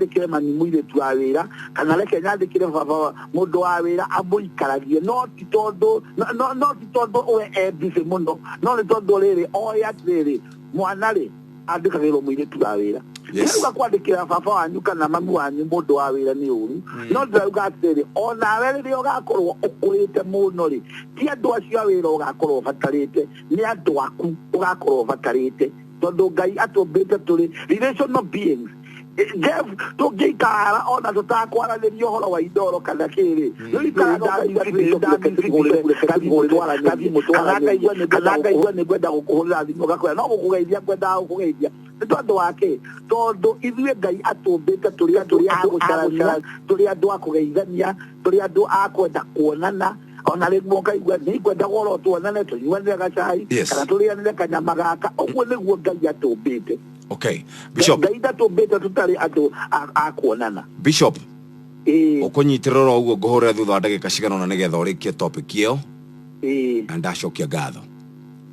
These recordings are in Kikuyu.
Nyandĩkĩre mami mũirĩtu wa wĩra, kana reke nyandĩkĩre baba mũndũ wa wĩra amũikaragie, no ti tondũ no ti tondũ we e busy mũno, no nĩ tondũ rĩrĩ oĩ atĩrĩrĩ, mwana rĩ andĩkagĩrwo mũirĩtu wa wĩra. Ndĩrauga kwandĩkĩra baba wanyu kana mami wanyu mũndũ wa wĩra nĩ ũru, no ndĩrauga atĩrĩrĩ, onawe rĩrĩa ũgakorwo ũkũrĩte mũno rĩ, ti andũ acio a wĩra ũgakorwo ũbatarĩte, nĩ andũ aku ũgakorwo ũbatarĩte, tondũ Ngai atũmbĩte tũrĩ relational beings. Jeff, tũngĩikara ona tũtakwaranĩria ũhoro wa indoro kana kĩrĩ, kana ngaigua nĩ ngwenda gũkũhũrĩra thimũ, ngakwĩra no gũkũgeithia, ngwendaga gũkũgeithia nĩ tondũ wa kĩ? Tondũ ithuĩ Ngai atũmbĩte tũrĩ andũ a gũcarania, tũrĩ andũ a kũgeithania, tũrĩ andũ a kwenda kuonana. Ona rĩmwe ũkaigua nĩ ngwenda goro tuonane, tũnyuanĩre gacai kana tũrĩanĩre kanyama gaka. Ũguo nĩguo Ngai atũmbĩte. Okay, Bishop. Ngai ndatũmbĩte tũtarĩ andũ a kuonana. Bishop, ũkũnyitĩrĩra oro ũguo, ngũhũrĩre thutha wa ndagĩka cigana ũna nĩgetha ũrĩkie topic ĩyo. Na ndacokia ngatho.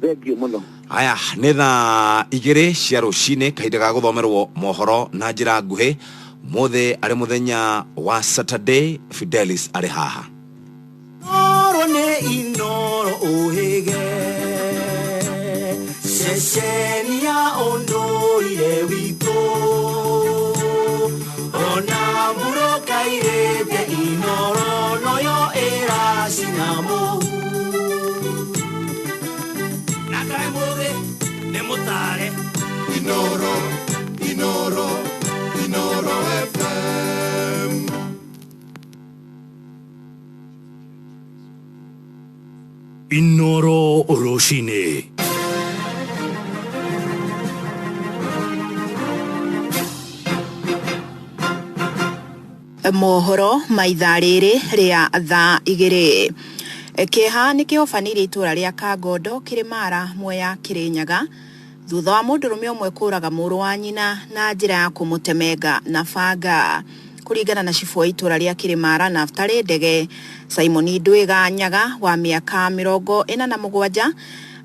Thank you mũno. Aya, nĩ thaa 2 cia rũcinĩ, kahinda ga gũthomerwo mohoro na njĩra nguhĩ. Mũthĩ arĩ mũthenya wa Saturday, Fidelis arĩ haha. Noro nĩ Inoro ũhĩge, ceceni ya ũndũire witũ, ona mbura kairĩte, Inoro noyo ĩracina mũhu. Na kaĩ mũthĩ nĩ mũtare. Inoro, Inoro, Inoro FM. Inoro rũcinĩ. Mohoro ma ithaa rĩrĩ rĩa thaa 2. Kĩeha nĩ kĩhobanĩirie itũũra rĩa Kangondo, Kĩrĩmara, Mwea, Kĩrĩnyaga, thutha wa mũndũrũme ũmwe kũraga mũrũ wa nyina na njĩra ya kũmũtemenga na banga. Kũringana na cibũ wa itũũra rĩa Kĩrĩmara, Naftali Ndege, Simon Ndwiga Nyaga wa mĩaka 47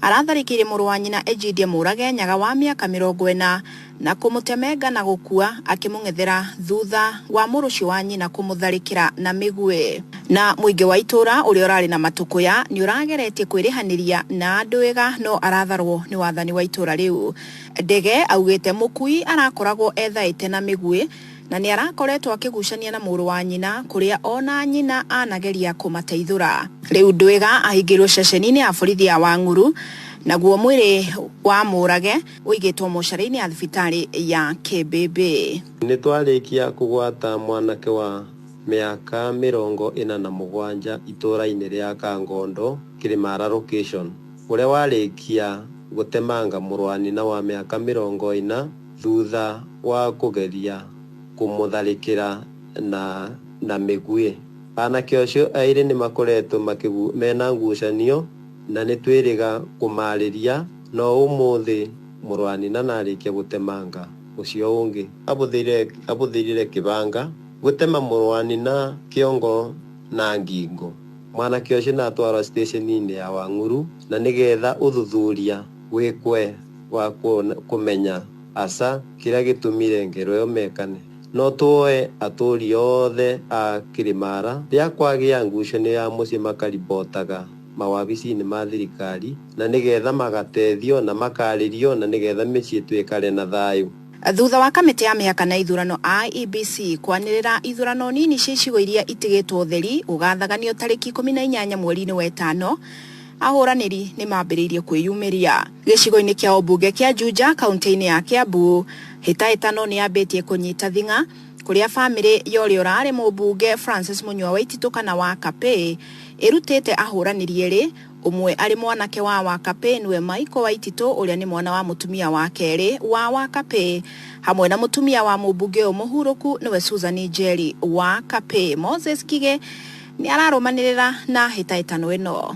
aratharĩkĩire mũrũ wa nyina Egidia Mũrage Nyaga wa mĩaka 40 na kũmũtemenga na gũkua akĩmũng'ethera thutha wa mũrũ ũcio wa nyina kũmũtharĩkĩra na mĩguĩ. Na mũingĩ wa itũũra ũrĩa ũrarĩ na matũkũya nĩ ũrageretie kwĩrĩhanĩria na Ndwiga, no aratharwo nĩ wathani wa itũũra rĩu. Ndege augĩte mũkui arakoragwo ethaĩte na mĩguĩ na nĩ arakoretwo akĩgucania na mũrũ wa nyina, kũrĩa ona nyina anageria kũmateithũra. Rĩu Ndwiga ahingĩirwo ceceni-inĩ ya borithi ya Wang'uru, naguo mwĩrĩ wa Mũrage ũigĩtwo mocarĩ-inĩ ya thibitarĩ ya Kĩmbĩmbĩ. Nĩ twarĩkia kũgwata mwanake wa mĩaka 47 itũũra-inĩ rĩa Kangondo, Kĩrĩmara location, ũrĩa warĩkia gũtemanga mũrũ wa nyina wa mĩaka 40 thutha wa kũgeria kũmũtharĩkĩra na mĩguĩ. Anake acio erĩ nĩ makoretwo mena ngucanio na nĩ twĩrĩga kũmarĩria, no ũmũthĩ mũrũ wa nyina narĩkia gũtemanga ũcio ũngĩ. Abũthĩrire kĩbanga gũtema mũrũ wa nyina kĩongo na ngingo. Mwanake ũcio natwarwo ceceni-inĩ ya Wang'uru na nĩgetha ũthuthuria wĩkwe wa kũmenya aca kĩrĩa gĩtũmire ngero ĩyo mekane. No tuoe atũũri othe a Kĩrĩmara rĩa kwagĩa ngucanio ya mũciĩ makaribotaga mawabici-inĩ ma thirikari na nĩgetha magateithio na makarĩrio na nĩgetha mĩciĩ twĩkare na thayũ. Thutha wa kamĩtĩ ya mĩhaka na ithurano IEBC kwanĩrĩra ithurano nini cia icigo iria itigĩtwo ũtheri gũgathaganio tarĩki 18 mweri-inĩ wa ĩtano, ahũranĩri nĩ mambĩrĩirie kwĩyumĩria. Gĩcigo-inĩ kĩa ũmbunge kĩa Juja, kaunti-inĩ ya Kiambu, hĩtahĩtano nĩ yambĩtie kũnyita thing'a, kũrĩa bamĩrĩ ya ũrĩa ũrarĩ mũmbunge Francis Mũnyua Waititũ kana wa Kapĩ ĩrutĩte ahũranĩri erĩ, ũmwe arĩ mwanake wa Wakapĩ nĩwe Michael Waititũ ũrĩa nĩ mwana wa mũtumia wa kerĩ wa Wakapĩ, hamwe na mũtumia wa mũmbunge ũyũ mũhurũku nĩwe Susan Njeri wa Kapĩ. Moses Kige nĩ ararũmanĩrĩra na hĩtahĩtano ĩno.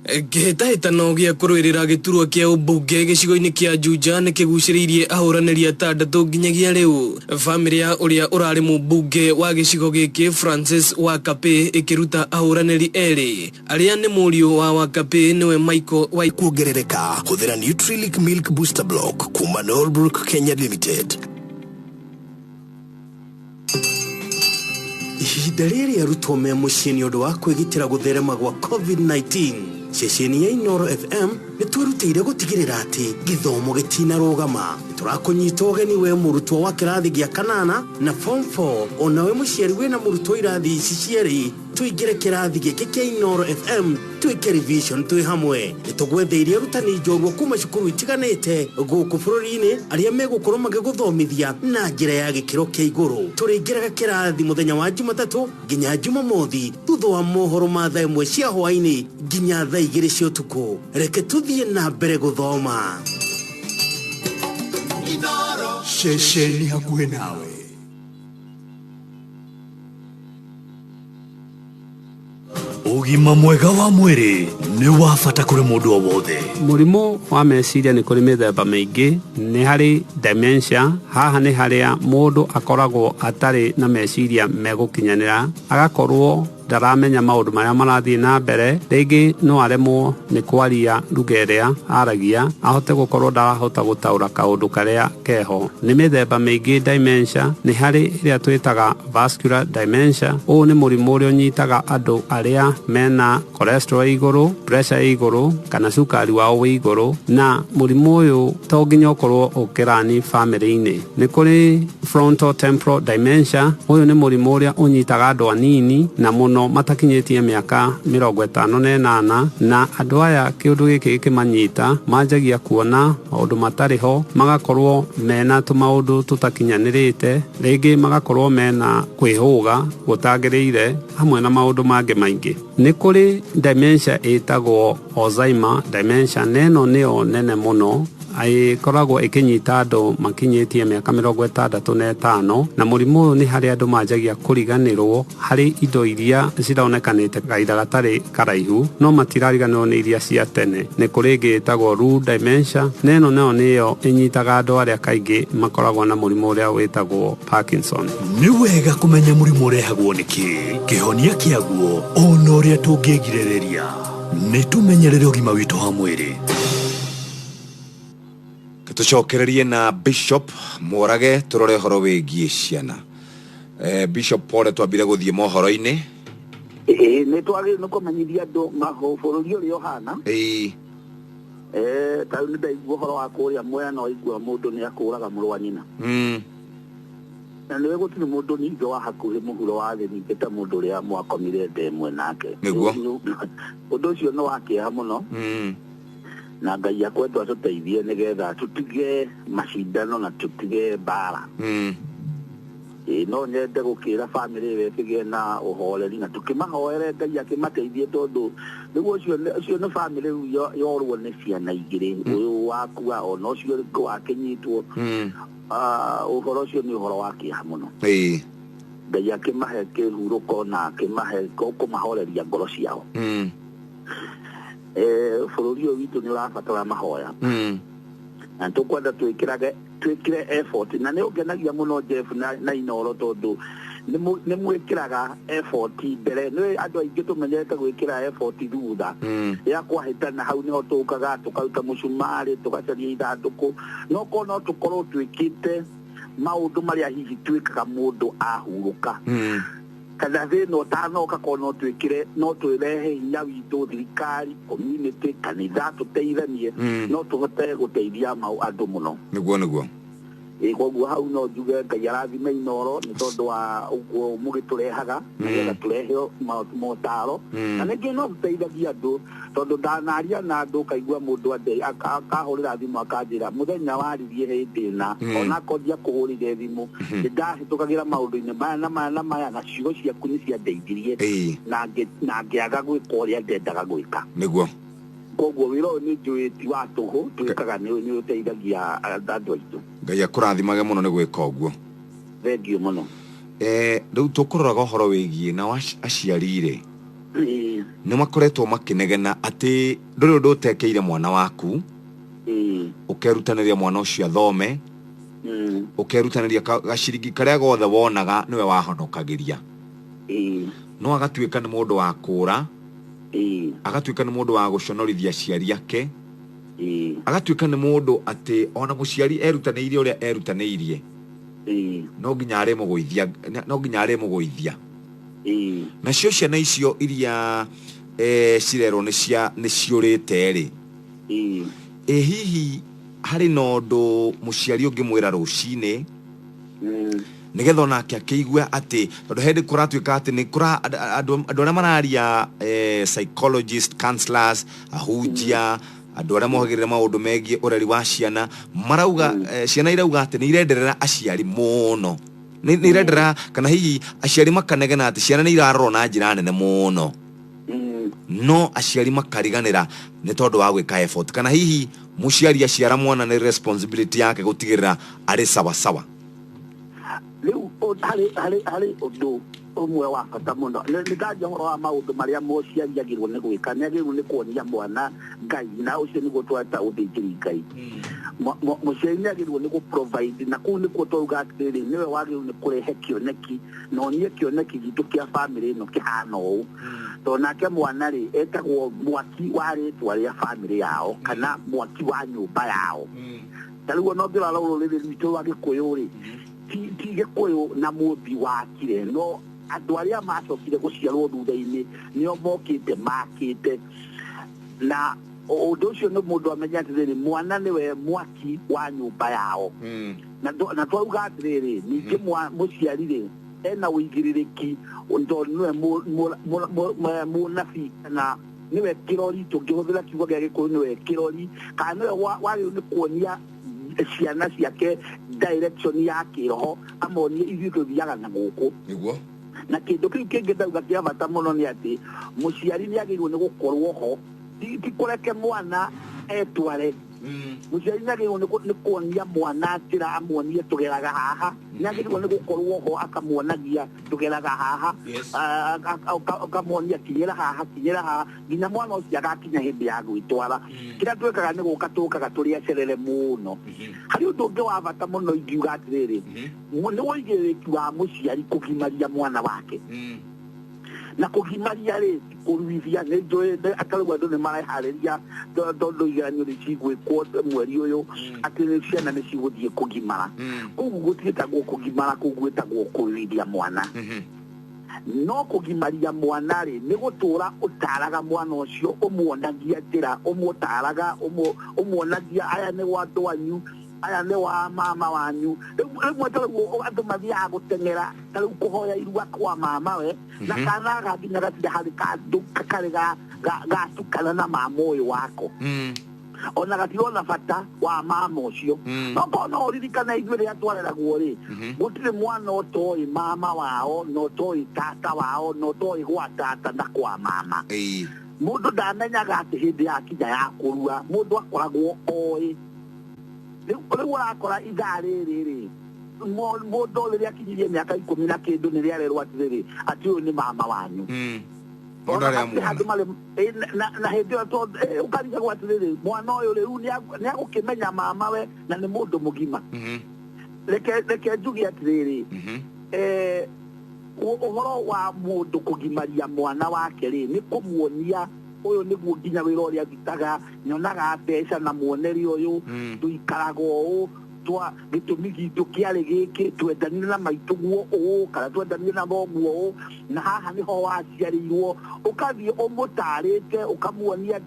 Kĩhĩtahĩtano gĩa kũrũĩrĩra gĩturwa kĩa ũmbunge gĩcigo-inĩ kĩa Juja nĩ kĩgucĩrĩirie ahũranĩri atandatũ nginyagia rĩu. Bamĩrĩ ya ũrĩa ũrarĩ mũmbunge wa gĩcigo gĩkĩ Francis Wakapĩ ĩkĩruta ahũranĩri erĩ arĩa nĩ mũriũ wa Wakapĩ nĩwe Michael wa Kuongerereka. Hũthĩra Nutrilink Milk Booster Block kuma Norbrook Kenya Limited. Ihinda rĩrĩ arutwo me mũciĩ nĩ ũndũ wa kwĩgitĩra gũtherema gwa COVID-19, ceceni ya Inoro FM nĩ twĩrutĩire gũtigĩrĩra atĩ gĩthomo gĩtinarũgama. Tũrakũnyita ũgeni we mũrutwo wa kĩrathi gĩa kanana na form 4, onawe mũciari wĩna mũrutwo irathi ici cierĩ, tũingĩre kĩrathi gĩkĩ kĩa Inoro FM twĩke revision twĩ hamwe. Nĩ tũgwetheirie arutani njorua kuma cukuru itiganĩte gũkũ bũrũri-inĩ arĩa megũkorwo magĩgũthomithia na njĩra ya gĩkĩro kĩa igũrũ. Tũrĩingĩraga kĩrathi mũthenya wa Jumatatũ nginya Jumamothi thutha wa mohoro ma thaa 1 cia hwaĩ-inĩ nginya thaa 2 cia ũtukũ. Reke tũthiĩ na mbere gũthoma. Ceceni hakuhĩ nawe. Ũgima mwega wa mwĩrĩ nĩ wa bata kũrĩ mũndũ o wothe. Mũrimũ wa meciria nĩ kũrĩ mĩthemba mĩingĩ. Nĩ harĩ dementia, haha nĩ harĩa mũndũ akoragwo atarĩ na meciria megũkinyanĩra, agakorwo ndaramenya maũndũ marĩa marathiĩ na mbere, rĩngĩ no aremwo nĩ kwaria lugha ĩrĩa aragia, ahote gũkorwo ndarahota gũtaũra kaũndũ karĩa keho. Nĩ mĩthemba mĩingĩ dementia, nĩ harĩ ĩrĩa twĩtaga vascular dementia. Ũyũ nĩ mũrimũ ũrĩa ũnyitaga andũ arĩa mena cholesterol igũrũ, pressure igũrũ, kana cukari wao wĩ igũrũ, na mũrimũ ũyũ to nginya ũkorwo ũkĩrani bamĩrĩ-inĩ. Nĩ kũrĩ frontal temporal dementia, ũyũ nĩ mũrimũ ũrĩa ũnyitaga andũ anini na mũno matakinyĩtie mĩaka 58, na andũ aya kĩũndũ gĩkĩ gĩkĩmanyita manjagia kuona maũndũ matarĩ ho, magakorwo mena tũmaũndũ tũtakinyanĩrĩte, rĩngĩ magakorwo mena kwĩhũga gũtagĩrĩire hamwe na maũndũ mangĩ maingĩ. Nĩ kũrĩ dementia ĩtagwo Alzheimer dementia, na ĩno nĩyo nene mũno, ĩkoragwo ĩkĩnyita andũ makinyĩtie mĩaka 65, na mũrimũ ũyũ nĩ harĩa andũ manjagia kũriganĩrwo harĩ indo iria cironekanĩte kahinda gatarĩ karaihu, no matirariganĩrwo nĩ iria cia tene. Nĩ kũrĩ ĩngĩ ĩtagwo Lewy dementia, na ĩno nayo nĩyo ĩnyitaga andũ arĩa kaingĩ makoragwo na mũrimũ ũrĩa wĩtagwo Parkinson. Nĩ wega kũmenya mũrimũ ũrehagwo nĩ kĩ, kĩhonia kĩaguo, ona ũrĩa tũngĩgirĩrĩria. Nĩ tũmenyerere ũgima witũ wa mwĩrĩ. Tũcokererie na Bishop Mworage tũrore ũhoro wĩgiĩ ciana. Bishop Pole, twambire gũthiĩ mohoro-inĩ. Ĩĩ, nĩ twagĩrĩirwo nĩ kũmenyithia andũ bũrũri ũrĩa ũhana. Ta rĩu nĩ ndaigua ũhoro wa kũrĩa Mwea, no waigua mũndũ nĩ akũraga mũrũ wa nyina. Na nĩwe gũtirĩ mũndũ ningĩ wa hakuhĩ mũhuro wa thĩ ningĩ ta mũndũ ũrĩa mwakomire nda ĩmwe nake. Ũndũ ũcio nĩ wa kĩeha mũno. Na Ngai akwendwo atũteithie nĩgetha tũtige macindano na tũtige mbara. No nyende gũkĩra bamĩrĩ ĩyo ĩkĩgĩe na ũhoreri na tũkĩmahoere Ngai akĩmateithie, tondũ rĩu ũcio nĩ bamĩrĩ rĩu yorwo nĩ ciana igĩrĩ, ũyũ wakua ona ũcio wakĩnyitwo. Ũhoro ũcio nĩ ũhoro wa kĩeha mũno. Ngai akĩmahe kĩhurũko na akĩmahe kũmahoreria ngoro ciao. Bũrũri ũyũ witũ nĩ ũrabatara mahoya. Na tũkwenda twĩkĩre effort, na nĩ ũngenagia mũno Jeff na Inoro, tondũ nĩ mwĩkĩraga effort mbere. Nĩ andũ aingĩ tũmenyerete gwĩkĩra effort thutha ya kwahĩtana, hau nĩho tũkaga tũkaruta mũcumarĩ tũgacaria ithandũkũ, no korwo no tũkorwo twĩkĩte maũndũ marĩa hihi twĩkaga mũndũ ahurũka kana thĩna ũtanoka, korwo no twĩkĩre, no twĩrehe hinya witũ, thirikari, community, kanitha, tũteithanie, no tũhote gũteithia andũ mũno. Nĩguo. Koguo hau no njuge Ngai arathime Inoro nĩ tondũ wa ũguo mũgĩtũrehaga nĩgetha tũrehe motaro. Na ningĩ no tũteithagia andũ, tondũ ndanaria na andũ ũkaigua mũndũ akahũrĩra thimũ akanjĩra mũthenya waririe hĩndĩ ĩna, onakorwo ndiakũhũrĩire thimũ, nĩ ndahĩtũkagĩra maũndũ-inĩ maya na maya na maya, na ciugo ciaku nĩ ciandeithirie na ngĩaga gwĩka ũrĩa ndendaga gwĩka. Koguo wĩra ũyũ nĩ njũĩ ti wa tũhũ, twĩkaga nĩ ũteithagia andũ aitũ. Ngai akũrathimage mũno nĩ gwĩka ũguo. Thengiũ mũno. Rĩu tũkũroraga ũhoro wĩgiĩ na aciari rĩ, nĩ makoretwo makĩnegena atĩ ndũrĩ ũndũ ũtekeire mwana waku, ũkerutanĩria mwana ũcio athome, ũkerutanĩria gaciringi karĩa gothe wonaga nĩwe wahonokagĩria, no agatuĩka nĩ mũndũ wa kũra, agatuĩka nĩ mũndũ wa gũconorithia aciari ake, agatuĩka nĩ mũndũ atĩ ona mũciari erutanĩirie ũrĩa erutanĩirie, no nginya arĩmũgũithia, no nginya arĩmũgũithia. Nacio ciana icio iria cirerwo nĩ ciũrĩte rĩ, ĩ hihi harĩ na ũndũ mũciari ũngĩmwĩra rũcinĩ nĩgetha onake akĩigue atĩ, tondũ hĩndĩ kũratuĩka atĩ nĩ kũra andũ arĩa mararia, psychologist, counselors, ahunjia, andũ arĩa mohagĩrĩra maũndũ megiĩ ũreri wa ciana, marauga ciana irauga atĩ nĩ irenderera aciari mũno, nĩ irenderera, kana hihi aciari makanegena atĩ ciana nĩ irarorwo na njĩra nene mũno, no aciari makariganĩra nĩ tondũ wa gwĩka effort, kana hihi mũciari aciara mwana nĩ responsibility yake gũtigĩrĩra arĩ sawasawa. Rĩu harĩ ũndũ ũmwe wa bata mũno. Nĩ ndanjia ũhoro wa maũndũ marĩa mũciari agĩrĩirwo nĩ gwĩka. Nĩ agĩrĩirwo nĩ kuonia mwana Ngai, na ũcio nĩguo tweta ũthĩnjĩri Ngai. Mũciari nĩ agĩrĩirwo nĩ gũ-provide, na kũu nĩkuo twauga atĩrĩrĩ, nĩwe wagĩrĩirwo nĩ kũrehe kĩoneki na onie kĩoneki gitũ kĩa bamĩrĩ ĩno kĩhana ũũ, tondũ nake mwana rĩ etagwo mwaki wa rĩtwa rĩa bamĩrĩ yao kana mwaki wa nyũmba yao. Ta rĩu ona ũngĩrora rũrĩrĩ rwitũ rwa Gĩkũyũ rĩ, ti Gĩkũyũ na Mũmbi wakire, no andũ arĩa macokire gũciarwo thutha-inĩ nĩo mokĩte makĩte. Na ũndũ ũcio nĩ mũndũ amenye atĩrĩrĩ, mwana nĩwe mwaki wa nyũmba yao. Na twauga atĩrĩrĩ, ningĩ mũciari rĩ ena ũigĩrĩrĩki tondũ nĩwe mũnabii kana nĩwe kĩrori, tũngĩhũthĩra kiugo gĩa Gĩkũyũ nĩwe kĩrori, kana nĩwe wagĩrĩirwo nĩ kuonia ciana ciake direction ya kĩroho, amonie ithuĩ tũthiaga na gũkũ. Nĩguo. Na kĩndũ kĩu kĩngĩ ndauga kĩa bata mũno nĩ atĩ mũciari nĩ agĩrĩirwo nĩ gũkorwo ho, ti kũreke mwana etware. Mũciari nĩ agĩrĩirwo nĩ kuonia mwana njĩra, amuonie tũgeraga haha. Nĩ agĩrĩirwo nĩ gũkorwo ho akamuonagia tũgeraga haha, ũkamuonia kinyĩra haha, kinyĩra haha, nginya mwana ũcio agakinya hĩndĩ ya gwĩtwara. Kĩrĩa twĩkaga nĩ gũka tũkaga tũrĩ acerere mũno. Harĩ ũndũ ũngĩ wa bata mũno ingiuga atĩrĩrĩ, nĩ ũigĩrĩrĩki wa mũciari kũgimaria mwana wake. Na kũgimaria rĩ, kũruithia, nĩ njũĩ tarĩu andũ nĩ mareharĩria tondũ igeranio nĩ cigwĩkwo mweri ũyũ, atĩ ciana nĩ cigũthiĩ kũgimara. Kũu gũtiĩtagwo kũgimara, kũu gwĩtagwo kũruithia mwana. No kũgimaria mwana rĩ, nĩ gũtũra ũtaraga mwana ũcio, ũmuonagia njĩra, ũmũtaraga, ũmuonagia aya nĩ wa andũ anyu, aya nĩ wa mama wanyu. Rĩmwe ta rĩu andũ mathiaga gũteng'era ta rĩu kũhoya irua kwa mama we, na kana gakinya gatirĩ harĩ kandũ karĩ gatukana na mama ũyũ wako, ona gatirona bata wa mama ũcio. No korwo no ũririkane ithuĩ rĩrĩa twareragwo rĩ, gũtirĩ mwana ũtoĩ mama wao na ũtoĩ tata wao na ũtoĩ gwa tata na kwa mama. Mũndũ ndamenyaga atĩ hĩndĩ yakinya ya kũrua mũndũ akoragwo oĩ. Rĩu ũrakora ithaa rĩrĩ rĩ, mũndũ rĩrĩa akinyirie mĩaka 10 na kĩndũ nĩrĩa arerwo atĩrĩrĩ, atĩ ũyũ nĩ mama wanyu. Na hĩndĩ ĩyo ũkarigagwo atĩrĩrĩ, mwana ũyũ rĩu nĩ agũkĩmenya mama we na nĩ mũndũ mũgima. Reke njuge atĩrĩrĩ, ũhoro wa mũndũ kũgimaria mwana wake rĩ, nĩ kũmuonia ũyũ nĩguo nginya wĩra ũrĩa ndutaga, nyonaga mbeca na muonere ũyũ, tũikaraga ũũ, twa gĩtũmi gitũ kĩarĩ gĩkĩ, twendanire na maitũguo ũũ kana twendanire na thoguo ũũ, na haha nĩho waciarĩirwo. Ũkathiĩ ũmũtarĩte, ũkamuonia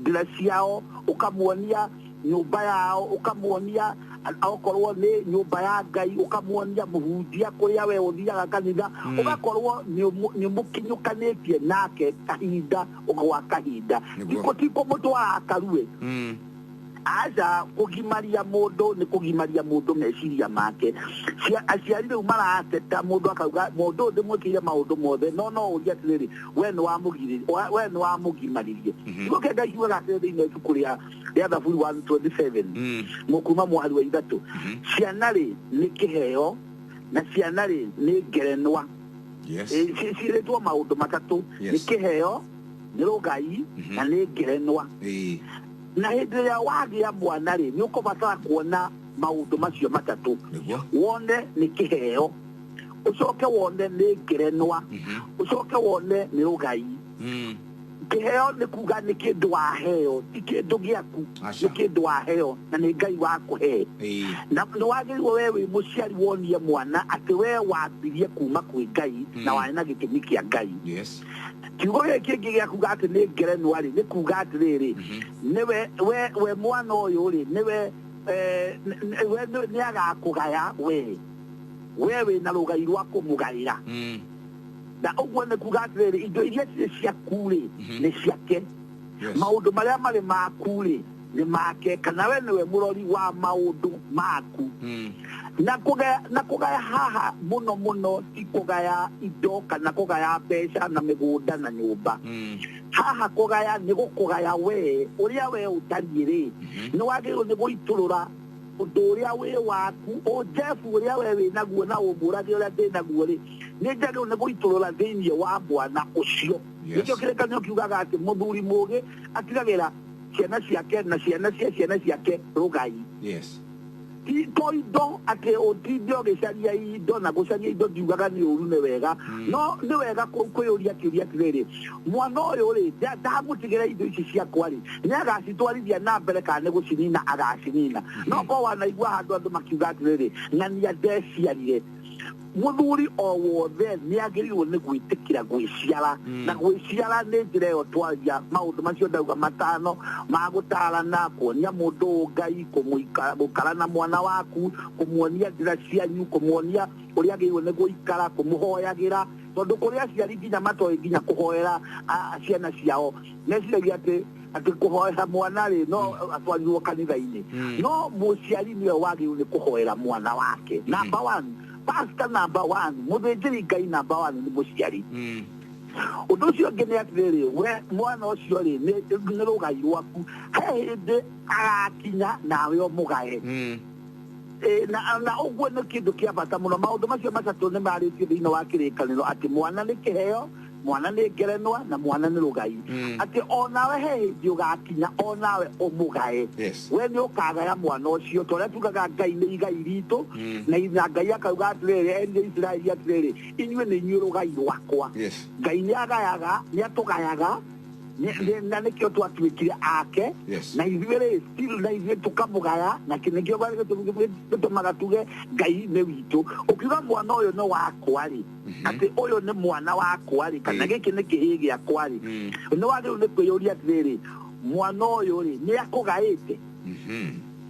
njĩra ciao, ũkamuonia nyũmba yao, ũkamuonia okorwo nĩ nyũmba ya Ngai, ũkamuonia mũhunjia kũrĩa we ũthiaga kanitha, ũgakorwo nĩ mũkinyũkanĩtie nake kahinda gwa kahinda. Ti kũmũtwara akarue. Aca, kũgimaria mũndũ nĩ kũgimaria mũndũ meciria make. Aciari rĩu marateta, mũndũ akauga mũndũ ũyũ ndĩmwĩkĩire maũndũ mothe, no no ũrie atĩrĩrĩ, we nĩ wamũgimaririe. Kiugo kĩa Ngai kiugaga atĩrĩrĩ thĩinĩ wa ibuku rĩa Thaburi 127 mũkuma mwahari wa 3, ciana rĩ nĩ kĩheo na ciana rĩ nĩ ngerenwa. Ciĩrĩtwo maũndũ matatũ, nĩ kĩheo, nĩ rũgai na nĩ ngerenwa. Na hĩndĩ ĩrĩa wagĩa mwana rĩ, nĩ ũkũbatara kuona maũndũ macio matatũ. Wone nĩ kĩheo, ũcoke wone nĩ ngerenwa, ũcoke wone nĩ rũgai. Kĩheo nĩ kuga nĩ kĩndũ waheo, ti kĩndũ gĩaku, nĩ kĩndũ waheo na nĩ Ngai wakũhe. Na nĩ wagĩrĩirwo we wĩ mũciari wonie mwana atĩ we wambirie kuma kwĩ Ngai na warĩ na gĩtũmi kĩa Ngai. Yes. Kiugo gĩkĩ kĩngĩ gĩa kuga atĩ nĩ ngerenwa rĩ, nĩ kuga atĩrĩrĩ, nĩwe we mwana ũyũ rĩ, nĩwe we nĩ agakũgaya we we wĩna rũgai rwa kũmũgaĩra. Na ũguo nĩ kuga atĩrĩrĩ, indo iria cirĩ ciaku rĩ, nĩ ciake. Maũndũ marĩa marĩ maku rĩ, nĩ make, kana we nĩwe mũrori wa maũndũ maku. Na kũgaya haha mũno mũno ti kũgaya indo kana kũgaya mbeca na mĩgũnda na nyũmba. Haha kũgaya nĩ gũkũgaya we ũrĩa we ũtariĩ rĩ, nĩ wagĩrĩirwo nĩ gũitũrũra ũndũ ũrĩa wĩ waku, ũnjebu ũrĩa we wĩ naguo na ũmũrage ũrĩa ndĩ naguo rĩ, nĩ njagĩrĩirwo nĩ gũitũrũra thĩinĩ wa mwana ũcio. Nĩkĩo kĩrĩkanĩro kiugaga atĩ mũthuri mũũgĩ atigagĩra ciana ciake na ciana cia ciana ciake rũgai. Yes. Ti to indo atĩ ũtinde ũgĩcaria indo, na gũcaria indo ndiugaga nĩ ũru, nĩ wega, no nĩ wega kwĩyũria kĩũria atĩrĩrĩ, mwana ũyũ rĩ, ndamũtigĩra indo ici ciakwa rĩ, nĩ agacitwarithia na mbere kana nĩ gũcinina agacinina? No korwo wanaigua handũ andũ makiuga atĩrĩrĩ, ng'ania ndeciarire. Mũthuri o wothe nĩ agĩrĩirwo nĩ gwĩtĩkĩra gwĩciara, na gwĩciara nĩ njĩra ĩyo twaria maũndũ macio ndauga matano ma gũtarana, kuonia mũndũ Ngai, gũikara na mwana waku, kũmuonia njĩra cianyu, kũmuonia ũrĩa agĩrĩirwo nĩ gũikara, kũmũhoyagĩra, tondũ kũrĩ aciari nginya matoĩ nginya kũhoera ciana ciao, meciragia atĩ kũhoera mwana rĩ no atwarirwo kanitha-inĩ. No mũciari nĩwe wagĩrĩirwo nĩ kũhoera mwana wake. Number one, pastor number one, mũthĩnjĩri Ngai number one nĩ mũciari. Ũndũ ũcio ũngĩ nĩ atĩrĩrĩ, we mwana ũcio rĩ, nĩ rũgai rwaku, he hĩndĩ agakinya nawe ũmũgae. Na ũguo nĩ kĩndũ kĩa bata mũno. Maũndũ macio matatũ nĩ marĩtio thĩinĩ wa kĩrĩkanĩro, atĩ mwana nĩ kĩheo, mwana nĩ ngerenwa, na mwana nĩ rũgai. Atĩ onawe he hĩndĩ ũgakinya onawe ũmũgae. We nĩ ũkagaya mwana ũcio, ta ũrĩa tugaga Ngai nĩ igai ritũ, na Ngai akauga atĩrĩrĩ, erire Isiraeli atĩrĩrĩ, inyuĩ nĩ inyuĩ rũgai rwakwa. Ngai nĩ agayaga, nĩ atũgayaga, na nĩkĩo twatuĩkire ake. Na ithuĩ rĩ, still na ithuĩ tũkamũgaya, na nĩkĩo gĩtũmaga tuge Ngai nĩ witũ. Ũkiuga mwana ũyũ nĩ wakwa rĩ, atĩ ũyũ nĩ mwana wakwa rĩ, kana gĩkĩ nĩ kĩhĩĩ gĩakwa rĩ, nĩ wagĩrĩirwo nĩ kwĩyũria atĩrĩrĩ, mwana ũyũ rĩ, nĩ akũgaĩte?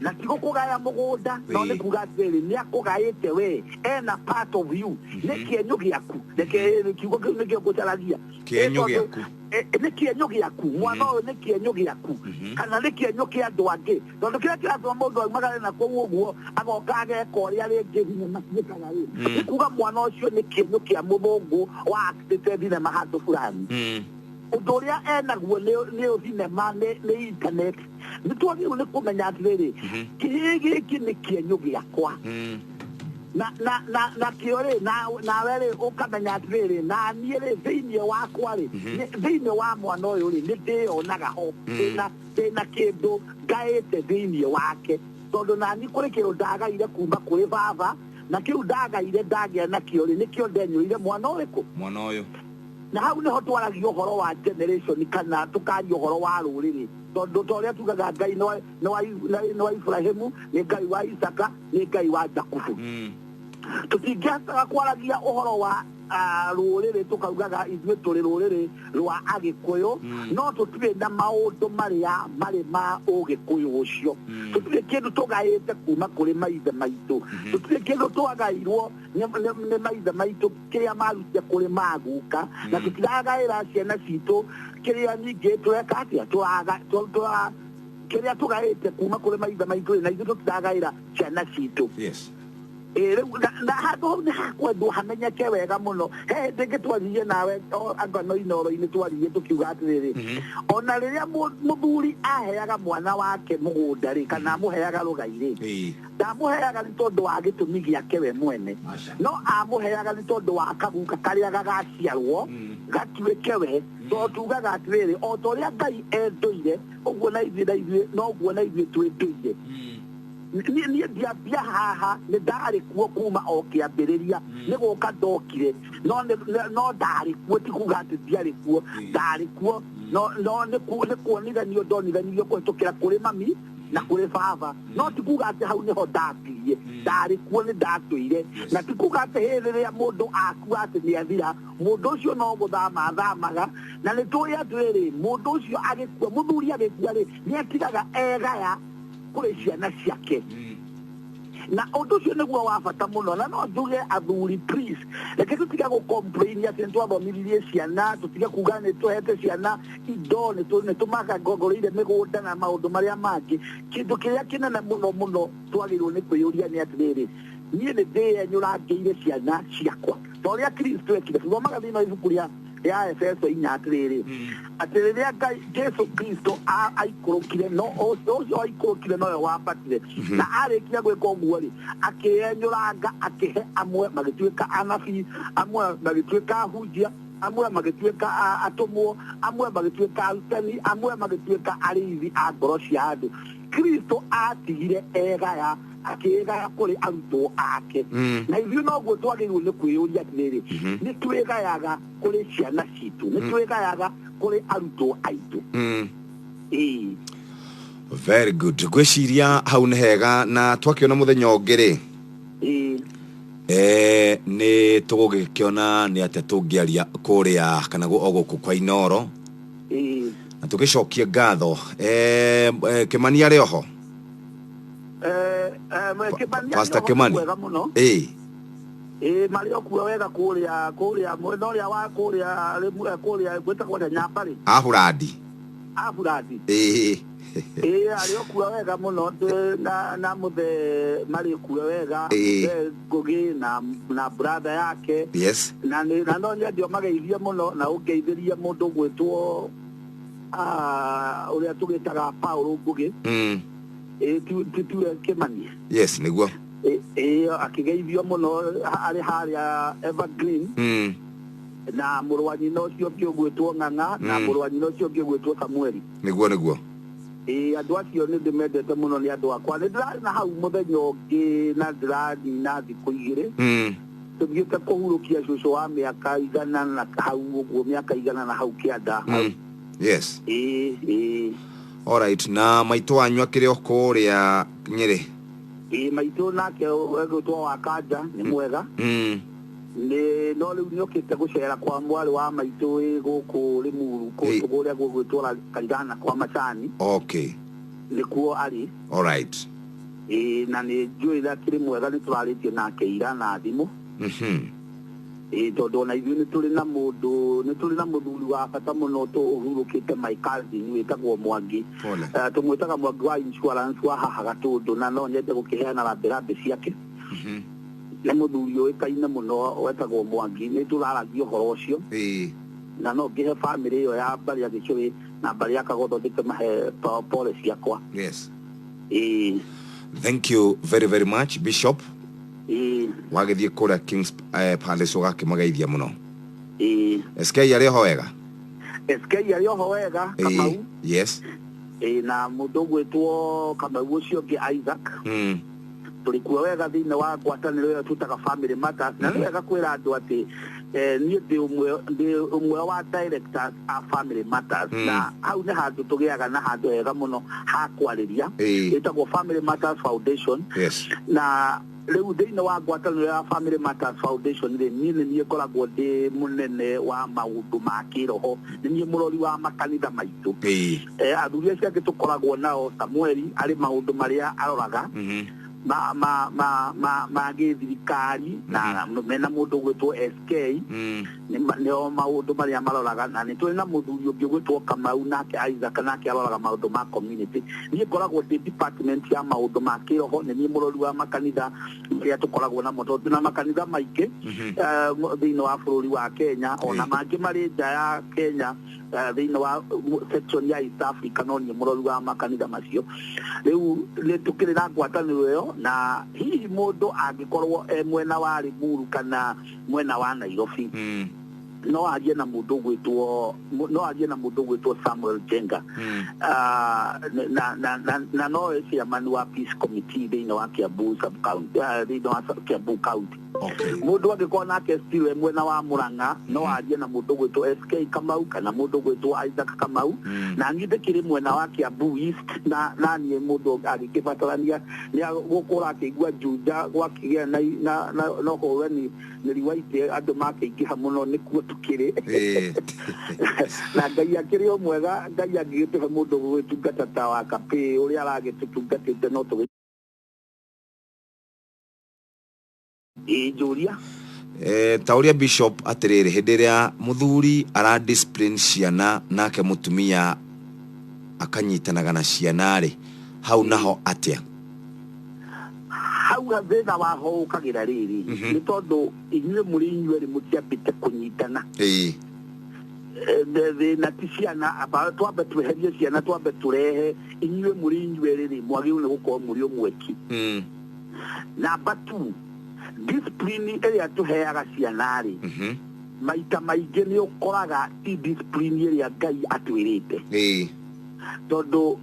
Na ti gũkũgaya mũgũnda, no nĩ kuga atĩrĩrĩ, nĩ akũgaĩte we, ena part of you, nĩ kĩenyũ gĩaku. Reke kiugo kĩu nĩkĩo ngũcaragia. Kĩenyũ gĩaku. Nĩ kĩenyũ gĩaku, mwana ũyũ nĩ kĩenyũ gĩaku, kana nĩ kĩenyũ kĩa andũ angĩ, tondũ kĩrĩa kĩratũma mũndũ aumagare na kũu ũguo agoka ageka ũrĩa rĩngĩ thinema ciĩkaga rĩ, nĩ kuga mwana ũcio nĩ kĩenyũ kĩa mũthũngũ wa actĩte thinema handũ fulani. Ũndũ ũrĩa enaguo nĩ thinema, nĩ internet. Nĩ twagĩrĩirwo nĩ kũmenya atĩrĩrĩ, kĩhĩĩ gĩkĩ nĩ kĩenyũ gĩakwa. Na kĩo rĩ, nawe rĩ, ũkamenya atĩrĩrĩ, na niĩ rĩ, thĩinĩ wakwa rĩ, thĩinĩ wa mwana ũyũ rĩ, nĩ ndĩyonaga ho, ndĩna kĩndũ ngaĩte thĩinĩ wake, tondũ nani kũrĩ kĩndũ ndagaire kuma kũrĩ baba, na kĩu ndagaire ndagĩa nakĩo rĩ, nĩkĩo ndenyũrire mwana ũrĩkũ? Mwana ũyũ. Na hau nĩho twaragia ũhoro wa generation, kana tũkaria ũhoro wa rũrĩrĩ, tondũ ta ũrĩa tugaga Ngai nĩ wa Ibrahimu, nĩ Ngai wa Isaka, nĩ Ngai wa Jakubu. Tũtingĩhotaga kwaragia ũhoro wa rũrĩrĩ tũkaugaga ithuĩ tũrĩ rũrĩrĩ rwa Agĩkũyũ, no tũtirĩ na maũndũ marĩa marĩ ma ũgĩkũyũ ũcio. Tũtirĩ kĩndũ tũgaĩte kuma kũrĩ maithe maitũ, tũtirĩ kĩndũ twagairwo nĩ maithe maitũ kĩrĩa marutire kũrĩ maguka, na tũtiragaĩra ciana citũ kĩrĩa ningĩ tũreka atĩa, kĩrĩa tũgaĩte kuma kũrĩ maithe maitũ, na ithuĩ tũtiragaĩra ciana citũ. Yes. Na handũ hau nĩ hakwendwo hamenyeke wega mũno. He hĩndĩ ĩngĩ twaririe nawe anga no Inooro-inĩ, twaririe tũkiuga atĩrĩrĩ, ona rĩrĩa mũthuri aheaga mwana wake mũgũnda rĩ, kana amũheaga rũgai rĩ, ndamũheaga nĩ tondũ wa gĩtũmi gĩake we mwene, no amũheaga nĩ tondũ wa kaguka karĩa gagaciarwo gatuĩke we. Tondũ tugaga atĩrĩrĩ, o ta ũrĩa Ngai endũire ũguo na ithuĩ noguo na ithuĩ twĩndũire. Niĩ ndiambia haha, nĩ ndarĩ kuo kuma o kĩambĩrĩria, nĩ gũka ndokire, no no ndarĩ kuo, ti kuga atĩ ndiarĩ kuo, ndarĩ kuo, no no nĩ kuonithanio ndonithanirio kũhĩtũkĩra kũrĩ mami na kũrĩ baba, no ti kuga atĩ hau nĩho ndambirie. Ndarĩ kuo, nĩ ndatũire, na ti kuga atĩ hĩndĩ rĩrĩa mũndũ akua atĩ nĩ athira. Mũndũ ũcio no gũthama athamaga, na nĩ tũĩ atĩrĩrĩ, mũndũ ũcio agĩkua, mũthuri agĩkua rĩ, nĩ atigaga egaya kũrĩ ciana ciake, na ũndũ ũcio nĩguo wa bata mũno. Na no njuge athuri, please, reke tũtige gũ-complain atĩ nĩ twathomithirie ciana, tũtige kuga nĩ tũhete ciana indo, nĩ tũmagongoreire mĩgũnda na maũndũ marĩa mangĩ. Kĩndũ kĩrĩa kĩnene mũno mũno twagĩrĩirwo nĩ kwĩyũria nĩ atĩrĩrĩ, niĩ nĩ ndĩyenyũrangĩire ciana ciakwa ta ũrĩa Kristo ekire? Tũthomaga thĩinĩ wa ibuku rĩa Efeso 4 atĩrĩrĩ, atĩ rĩrĩa Ngai Jesu Kristo aikũrũkire, no ũcio aikũrũkire nowe wambatire, na arĩkia gwĩka ũguo rĩ, akĩyenyũranga, akĩhe amwe magĩtuĩka anabii, amwe magĩtuĩka ahunjia, amwe magĩtuĩka atũmwo, amwe magĩtuĩka arutani, amwe magĩtuĩka arĩithi a ngoro cia andũ. Kristo atigire egaya, akĩĩgaya kũrĩ arutwo ake. Na ithuĩ noguo twagĩrĩirwo nĩ kwĩyũria atĩrĩrĩ, nĩ twĩgayaga kũrĩ ciana citũ? Nĩ twĩgayaga kũrĩ arutwo aitũ? Ĩĩ. Very good. Ngwĩciria hau nĩ hega, na twakĩona mũthenya ũngĩ rĩ, nĩ tũgũgĩkĩona nĩ atĩa tũngĩaria kũrĩa kana o gũkũ kwa Inoro, na tũgĩcokie ngatho. Kĩmani arĩ oho? Kĩmani? Pastor Kimani. Wega mũno. Ĩĩ, marĩ o kuo wega kũrĩa mwena ũrĩa wa kũrĩa kũrĩa gwĩtagwo atĩa, Nyambarĩ. Aburandi. Aburandi. Ĩĩ, arĩ o kuo wega mũno, na mũthee marĩ kuo wega. Mũthee Ngũgĩ na brother yake. Na no nyende ũmageithie mũno, na ũngeithĩrie mũndũ ũgwĩtwo ũrĩa tũgĩtaga Paul Ngũgĩ. Ĩĩ, ti tiwe Kĩmani? Yes, nĩguo. Ĩĩ, akĩgeithio mũno arĩ harĩa Evergreen, na mũrũ wa nyina ũcio ũngĩ ũgwĩtwo Ng'ang'a, na mũrũ wa nyina ũcio ũngĩ ũgwĩtwo Samueli. Nĩguo. Ĩĩ, andũ acio nĩ ndĩmendete mũno, nĩ andũ akwa. Nĩ ndĩrarĩ na hau mũthenya ũngĩ na ndĩranina thikũ 2, tũthiĩte kũhurũkia cũcũ wa mĩaka 100 na hau ũguo, mĩaka 100 na hau kĩanda hau. Ĩĩ. Alright, na maitũ wanyu akĩrĩ o kũrĩa Nyĩrĩ? Ĩĩ, maitũ nake egwĩtwo wa Kanja nĩ mwega. Nĩ no rĩu nĩ okĩte gũcera kwa mwarĩ wa maitũ wĩ gũkũ Limuru, kũndũ kũrĩa gũgwĩtwo Kairana kwa Macani. Nĩkuo arĩ. Ĩĩ, na nĩ njũĩ akĩrĩ mwega, nĩ tũrarĩtie nake ira na thimũ. Ĩĩ, tondũ ona ithuĩ nĩ tũrĩ na mũndũ, nĩ tũrĩ na mũthuri wa bata mũno ũhurũkĩte, my cousin wĩtagwo Mwangi. Pole. Tũmwĩtaga Mwangi wa insurance wa haha Gatũndũ, na no nyende gũkĩheana rambirambi ciake. Nĩ mũthuri ũĩkaine mũno wetagwo Mwangi, nĩ tũraragia ũhoro ũcio, na no ngĩhe bamĩrĩ ĩyo ya mbarĩ ya Gĩcũrĩ na mbarĩ ya Kagotho ndĩkĩmahe pole ciakwa. Ĩĩ. Thank you very very much, Bishop. Wagĩthiĩ kũrĩa Kings Palace ũgakĩmageithia mũno. SK arĩ oho wega? SK arĩ oho wega. Kamau. Ĩĩ, na mũndũ ũgwĩtwo Kamau ũcio ũngĩ Isaac. Tũrĩ kuo wega thĩinĩ wa ngwatanĩro ĩyo twĩtaga Family Matters, na nĩ wega kwĩra andũ atĩ niĩ ndĩ ũmwe wa directors a Family Matters, na hau nĩ handũ tũgĩaga na handũ hega mũno ha kwarĩria. Ĩtagwo Family Matters Foundation. Na rĩu thĩinĩ wa ngwatanĩro ya Family Matters Foundation rĩ, niĩ nĩ niĩ ngoragwo ndĩ mũnene wa maũndũ ma kĩroho, nĩ niĩ mũrori wa makanitha maitũ. Athuri acio angĩ tũkoragwo nao, Samueli arĩ maũndũ marĩa aroraga ma gĩthirikari, na mena mũndũ ũgwĩtwo SK, nĩo maũndũ marĩa maroraga, na nĩ tũrĩ na mũthuri ũngĩ ũgwĩtwo Kamau, nake Isaac, nake aroraga maũndũ ma community. Niĩ ngoragwo ndĩ department ya maũndũ ma kĩroho, nĩ niĩ mũrori wa makanitha marĩa tũkoragwo namo, tondũ twĩna makanitha maingĩ thĩinĩ wa bũrũri wa Kenya, ona mangĩ marĩ nja ya Kenya, thĩinĩ wa section ya East Africa, no niĩ mũrori wa makanitha macio. Rĩu nĩ tũkĩrĩ na ngwatanĩro ĩyo, na hihi mũndũ angĩkorwo e mwena wa Limuru kana mwena wa Nairobi, No arie na mũndũ ũgwĩtwo, no arie na mũndũ ũgwĩtwo Samuel Jenga. Ah, na nowe chairman wa peace committee thĩinĩ wa Kiambu sub county, thĩinĩ wa Kiambu county. Mũndũ angĩkorwo nake still e mwena wa Murang'a, no arie na mũndũ ũgwĩtwo SK Kamau kana mũndũ ũgwĩtwo Isaac Kamau. Na niĩ ndĩkĩrĩ mwena wa Kiambu East, na niĩ mũndũ agĩkĩbatarania nĩ gũkũ ũrakĩigua Juja gwakĩgĩa na ũhũrani nĩri wa itĩ, andũ makĩingĩha mũno, nĩkuo tũkĩrĩ. Na Ngai akĩrĩ o mwega. Ngai angĩgĩtũhe mũndũ gũgĩtungata ta wa Kapĩ ũrĩa aragĩtũtungatĩte, no tũgĩ ĩ njũria. Ta ũrĩa bishop atĩrĩrĩ, hĩndĩ ĩrĩa mũthuri ara discipline ciana nake mũtumia akanyitanaga na ciana rĩ, hau naho atĩa? Hau thĩna waho ũkagĩra rĩrĩ, nĩ tondũ inyuĩ mũrĩ inyuerĩ mũtiambĩte kũnyitana. Thĩna ti ciana, aba twambe tweherie ciana, twambe tũrehe inyuĩ mũrĩ inyuerĩ rĩ, mwagĩrĩirwo nĩ gũkorwo mũrĩ ũmweki. Number two, discipline ĩrĩa tũheaga ciana rĩ, maita maingĩ nĩ ũkoraga ti discipline ĩrĩa Ngai atwĩrĩte, tondũ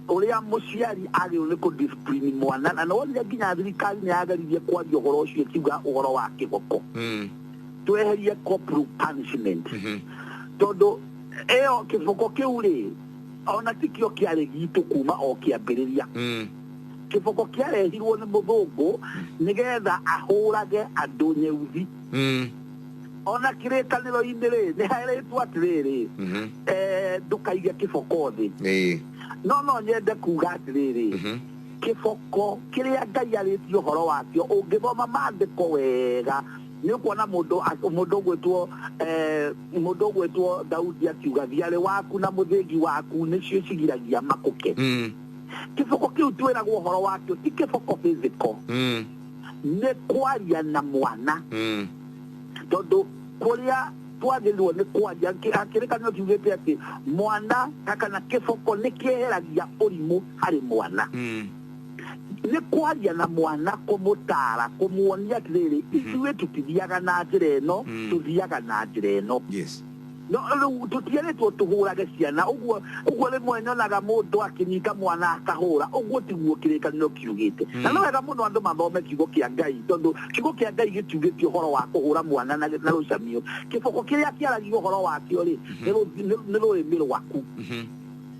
ũrĩa mũciari agĩrĩirwo nĩ kũ-discipline mwana, na nĩwonire nginya thirikari nĩ yageririe kwaria ũhoro ũcio ĩkiuga ũhoro wa kĩboko, tweherie corporal punishment, tondũ ĩyo kĩboko kĩu rĩ, ona tikĩo kĩarĩ gitũ kuma o kĩambĩrĩria. Kĩboko kĩarehirwo nĩ mũthũngũ nĩgetha ahũrage andũ nyeuthi. Ona kĩrĩkanĩro-inĩ rĩ, nĩ herĩtwo atĩrĩrĩ, ndũkaige kĩboko thĩ. No nyende kuga atĩrĩrĩ, kĩboko kĩrĩa Ngai arĩtie ũhoro wakĩo, ũngĩthoma maandĩko wega nĩ ũkuona mũndũ ũgwĩtwo Daudi akiuga thiarĩ waku na mũthĩgi waku nĩcio cigiragia makũke. Kĩboko kĩu twĩragwo ũhoro wakĩo ti kĩboko physical, nĩ kwaria na mwana, tondũ kũrĩa twagĩrĩirwo nĩ kwaria, kĩrĩkanĩro kiugĩte atĩ mwana kana kĩboko nĩ kĩeheragia ũrimũ harĩ mwana. Nĩ kwaria na mwana, kũmũtara, kũmuonia atĩrĩrĩ, ithuĩ tũtithiaga na njĩra ĩno, tũthiaga na njĩra ĩno. No rĩu tũtierĩtwo tũhũrage ciana ũguo. Ũguo rĩmwe nyonaga mũndũ akĩnyita mwana akahũra, ũguo tiguo kĩrĩkanĩro kiugĩte. Na nĩ wega mũno andũ mathome kiugo kĩa Ngai, tondũ kiugo kĩa Ngai gĩtiugĩte ũhoro wa kũhũra mwana na rũcamio. Kĩboko kĩrĩa kĩaragia ũhoro wakĩo rĩ, nĩ rũrĩmĩ rwaku.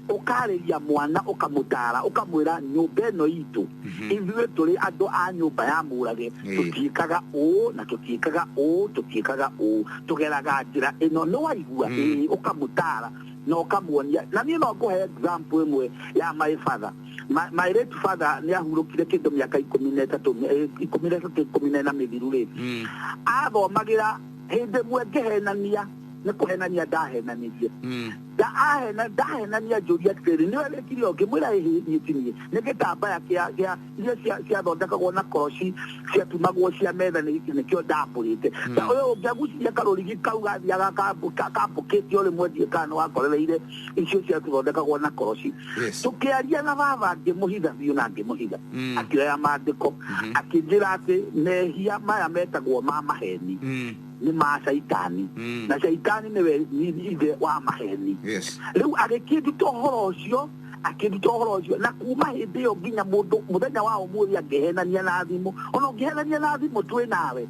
Ũkarĩria mwana, ũkamũtara, ũkamwĩra nyũmba ĩno itũ, ithuĩ tũrĩ andũ a nyũmba ya Mũrage, tũtiĩkaga ũũ na tũtiĩkaga ũũ, tũtiĩkaga ũũ, tũgeraga njĩra ĩno, nĩ waigua? Ĩĩ, ũkamũtara na ũkamuonia. Na niĩ no ngũhe example ĩmwe ya my father. My late father nĩ ahurũkire kĩndũ mĩaka 13, 13, 14 mĩthiru rĩ. Athomagĩra hĩndĩ ĩmwe ngĩhenania, nĩ kũhenania ndahenanirie, ndahenania, njũria atĩrĩrĩ, nĩwe wĩkire ũũ? Ngĩmwĩra ĩhĩ, niĩ ti niĩ, nĩ gĩtambaya kĩa iria ciathondekagwo na koroci, ciatumagwo cia metha, nĩ nĩkĩo ndambũrĩte. Na ũyũ ũngĩagucirie karũrigi kau gathiaga kambũkĩte o rĩmwe, ndiĩ kana nĩ wakorereire icio ciathondekagwo na koroci. Tũkĩaria na baba, ngĩmũhitha biũ na ngĩmũhitha. Akĩoya maandĩko, akĩnjĩra atĩ mehia maya metagwo ma maheni nĩ ma caitani, na caitani nĩwe ithe wa maheni. Rĩu agĩkĩnduta ũhoro ũcio, akĩnduta ũhoro ũcio, na kuma hĩndĩ ĩyo nginya mũndũ mũthenya wa ũmũthĩ angĩhenania na thimũ, ona ũngĩhenania na thimũ twĩ nawe,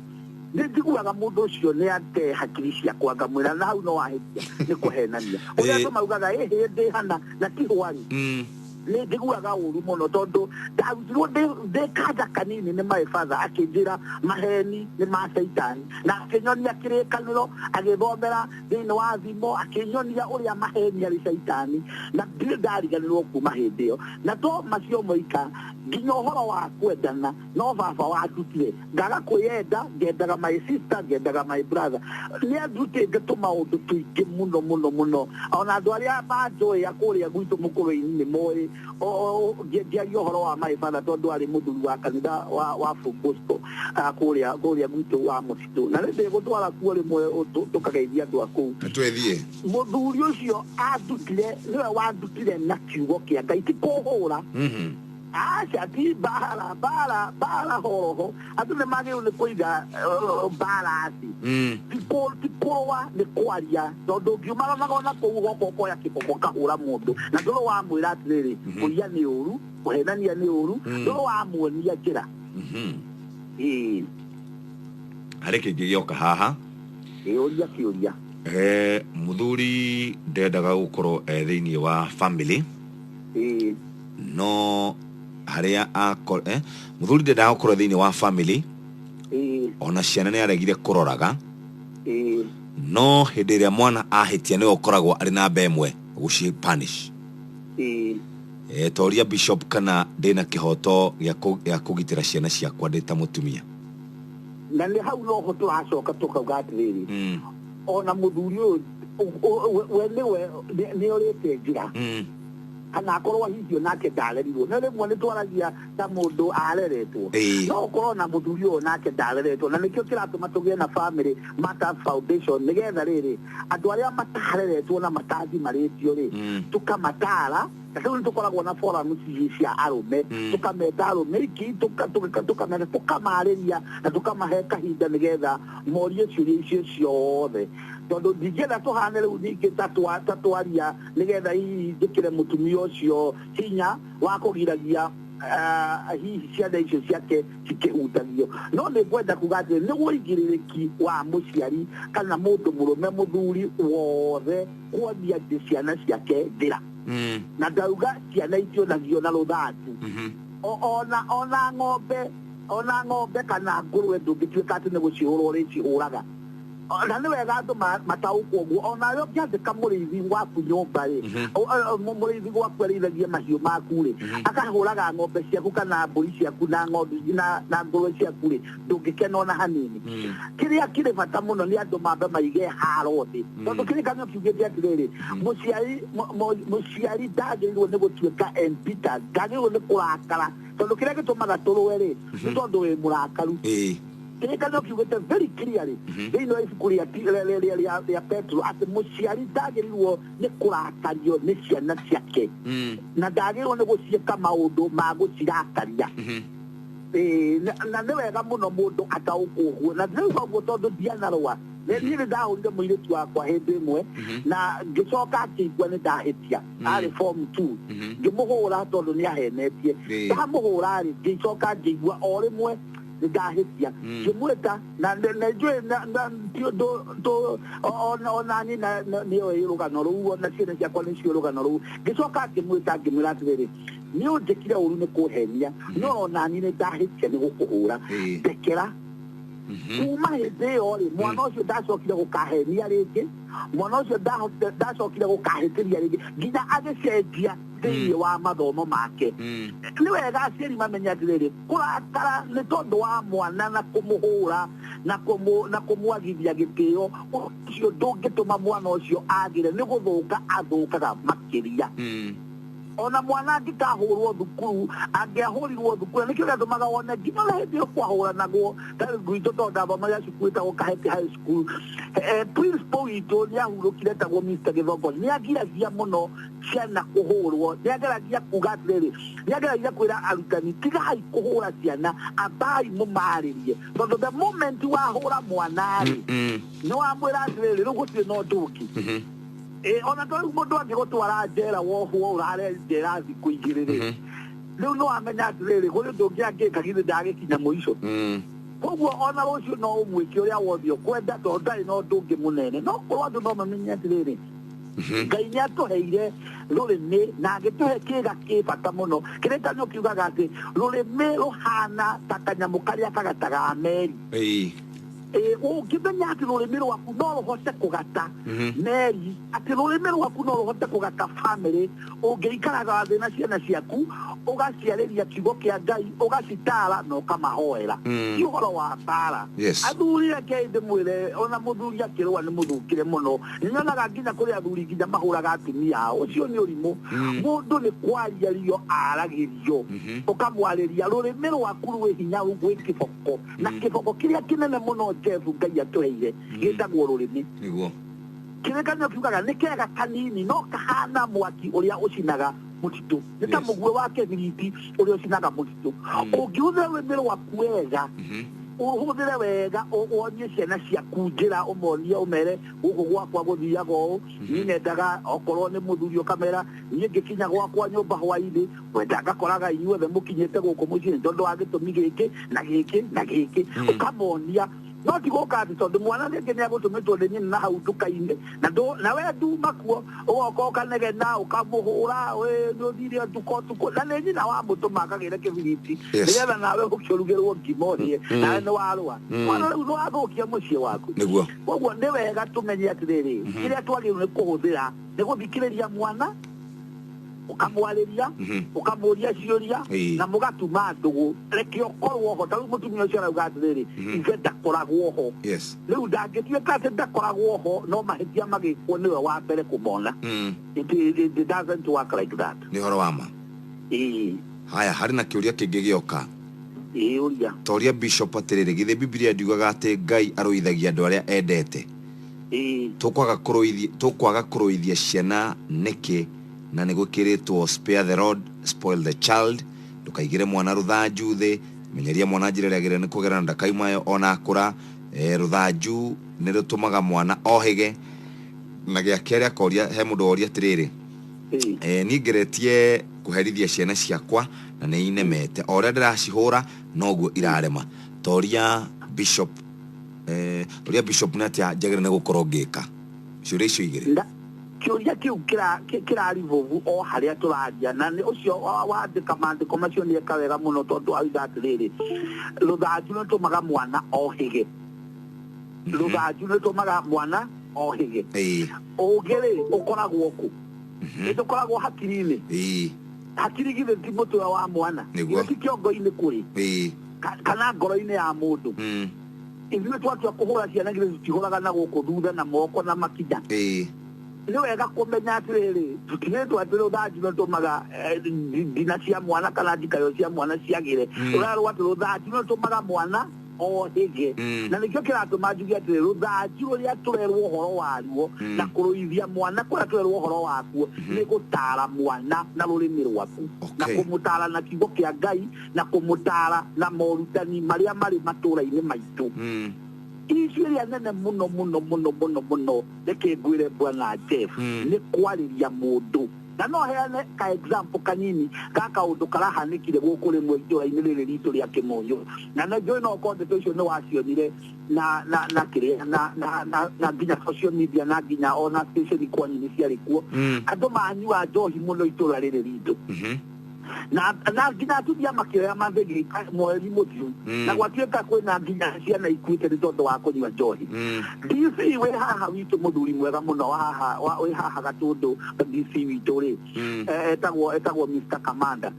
nĩ njiguaga mũndũ ũcio nĩ ate hakiri ciakwa, ngamwĩra na hau no wahĩtia nĩ kũhenania ũrĩa andũ maugaga ĩ hĩndĩ hana na ti hwari. Nĩ njiguaga ũru mũno tondũ ndarutirwo ndĩ kanja kanini nĩ my father, akĩnjĩra maheni nĩ ma caitani, na akĩnyonia kĩrĩkanĩro, agĩthomera thĩinĩ wa thimo, akĩnyonia ũrĩa maheni arĩ caitani, na ndirĩ ndariganĩrwo kuma hĩndĩ ĩyo. Na to macio moika, nginya ũhoro wa kwendana no baba wandutire, ngaga kwĩyenda, ngendaga my sister, ngendaga my brother. Nĩ andutĩte tũmaũndũ tũingĩ mũno mũno mũno. Ona andũ arĩa manjũĩ a kũrĩa gwitũ mũkũrũ-inĩ nĩ moĩ ngĩaria ũhoro wa my father, tondũ arĩ mũthuri wa kanitha wa Full Gospel, kũrĩa gwitũ wa mũtitũ, na nĩ ndĩgũtwara kuo rĩmwe tũkageithia andũ a kũu. Twethiĩ. Mũthuri ũcio andutire, nĩwe wandutire na kiugo kĩa Ngai, ti kũhũra. Aca ti mbara mbara mbara horoho andũ nĩ magĩrĩirwo nĩ kũiga mbara-ci ti kũrũa nĩ kwaria tondũ ũngiumaganaga ona kũu ũgoka ũkoya kĩboko ũkahũra mũndũ na ndũrĩ wamwĩra atĩrĩrĩ kũiya nĩ ũru kũhenania nĩ ũru ndũrĩ wamuonia njĩra. Ĩĩ. Harĩ kĩngĩ gĩoka haha. Kĩũria kĩũria. Mũthuri ndendaga gũkorwo e thĩinĩ wa family. Ĩĩ. No harĩa mũthuri ndendaga gũkorwo thĩinĩ wa family. Ĩĩ. Ona ciana nĩ aregire kũroraga. Ĩĩ. No hĩndĩ ĩrĩa mwana ahĩtia nĩwe ũkoragwo arĩ namba ĩmwe gũci punish. Ĩĩ. Toria Bishop kana ndĩna kĩhoto gĩa kũgitĩra ciana ciakwa ndĩ ta mũtumia. Na nĩ hau noho tũracoka tũkauga atĩrĩrĩ ona mũthuri ũyũ we nĩwe nĩ orĩte njĩra kana akorwo hihi nake ndarerirwo no rĩmwe nĩ twaragia ta mũndũ areretwo no ũkorwo na mũthuri ũyũ nake ndareretwo na nĩkĩo kĩratũma tũgĩe na Family Matters Foundation nĩgetha rĩrĩ andũ arĩa matareretwo na matagimarĩtio rĩ tũkamatara na rĩu nĩ tũkoragwo na forum cia arũme tũkameta arũme iki tũkameta tũkamarĩria na tũkamahe kahinda nĩgetha morie ciũria icio ciothe tondũ ndingĩenda tũhane rĩu ningĩ ta twaria nĩgetha hihi njĩkĩre mũtumia ũcio hinya wa kũgiragia hihi ciana icio ciake cikĩhutagio no nĩ ngwenda kuga atĩ nĩ ũigĩrĩrĩki wa mũciari kana mũndũ mũrũme mũthuri wothe kuonia ciana ciake njĩra na ndauga ciana itionagio na rũthanju ona ng'ombe ona ng'ombe kana ngũrwe ndũngĩtuĩka atĩ nĩ gũcihũra ũrĩcihũraga na nĩ wega andũ mataũkwo ũguo onawe ũngĩandĩka mũrĩithi waku nyũmba rĩ mũrĩithi gwaku arĩithagie mahiũ maku rĩ akahũraga ng'ombe ciaku kana mbũri ciaku na ng'ondu na ngũrwe ciaku rĩ ndũngĩkena ona hanini. Kĩrĩa kĩrĩ bata mũno nĩ andũ mambe maige haro thĩ tondũ kĩrĩkanĩro kiugĩte atĩrĩrĩ mũciari ndagĩrĩirwo nĩ gũtuĩka embittered ndagĩrĩirwo nĩ kũrakara tondũ kĩrĩa gĩtũmaga tũrũe rĩ nĩ tondũ wĩ mũrakaru. Kĩrĩkanĩro kiugĩte very clearly thĩinĩ wa ibuku rĩa Petro atĩ mũciari ndagĩrĩirwo nĩ kũrakario nĩ ciana ciake na ndagĩrĩirwo nĩ gũciĩka maũndũ ma gũcirakaria. Na nĩ wega mũno mũndũ ataũkwo ũguo na ndĩrauga ũguo tondũ ndianarũa niĩ nĩ ndahũrire mũirĩtu wakwa hĩndĩ ĩmwe na ngĩcoka akĩigua nĩ ndahĩtia arĩ form 2 ngĩmũhũra tondũ nĩ ahenetie ndamũhũra rĩ ngĩcoka ngĩigua o rĩmwe nĩ ndahĩtia ngĩmwĩta na njũĩ ona niĩ nĩoĩ rũgano rũu ona ciana ciakwa nĩciũĩ rũgano rũu ngĩcoka ngĩmwĩta ngĩmwĩra atĩrĩrĩ nĩ ũnjĩkire ũru nĩ kũhenia no ona niĩ nĩ ndahĩtia nĩ gũkũhũra ndekera. Kuma hĩndĩ ĩyo rĩ mwana ũcio ndacokire gũkahenia rĩngĩ mwana ũcio ndacokire gũkahĩtĩria rĩngĩ nginya agĩcenjia thĩinĩ wa mathomo make. Nĩ wega aciari mamenye atĩrĩrĩ kũrakara nĩ tondũ wa mwana na kũmũhũra na kũmwagithia gĩtĩo ũcio ndũngĩtũma mwana ũcio agĩre nĩ gũthũka athũkaga makĩria. Ona mwana angĩkahũrwo thukuru angĩahũrirwo thukuru nĩkĩo gĩatũmaga wone nginya ona hĩndĩ ĩyo kwahũranagwo ta gwitũ tondũ ndathomaga cukuru ĩtagwo Kaheke High School principal witũ nĩ ahurũkire etagwo Mr. Gĩthongo nĩ agiragia mũno ciana kũhũrwo nĩ ageragia kuga atĩrĩrĩ nĩ ageragia kwĩra arutani tigai kũhũra ciana ambai mũmarĩrie tondũ the moment wahũra mwana rĩ nĩ wamwĩra atĩrĩrĩ rĩu gũtirĩ na ũndũ ũngĩ. Ona to rĩu mũndũ angĩgũtwara njera wohwo ũrare njera thikũ igĩrĩ rĩ rĩu nĩ wamenya atĩrĩrĩ kũrĩ ũndũ ũngĩ angĩka githĩ ndagĩkinya mũico. Koguo ona rũciũ no ũmwĩke ũrĩa wothe ũkwenda tondũ ndarĩ na ũndũ ũngĩ mũnene no korwo andũ no mamenye atĩrĩrĩ Ngai nĩ atũheire rũrĩmĩ na agĩtũhe kĩga kĩ bata mũno kĩrĩkanĩro kiugaga atĩ rũrĩmĩ rũhana ta kanyamũ karĩa kagataga meri. Ũngĩmenya atĩ rũrĩmĩ rwaku no rũhote kũgata meri atĩ rũrĩmĩ rwaku no rũhote kũgata family ũngĩikaraga thĩ na ciana ciaku ũgaciarĩria kiugo kĩa Ngai ũgacitara na ũkamahoera ti ũhoro wa mbara. Athuri reke ndĩmwĩre ona mũthuri akĩrũa nĩ mũthũkire mũno nyonaga nginya kũrĩ athuri nginya mahũraga atumia ao ũcio nĩ ũrimũ. Mũndũ nĩ kwariario aragĩrio ũkamwarĩria rũrĩmĩ rwaku rwĩ hinya gwĩ kĩboko na kĩboko kĩrĩa kĩnene mũno Jeff Ngai atũheire gĩtagwo rũrĩmĩ. Nĩguo kĩrĩkanĩro kiugaga nĩ kega kanini no kahana mwaki ũrĩa ũcinaga Mũtitũ nĩ ta mũguĩ wa kĩbiriti ũrĩa ũcinaga mũtitũ. Ũngĩhũthĩra rũrĩmĩ rwaku wega, ũhũthĩre wega, wonie ciana ciaku njĩra, ũmonie, ũmere gũkũ gwakwa gũthiaga ũũ. Niĩ nendaga okorwo nĩ mũthuri, ũkamera niĩ ngĩkinya gwakwa nyũmba hwainĩ kwenda ngakoraga inyuothe mũkinyĩte gũkũ mũciĩ nĩ tondũ wa gĩtũmi gĩkĩ na gĩkĩ na gĩkĩ. Ũkamonia, no ti gũka atĩ tondũ mwana rĩngĩ nĩ agũtũmĩtwo nĩ nyina na hau nduka-inĩ na we nduma kuo, ũgoka ũkanegena, ũkamũhũra, "Wĩ, nĩ ũthire ũtukũ ũtukũ," na nĩ nyina wamũtũma akagĩre kĩbiriti nĩgetha nawe ũkĩrugĩrwo ngima ũrĩe, nawe nĩ warũa. Mwana rĩu nĩ wathũkia mũciĩ waku. Koguo nĩ wega tũmenye atĩrĩrĩ, kĩrĩa twagĩrĩirwo nĩ kũhũthĩra nĩ gũthikĩrĩria mwana, ũkamwarĩria, ũkamũria ciũria, na mũgatuma ndũgũ. Reke ũkorwo ho. Ta rĩu mũtumia ũcio arauga atĩrĩrĩ, ithe ndakoragwo ho. Rĩu ndangĩtuĩka atĩ ndakoragwo ho, no mahĩtia magĩkwo nĩwe wa mbere kũmona. It doesn't work like that. Nĩ ũhoro wa ma. Haya, harĩ na kĩũria kĩngĩ gĩoka. Ĩĩ, ũria. Toria bishop atĩrĩrĩ, githĩ Bibilia ndiugaga atĩ Ngai arũithagia andũ arĩa endete? Tũkwaga kũrũithia ciana nĩkĩ na nĩ gwĩkĩrĩtwo "Spare the rod, spoil the child"? Ndũkaigĩre mwana rũthanju thĩ, menyeria mwana njĩra ĩrĩa agĩrĩire nĩ kũgera na ndakaumayo ona akũra. Rũthanju nĩ rũtũmaga mwana ohĩge. Na gĩa kerĩ akoria, he mũndũ woria atĩrĩrĩ, niĩ ngeretie kũherithia ciana ciakwa na nĩ inemete, o ũrĩa ndĩracihũra noguo irarema. Toria bishop, ũria bishop nĩ atĩa njagĩrĩire nĩ gũkorwo ngĩka. Ciũria icio igĩrĩ. Kĩũria kĩu kĩrarivovu o harĩa tũraria, na nĩ ũcio wandĩka maandĩko macio nĩ eka wega mũno, tondũ auga atĩrĩrĩ, rũthanju nĩ rũtũmaga mwana ohĩge. Rũthanju nĩ rũtũmaga mwana ohĩge. Ũngĩ rĩ, ũkoragwo kũ? Nĩ tũkoragwo hakiri-inĩ. Hakiri githĩ ti mũtwe wa mwana? Githĩ ti kĩongo-inĩ kũrĩ kana ngoro-inĩ ya mũndũ? Ithuĩ twatua kũhũra ciana, githĩ tũtihũraga na gũkũ thutha na moko na makinya? Nĩ wega kũmenya atĩrĩrĩ, tũtirĩtwo atĩ rũthanju nĩ rũtũmaga ndina cia mwana kana njikayo cia mwana ciagĩre. Rũrarwo atĩ rũthanju nĩ rũtũmaga mwana ohĩge. Na nĩkĩo kĩratũma njuge atĩrĩ, rũthanju rũrĩa tũrerwo ũhoro waruo na kũrũithia mwana kũrĩa tũrerwo ũhoro wakuo nĩ gũtara mwana na rũrĩmĩ rwaku na kũmũtara na kiugo kĩa Ngai na kũmũtara na morutani marĩa marĩ matũra-inĩ maitũ. Issue ĩrĩa nene mũno mũno mũno mũno mũno, reke ngwĩre bwana Jeff, nĩ kwarĩria mũndũ. Na no heane ka example kanini ga kaũndũ karahanĩkire gũkũ rĩmwe itũra-inĩ rĩrĩ ritũ rĩa Kĩmũnyũ, na nĩ njũĩ no okorwo ndeto icio nĩ wacionire na kĩrĩa na nginya social media na nginya ona station kwanyu nĩ ciarĩ kuo. Andũ manyua njohi mũno itũra rĩrĩ ritũ, na nginya atumia makĩoya mathĩgĩ mweri mũthiru, na gwatuĩka kwĩna nginya ciana ikuĩte nĩ tondũ wa kũnyua njohi. DC wĩ haha witũ, mũthuri mwega mũno wa haha wĩ haha Gatũndũ, DC witũ rĩ, etagwo Mr Kamanda.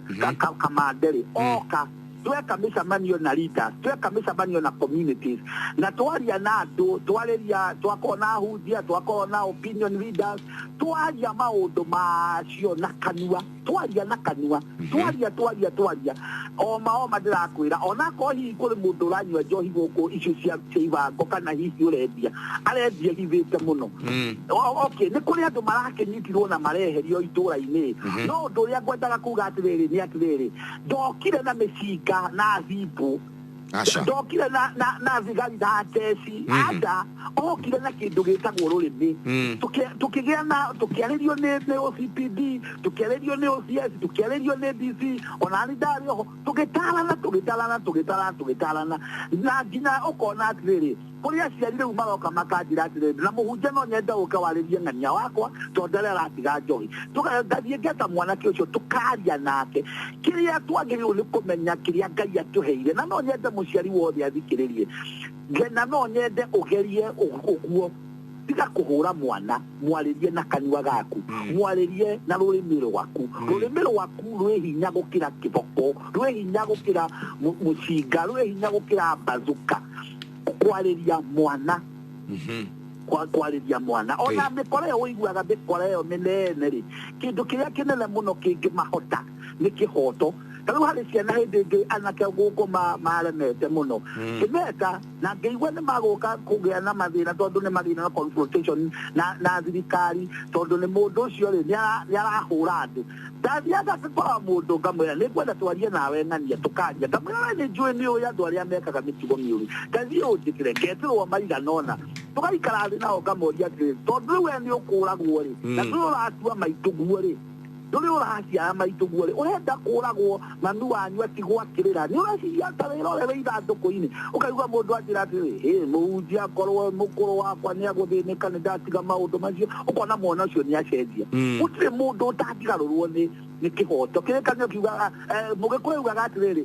Kamande rĩ, oka tweka mĩcemanio na leaders, tweka mĩcemanio na communities, na twaria na andũ, twarĩria, twakorwo na ahunjia, twakorwo na opinion leaders, twaria maũndũ macio na kanua, twaria na kanua, twaria twaria twaria oma oma. Ndĩrakwĩra, onakorwo hihi kũrĩ mũndũ ũranyua njohi gũkũ icio cia ibango, kana hihi ũrendia arendia hithĩte mũno. Okay, nĩ kũrĩ andũ marakĩnyitirwo na mareherio itũra-inĩ, no ũndũ ũrĩa ngwendaga kuga atĩrĩrĩ nĩ atĩrĩrĩ, ndokire na mĩcinga na thimbu. Aca. Ndokire na thigari na njeci. Aca, okire na kĩndũ gĩtagwo rũrĩmĩ. Tukĩgĩa na tũkĩarĩrio nĩ OCPD, tũkĩarĩrio nĩ OCS, tũkĩarĩrio nĩ DC, ona nĩ ndarĩ oho, tũgĩtarana tũgĩtarana tũgĩtarana tũgĩtarana, na nginya ũkona atĩrĩrĩ, kũrĩ aciari rĩu maroka makanjĩra atĩrĩrĩ, na mũhunjia, no nyende ũke warĩrie ng'ania wakwa tondũ ndarĩ aratiga njohi. Ngathiĩ ngeta mwanake ũcio, tũkaria nake. Kĩrĩa twagĩrĩirwo nĩ kũmenya, kĩrĩa Ngai atũheire, na no nyende mũciari wothe athikĩrĩrie, na no nyende ũgerie ũguo, tiga kũhũra mwana, mwarĩrie na kanua gaku, mwarĩrie na rũrĩmĩ rwaku. Rũrĩmĩ rwaku rwĩ hinya gũkĩra kĩboko, rwĩ hinya gũkĩra mũcinga, rwĩ hinya gũkĩra bazuka. Kwarĩria mwana, kwarĩria mwana, ona mĩkora ĩyo ũiguaga, mĩkora ĩyo mĩnene rĩ, kĩndũ kĩrĩa kĩnene mũno kĩngĩmahota nĩ kĩhoto. Ta rĩu harĩ ciana hĩndĩ ĩngĩ anake gũkũ maremete mũno, ngĩmeta na ngĩigua nĩ magũka kũgĩa na mathĩna tondũ nĩ magĩire na confrontation na thirikari, tondũ nĩ mũndũ ũcio rĩ nĩ arahũra andũ. Ndathiaga ngakora mũndũ ngamwĩra nĩ ngwenda twarie nawe ng'ania, tũkaria, ngamwĩra we nĩ njũĩ nĩ ũĩ andũ arĩa mekaga mĩtugo mĩũru, ngathiĩ ũnjĩkĩre, ngetĩrwo maigana ũna, tũgaikara thĩ nao ngamoria atĩrĩ, tondũ rĩu we nĩ ũkũragwo rĩ, na ndũrĩ ũratua maitũguo rĩ, ndũrĩ ũraciara maitũguo rĩ, ũrenda kũragwo mami wanyu atigwo akĩrĩra, nĩ ũreciria ta wĩra ũrĩa wĩ ithandũkũ-inĩ? Ũkaigua mũndũ anjĩra atĩrĩ, hĩ mũhunjia, akorwo mũkũrũ wakwa nĩ agũthĩnĩka nĩ ndatiga maũndũ macio. Ũkona mwana ũcio nĩ acenjia. Gũtirĩ mũndũ ũtangĩgarũrwo nĩ kĩhoto. Kĩrĩkanĩro kiugaga, mũgĩkũyũ ugaga atĩrĩrĩ,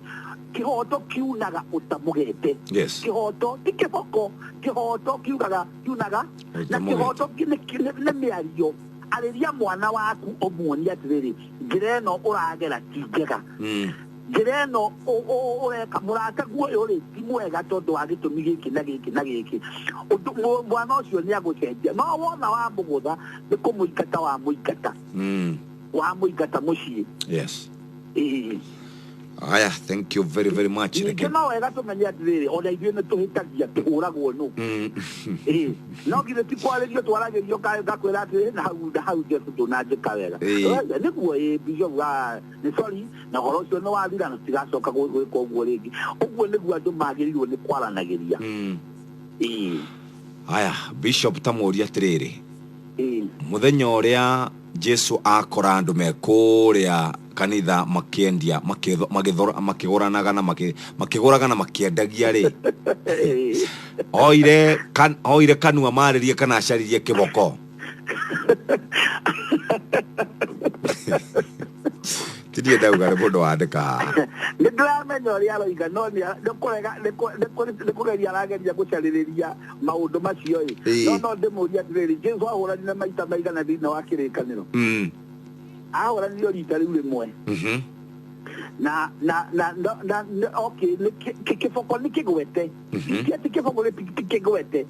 kĩhoto kiunaga ũtamũgete. Kĩhoto ti kĩboko, kĩhoto kiugaga kiunaga na kĩhoto nĩ mĩario. Arĩria mwana waku ũmuonie atĩrĩrĩ, njĩra ĩno ũragera ti njega, njĩra ĩno ũreka mũrata guo ũyũ rĩ ti mwega tondũ wa gĩtũmi gĩkĩ na gĩkĩ na gĩkĩ. Mwana ũcio nĩ agũcenjia. No wona wamũgũtha nĩ kũmũingata wamũingata, wamũingata mũciĩ. Aya, thank you very very much. Ningĩ no wega tũmenye atĩrĩrĩ, ona ithuĩ nĩ tũhĩtagia, tũhũragwo nũ. No githĩ ti kwarĩrio twaragĩrio, ngakwĩra atĩrĩ, na hau na hau Jesu ndũnanjĩka wega. Nĩguo ĩ bishop, nĩ sorry, na ũhoro ũcio nĩ wathira na tũtigacoka gwĩka ũguo rĩngĩ. Ũguo nĩguo andũ magĩrĩirwo nĩ kwaranagĩria. Aya, bishop, ta mũũria atĩrĩrĩ, mũthenya ũrĩa Jesu akora andũ me kũrĩa kanitha makĩendia, makĩgũranaga na makĩgũraga na makĩendagia rĩ, oire kanua marĩrie kana acaririe kĩboko? Ti niĩ ndauga, nĩ mũndũ wandĩka haha. Nĩ ndĩramenya ũrĩa aroiga, no nĩ kũrega, nĩ kũgeria arageria gũcarĩrĩria maũndũ macio ĩ. No ndĩmũrie atĩrĩrĩ, Jesu ahũranire maita maigana thĩinĩ wa kĩrĩkanĩro? Ahũranire rita rĩu rĩmwe. Na na na na na okay, nĩ kĩboko nĩ kĩgwete, ti atĩ kĩboko ti kĩgwete.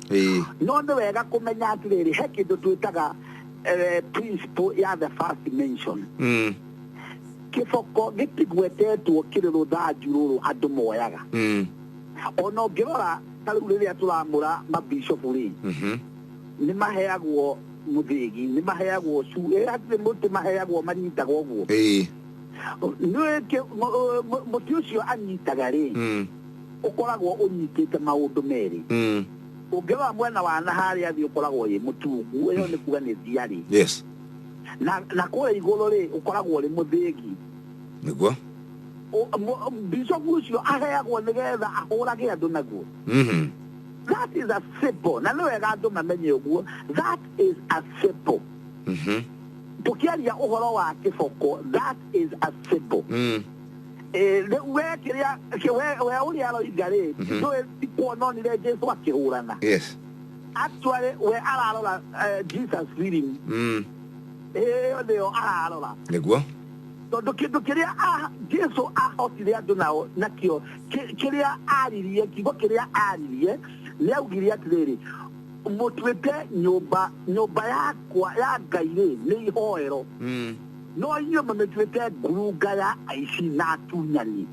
No nĩ wega kũmenya atĩrĩrĩ, he kĩndũ twĩtaga principle ya the first mention. Kĩboko gĩtigwetetwo kĩrĩ rũthanju rũrũ andũ moyaga. Ona ũngĩrora ta rĩu rĩrĩa tũramũra mabishopu rĩ, nĩ maheagwo mũthĩgi, nĩ maheagwo cu, hatirĩ mũtĩ maheagwo manyitaga ũguo. Nĩ mũtĩ ũcio anyitaga rĩ, ũkoragwo ũnyitĩte maũndũ merĩ. Ũngĩrora mwena wa na harĩa thĩ ũkoragwo wĩ mũtungu, ĩyo nĩ kuga nĩ thiarĩ. Na kũrĩa igũrũ rĩ, ũkoragwo ũrĩ mũthĩgi. Nĩguo. Bishopu ũcio aheagwo nĩgetha ahũrage andũ naguo. That is a simple, na nĩ wega andũ mamenye ũguo. That is a simple. Tũkĩaria ũhoro wa kĩboko, that is a simple. Rĩu we kĩrĩa we ũrĩa aroiga rĩ, ndũĩ ti kuona onire Jesu akĩhũrana. Actually we ararora Jesus film. Ĩyo nĩyo ararora. Nĩguo. Tondũ kĩndũ kĩrĩa Jesu ahotire andũ nao nakĩo, kĩrĩa aririe, kiugo kĩrĩa aririe, nĩ augire atĩrĩrĩ, mũtuĩte nyũmba yakwa ya Ngai rĩ nĩ ihoero. No inyuĩ mũmĩtuĩte ngurunga ya aici na atunyani.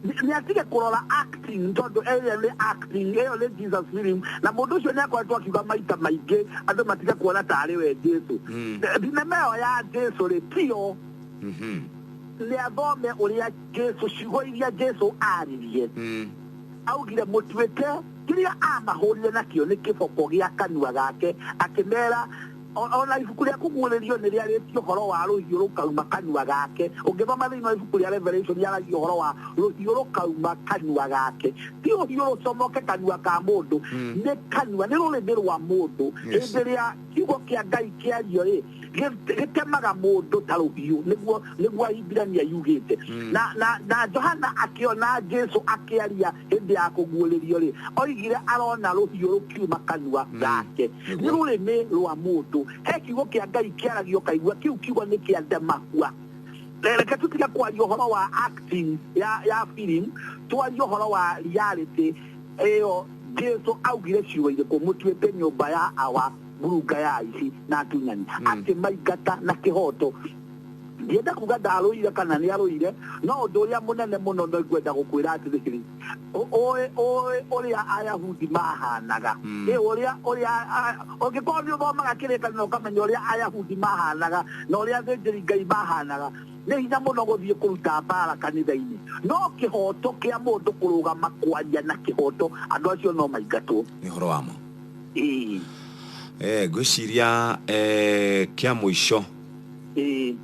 Nĩ atige kũrora acting, tondũ ĩrĩa nĩ acting, ĩyo nĩ Jesus film, na mũndũ ũcio nĩ akoretwo akiuga maita maingĩ andũ matige kuona tarĩ we Jesu. Thinema ĩyo ya Jesu rĩ tiyo. Nĩ athome ũrĩa Jesu, ciugo iria Jesu aririe. Augire mũtuĩke kĩrĩa amahũrire nakĩo nĩ kĩboko gĩa kanua gake, akĩmera ona ibuku rĩa kũguũrĩrio nĩ rĩarĩtie ũhoro wa rũhiũ rũkauma kanua gake. Ũngĩthoma thĩinĩ wa ibuku rĩa Revelation, yaragia ũhoro wa rũhiũ rũkauma kanua gake. Ti rũhiũ rũcomoke kanua ka mũndũ, nĩ kanua, nĩ rũrĩmĩ rwa mũndũ. Hĩndĩ ĩrĩa kiugo kĩa Ngai kĩario rĩ, gĩtemaga mũndũ ta rũhiũ, nĩguo Ahibirania yugĩte. Na Johana akĩona Jesu akĩaria hĩndĩ ya kũguũrĩrio rĩ, oigire arona rũhiũ rũkiuma kanua gake. Nĩ rũrĩmĩ rwa mũndũ. He kiugo kĩa Ngai kĩaragio ũkaigua kĩu kiugo nĩ kĩa ndemakua. Reke tũtige kwaria ũhoro wa acting ya film, twarie ũhoro wa reality ĩyo. Jesu augire ciugo irĩkũ? Mũtuĩte nyũmba ya awa ngurunga ya aici na atunyani, akĩmaingata na kĩhoto. Ndienda kuga ndarũire kana nĩ arũire, no ũndũ ũrĩa mũnene mũno no ngwenda gũkwĩra atĩrĩrĩ, ũĩ ũĩ ũrĩa Ayahudi mahanaga, ĩ ũrĩa ũrĩa ũngĩkorwo nĩ ũthomaga kĩrĩkanĩro ũkamenya ũrĩa Ayahudi mahanaga na ũrĩa athĩnjĩri Ngai mahanaga, nĩ hinya mũno gũthiĩ kũruta mbara kanitha-inĩ. No kĩhoto kĩa mũndũ kũrũgama kwaria na kĩhoto, andũ acio no maingatwo. Nĩ ũhoro wa ma. Ĩĩ. Ngwĩciria kĩa mũico, Ĩĩ.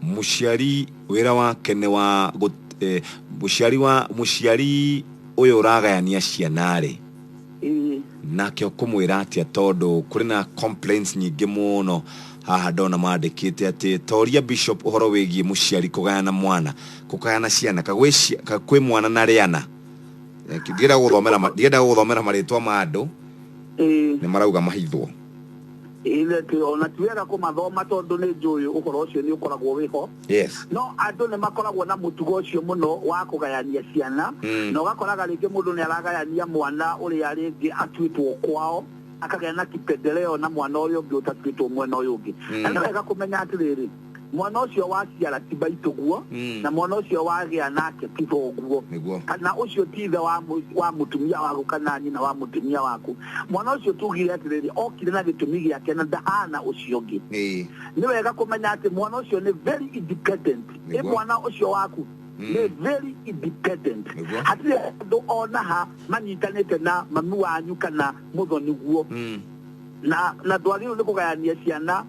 Mũciari wĩra wake nĩ wa mũciari wa mũciari ũyũ ũragayania ciana rĩ, Ĩĩ. Nake ũkũmwĩra atĩa, tondũ kũrĩ na complaints nyingĩ mũno haha ndona mandĩkĩte atĩ toria bishop ũhoro wĩgiĩ mũciari kũgayana mwana, kũgayana ciana, kwĩ mwana na rĩana. Ndienda gũgũthomera ndienda gũgũthomera marĩtwa ma andũ, Ĩĩ. Nĩ marauga mahithwo. Ĩĩ, ona ti wega kũmathoma tondũ nĩ njũĩ ũhoro ũcio nĩ ũkoragwo wĩho. No andũ nĩ makoragwo na mũtugo ũcio mũno wa kũgayania ciana, na ũgakoraga rĩngĩ mũndũ nĩ aragayania mwana ũrĩa rĩngĩ atuĩtwo kwao, akagĩa na kipendeleo na mwana ũrĩa ũngĩ ũtatuĩtwo mwena ũyũ ũngĩ. Na nĩ wega kũmenya atĩrĩrĩ, mwana ũcio waciara ti maitũguo, na mwana ũcio wagĩa nake ti thoguo, kana ũcio ti ithe wa mũtumia waku kana nyina wa mũtumia waku. Mwana ũcio tugire atĩrĩrĩ, okire na gĩtũmi gĩake na ndahana ũcio ũngĩ. Nĩ wega kũmenya atĩ mwana ũcio nĩ very independent. Ĩ mwana ũcio waku nĩ very independent. Hatirĩ andũ ona ha manyitanĩte na mami wanyu kana mũthoniguo. Na ndwagĩrĩirwo nĩ kũgayania ciana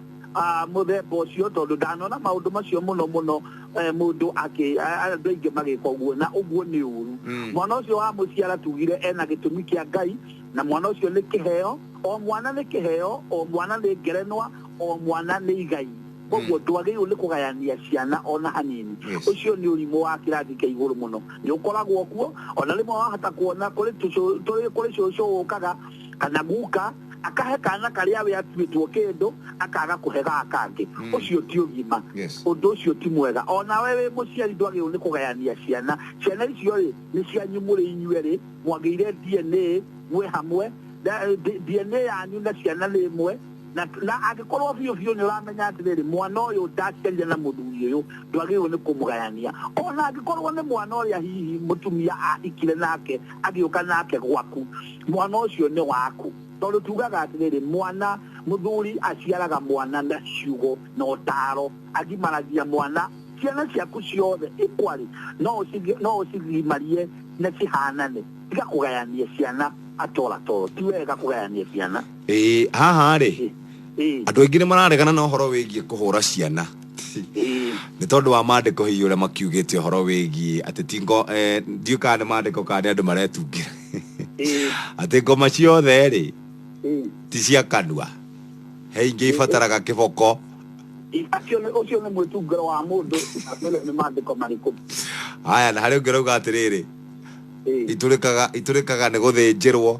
mũthemba ũcio, tondũ ndanona maũndũ macio mũno mũno, mũndũ akĩ andũ aingĩ magĩka ũguo, na ũguo nĩ ũru. Mwana ũcio wa mũciara tugire ena gĩtũmi kĩa Ngai, na mwana ũcio nĩ kĩheo. O mwana nĩ kĩheo, o mwana nĩ ngerenwa, o mwana nĩ igai. Koguo ndwagĩrĩirwo nĩ kũgayania ciana ona hanini. Ũcio nĩ ũrimũ wa kĩrathi kĩa igũrũ mũno, nĩ ũkoragwo kuo. Ona rĩmwe wahota kuona kũrĩ kũrĩ cũcũ ũkaga kana guka akahe kana karĩa we atuĩtwo kĩndũ, akaga kũhe gaka kangĩ. Ũcio ti ũgima. Ũndũ ũcio ti mwega. Onawe wĩ mũciari ndwagĩrĩirwo nĩ kũgayania ciana. Ciana icio rĩ, nĩ cianyu mũrĩ inyuerĩ, mwagĩire DNA mwĩ hamwe, DNA yanyu na ciana nĩ ĩmwe. Na angĩkorwo biũ biũ nĩ ũramenya atĩrĩrĩ, mwana ũyũ ndaciarire na mũthuri ũyũ, ndwagĩrĩirwo nĩ kũmũgayania. Ona angĩkorwo nĩ mwana ũrĩa hihi mũtumia ahikire nake agĩũka nake gwaku, mwana ũcio nĩ waku. Tondũ tugaga atĩrĩrĩ, mwana mũthuri aciaraga mwana na ciugo na ũtaro, agimaragia mwana. Ciana ciaku ciothe equally no ũcigimarie na cihanane. Tiga kũgayania ciana atoro atoro, ti wega kũgayania ciana. Ĩĩ, haha rĩ, andũ aingĩ nĩ mararegana na ũhoro wĩgiĩ kũhũra ciana nĩ tondũ wa maandĩko hihi ũrĩa makiugĩte ũhoro wĩgiĩ atĩ ti ngo, ndiũĩ kana nĩ maandĩko kana nĩ andũ maretungĩra, atĩ ngoma ciothe rĩ ti cia kanua, he ingĩ ibataraga kĩboko. Ũcio nĩ mwĩtungĩro wa mũndũ, atwĩre nĩ maandĩko marĩkũ. Haya, na harĩ ũngĩ ũrauga atĩrĩrĩ, itũrĩkaga itũrĩkaga nĩ gũthĩnjĩrwo.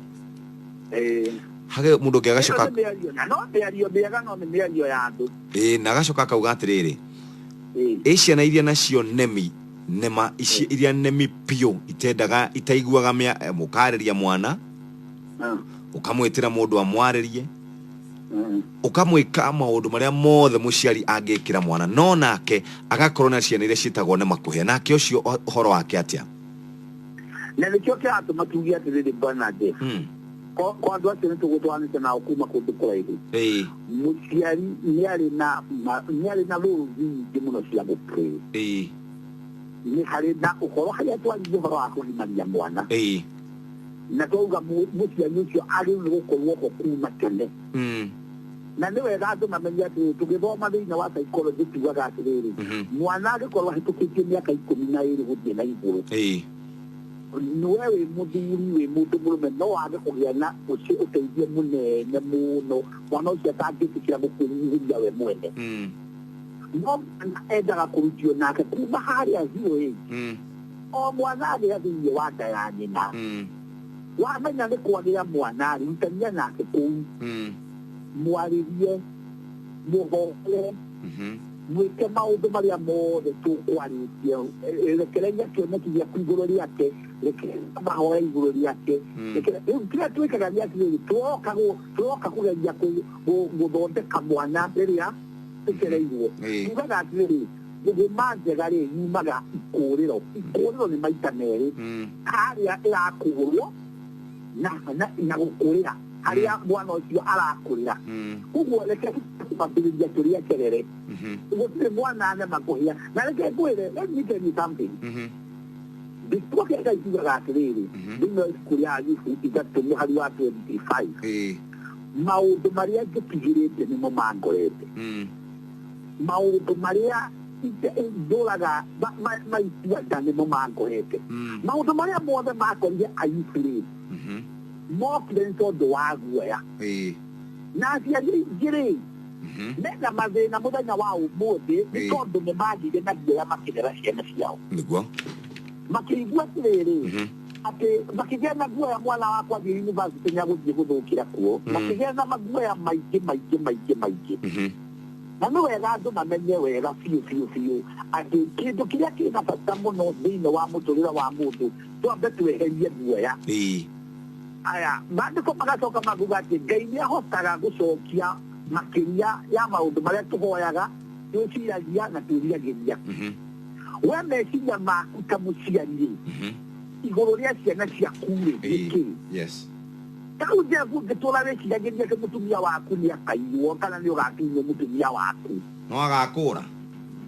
Hage mũndũ ũngĩ agacoka Ĩno nĩ mĩario, na no mĩario mĩega, no nĩ mĩario ya andũ. Ĩĩ, na agacoka akauga atĩrĩrĩ, ĩ ciana iria nacio nemi nema ici, iria nemi biũ, itendaga, itaiguaga mĩa, mũkarĩria mwana, ũkamwĩtĩra mũndũ amwarĩrie, ũkamwĩka maũndũ marĩa mothe mũciari angĩkĩra mwana, no nake agakorwo na ciana iria ciĩtagwo nema kũhĩa, nake ũcio ũhoro wake atĩa? Na nĩkĩo kĩratũma tuge atĩrĩrĩ, Bwana Jeff, kwa andũ acio nĩ tũgũtwaranĩte nao kuma kũndũ kũraihu. Mũciari nĩ arĩ na roles nyingĩ mũno cia gũplay. Nĩ harĩ na ũhoro harĩa twaririe ũhoro wa kũgimaria mwana, na twauga mũciari ũcio agĩrĩirwo nĩ gũkorwo ho kuma tene. Na nĩ wega andũ mamenye atĩrĩrĩ, tũgĩthoma thĩinĩ wa psychology tugaga atĩrĩrĩ, mwana angĩkorwo ahĩtũkĩtie mĩaka 12 gũthiĩ na igũrũ, we wĩ mũthuri, wĩ mũndũ mũrũme, no wage kũgĩa na ũcio ũteithio mũnene mũno mwana ũcio atangĩtĩkĩra gũkwĩnyihĩria we mwene. No mwana endaga kũrutio nake kuma harĩa zero age. O mwana agĩa thĩinĩ wa nda ya nyina, wamenya nĩ kwagĩa mwana, rutania nake kũu, mwarĩrie, mũhore, mwĩke maũndũ marĩa mothe tũkwarĩtie. Rekereria kĩoneki gĩaku igũrũ rĩake, rekereria mahoya igũrũ rĩake. Rĩu kĩrĩa twĩkaga nĩ atĩrĩrĩ, tũroka kũgeria gũthondeka mwana rĩrĩa tũcereirwo. Tugaga atĩrĩrĩ, Thũgũma njega rĩ yumaga ikũrĩro. Ikũrĩro nĩ maita merĩ, harĩa ĩrakũrwo na gũkũrĩra harĩa mwana ũcio arakũrĩra. Koguo reke tũmambĩrĩria tũrĩ eterere, gũtirĩ mwana nema kũhĩa. Na reke ngwĩre, let me tell you something, gĩtugo kĩa Ngai kiugaga atĩrĩrĩ thĩinĩ wa ibuku rĩa Ayubu 3 mũhari wa 25, maũndũ marĩa njĩtigĩrĩte nĩmo mangorete, maũndũ marĩa ndũraga maitua nda nĩmo mangorete. Maũndũ marĩa mothe makorire Ayubu rĩ, mokire nĩ tondũ wa guoya. Na aciari aingĩ rĩ mena mathĩna mũthenya wa ũmũthĩ nĩ tondũ nĩ magĩire na guoya makĩrera ciana ciao. Nĩguo. Makĩigua atĩrĩrĩ, atĩ makĩgĩa na guoya mwana wakwa athiĩ university nĩ agũthiĩ gũthũkĩra kuo, makĩgĩa na maguoya maingĩ maingĩ maingĩ maingĩ. Na nĩ wega andũ mamenye wega biũ biũ biũ atĩ kĩndũ kĩrĩa kĩna bata mũno thĩinĩ wa mũtũrĩre wa mũndũ, twambe tweherie guoya. Aya maandĩko magacoka makuga atĩ Ngai nĩ ahotaga gũcokia makĩria ya maũndũ marĩa tũhoyaga, twĩciragia na twĩriragĩria. We meciria maku ta mũciari rĩ, igũrũ rĩa ciana ciaku rĩ, nĩkĩ? Ta rĩu Jeff, ũngĩtũra wĩciragĩria atĩ mũtumia waku nĩ akaiywo kana nĩ ũgatunywo mũtumia waku, no agakũra.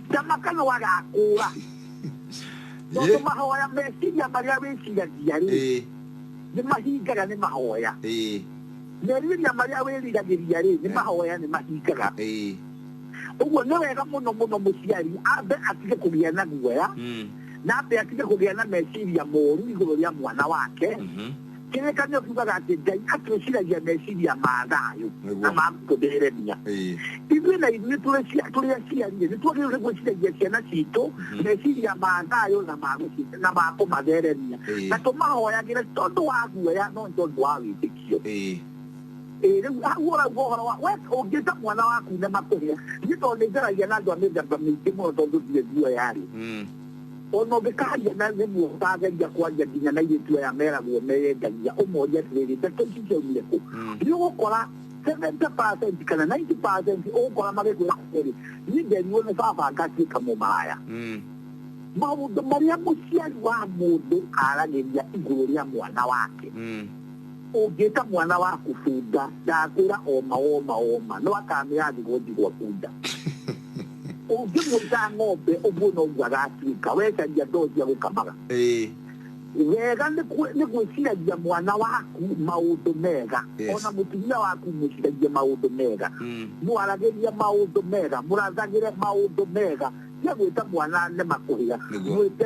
Tamaka no agakũra, tondũ mahoya, meciria marĩa wĩciragia rĩ, nĩ mahingaga nĩ mahoya. Merirĩria marĩa wĩriragĩria rĩ, nĩ mahoya, nĩ mahingaga. Ũguo nĩ wega mũno mũno mũciari ambe atige kũgĩa na guoya, na ambe atige kũgĩa na meciria moru igũrũ rĩa mwana wake. Kĩrĩkanĩro kiugaga atĩ Ngai atwĩciragia meciria ma thayũ na ma gũtũtheremia. Ithuĩ na ithuĩ tũrĩ aciari nĩ twagĩrĩirwo nĩ gwĩciragia ciana citũ meciria ma thayũ na ma kũmatheremia, na tũmahoyagĩre tondũ wa guoya, no nĩ tondũ wa wĩtĩkio. Rĩu hau ũrauga ũhoro wa we ũngĩta mwana waku na makũhĩa, niĩ tondũ nĩ njaragia na andũ a mĩthemba mĩingĩ mũno, tondũ ndirĩ guoya rĩ, ona ũngĩkaria na rĩmwe ũkageria kwaria nginya na airĩtu aya meragwo meyendagia, ũmorie atĩrĩrĩ, ndeto ici ciaumire kũ, nĩ ũgũkora 70% kana 90% ũgũkora magĩkwĩra atĩrĩrĩ, niĩ nderirwo nĩ baba ngatuĩka mũmaraya. Maũndũ marĩa mũciari wa mũndũ aragĩria igũrũ rĩa mwana wake, ũngĩta mwana waku bunda, ndakwĩra oma oma oma no akamĩra thigwo ndigwa bunda. Ũngĩmwĩta ng'ombe, ũguo noguo agatuĩka. Wecaria ndoo cia gũkamaga. Wega nĩ gwĩciragia mwana waku maũndũ mega. Ona mũtumia waku mwĩciragie maũndũ mega, mwaragĩrie maũndũ mega, mũrathagĩre maũndũ mega. Tia gwĩta mwana nĩ makũhĩa, mwĩte